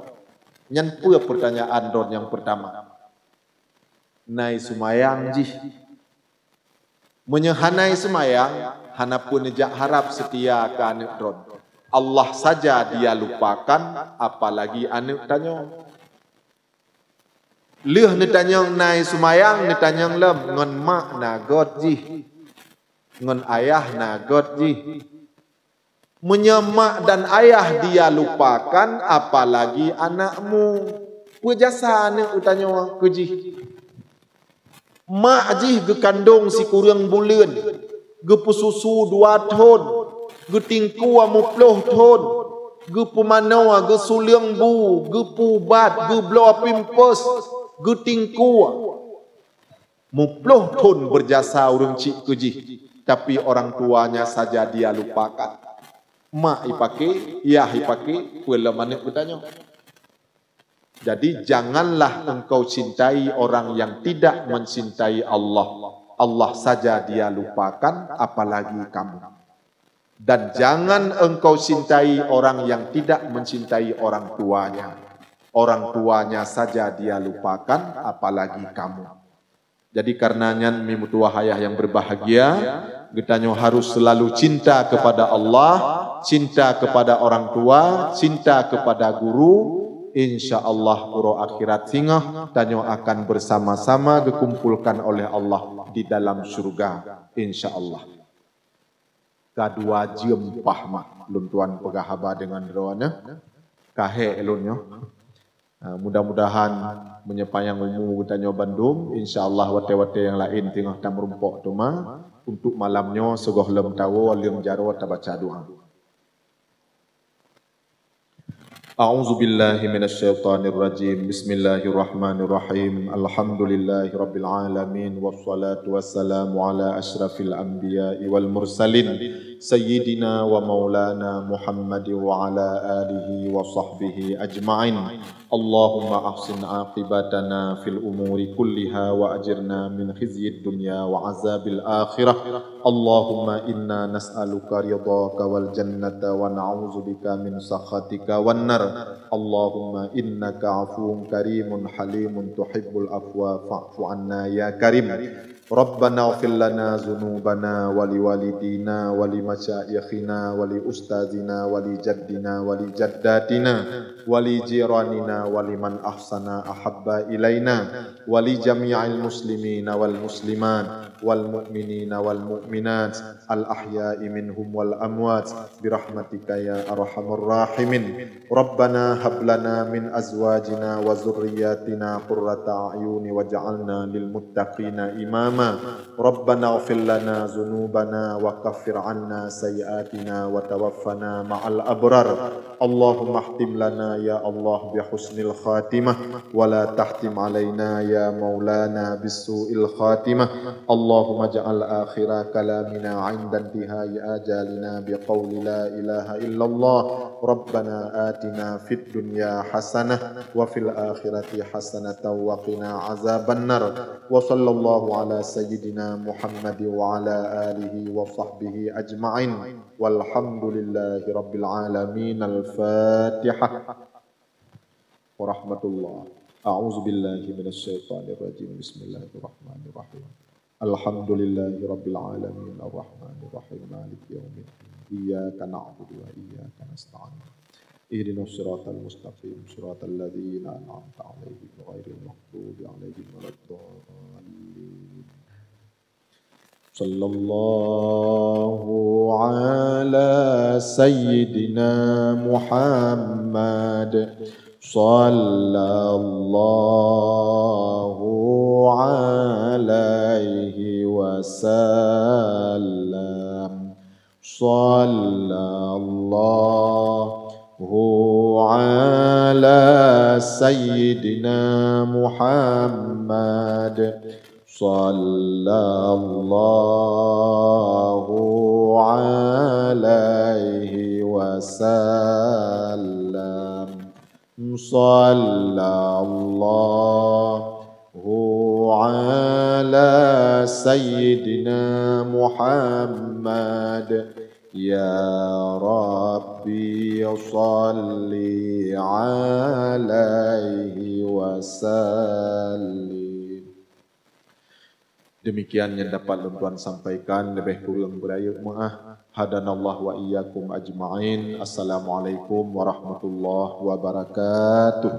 nyan peue peurtanyaan droe nyang peurtama? Na seumayang jih? Meunyoe hana seumayang, hana peue neujak harab seutia keu aneuëk droe. Allah saja dia lupakan, apalagi aneuëk tanyoe. Lheueh neutanyong na seumayang, neutanyong lom ngon mak na göt jih, ngon ayah na göt jih. Meunyoe mak dan ayah dia lupakan, apalagi anakmu. Peue jasa aneuëk geutanyoe keu jih? Mak jih geukandong sikureueng buleuen, geupeususu dua thon, geutingkue muplôh thon, geupeumanoe, geusuleueng bu, geupeuubat, geubloe pampers, geutingkue. Muplôh thon beujasa ureuëng chik keu jih, tapi orang tuanya saja dia lupakan. Mak ipaké, yah ipaké, peue lom aneuëk geutanyoe. Jadi, janganlah engkau cintai orang yang tidak mencintai Allah. Allah saja dia lupakan, apalagi kamu. Dan jangan engkau cintai orang yang tidak mencintai orang tuanya. Orang tuanya saja dia lupakan, apalagi kamu. Jadi, karena nyan, mimeutuwah ayah yang berbahagia, geutanyoe harus selalu cinta kepada Allah, cinta kepada orang tua, cinta kepada guru. Insya Allah, uroe akhirat singoh tanyoe akan bersama-sama geukumpulkan oleh Allah di dalam syurga. Insya Allah. Ka dua jeuem paih mak lôn tuan peugah haba deungon droeneuh. Ka hék lôn nyoe. Ha, mudah-mudahan meunyoe panyang umu geutanyoe bandum, insya Allah watée-watée nyang laén teungoh tameurumpok teuma untuk malam nyoe sigohlom tawoe leueng jaroe tabaca doa. A'udzubillahi minasyaitonirrajim. Bismillahirrahmanirrahim. Alhamdulillahirabbil alamin, wassalatu wassalamu ala asyrafil anbiya'i wal mursalin, sayyidina wa maulana Muhammad wa ala alihi wa sahbihi ajma'in. Allahumma ahsin aqibatana fil umuri kulliha wa ajirna min khizyid dunya wa azabil akhirah. Allahumma inna nas'aluka ridhaka wal jannata wa na'udzubika min sakhatika wan nar. Allahumma innaka afuwun karimun halimun tuhibbul afwa fa'fu anna ya karim. Rabbana ighfir lana dzunubana wa liwalidina wa limasyaikhina wa liustadzina wa lijaddina wa lijaddatina wa lijiranina wa liman ahsana ahabba ilaina wa li jami'il muslimina wal muslimat wal mu'minina wal mu'minat al ahya'i minhum wal amwat birahmatika ya arhamar rahimin. Rabbana hab lana min azwajina wa dzurriyyatina qurrata a'yuni waj'alna lil muttaqina imama. Rabbana ighfir lana dzunubana wa kaffir 'anna sayyi'atina wa tawaffana ma'al abrar. Allahumma khtim lana ya Allah bi husnil khatimah wa la tahtim 'alaina ya maulana bisu'il khatimah. Allahumma ja'al akhira kalamina 'inda intihai ajalina biqauli la ilaha illallah. Rabbana atina fid dunya hasanah wa fil akhirati hasanatan wa qina azabannar. Wa sallallahu ala sayyidina Muhammad wa ala alihi wa sahbihi ajma'in. Walhamdulillahi rabbil alamin. Al-Fatihah. Wa rahmatullah. A'udzubillahi minasyaitonirrajim. Bismillahirrahmanirrahim. Alhamdulillahi rabbil alamin. Arrahmanirrahim. Maliki yaumiddin. Iyyaka na'budu wa iyyaka nasta'in. Ihdinas siratal mustaqim. Siratal ladzina an'amta 'alaihim ghairil maghdubi 'alaihim waladdallin. Sallallahu ala sayyidina Muhammad. Sallallahu alaihi wasallam. Sallallahu ala sayyidina Muhammad. Sallallahu alaihi wasallam. Sallallahu ala sayyidina Muhammad. Ya Rabbi, salli alaihi wasallim. Demikian yang dapat lôn tuan sampaikan, lebih kurang beurayeuk meu'ah. Hadanallah wa iyyakum ajma'in. Assalamualaikum warahmatullahi wabarakatuh.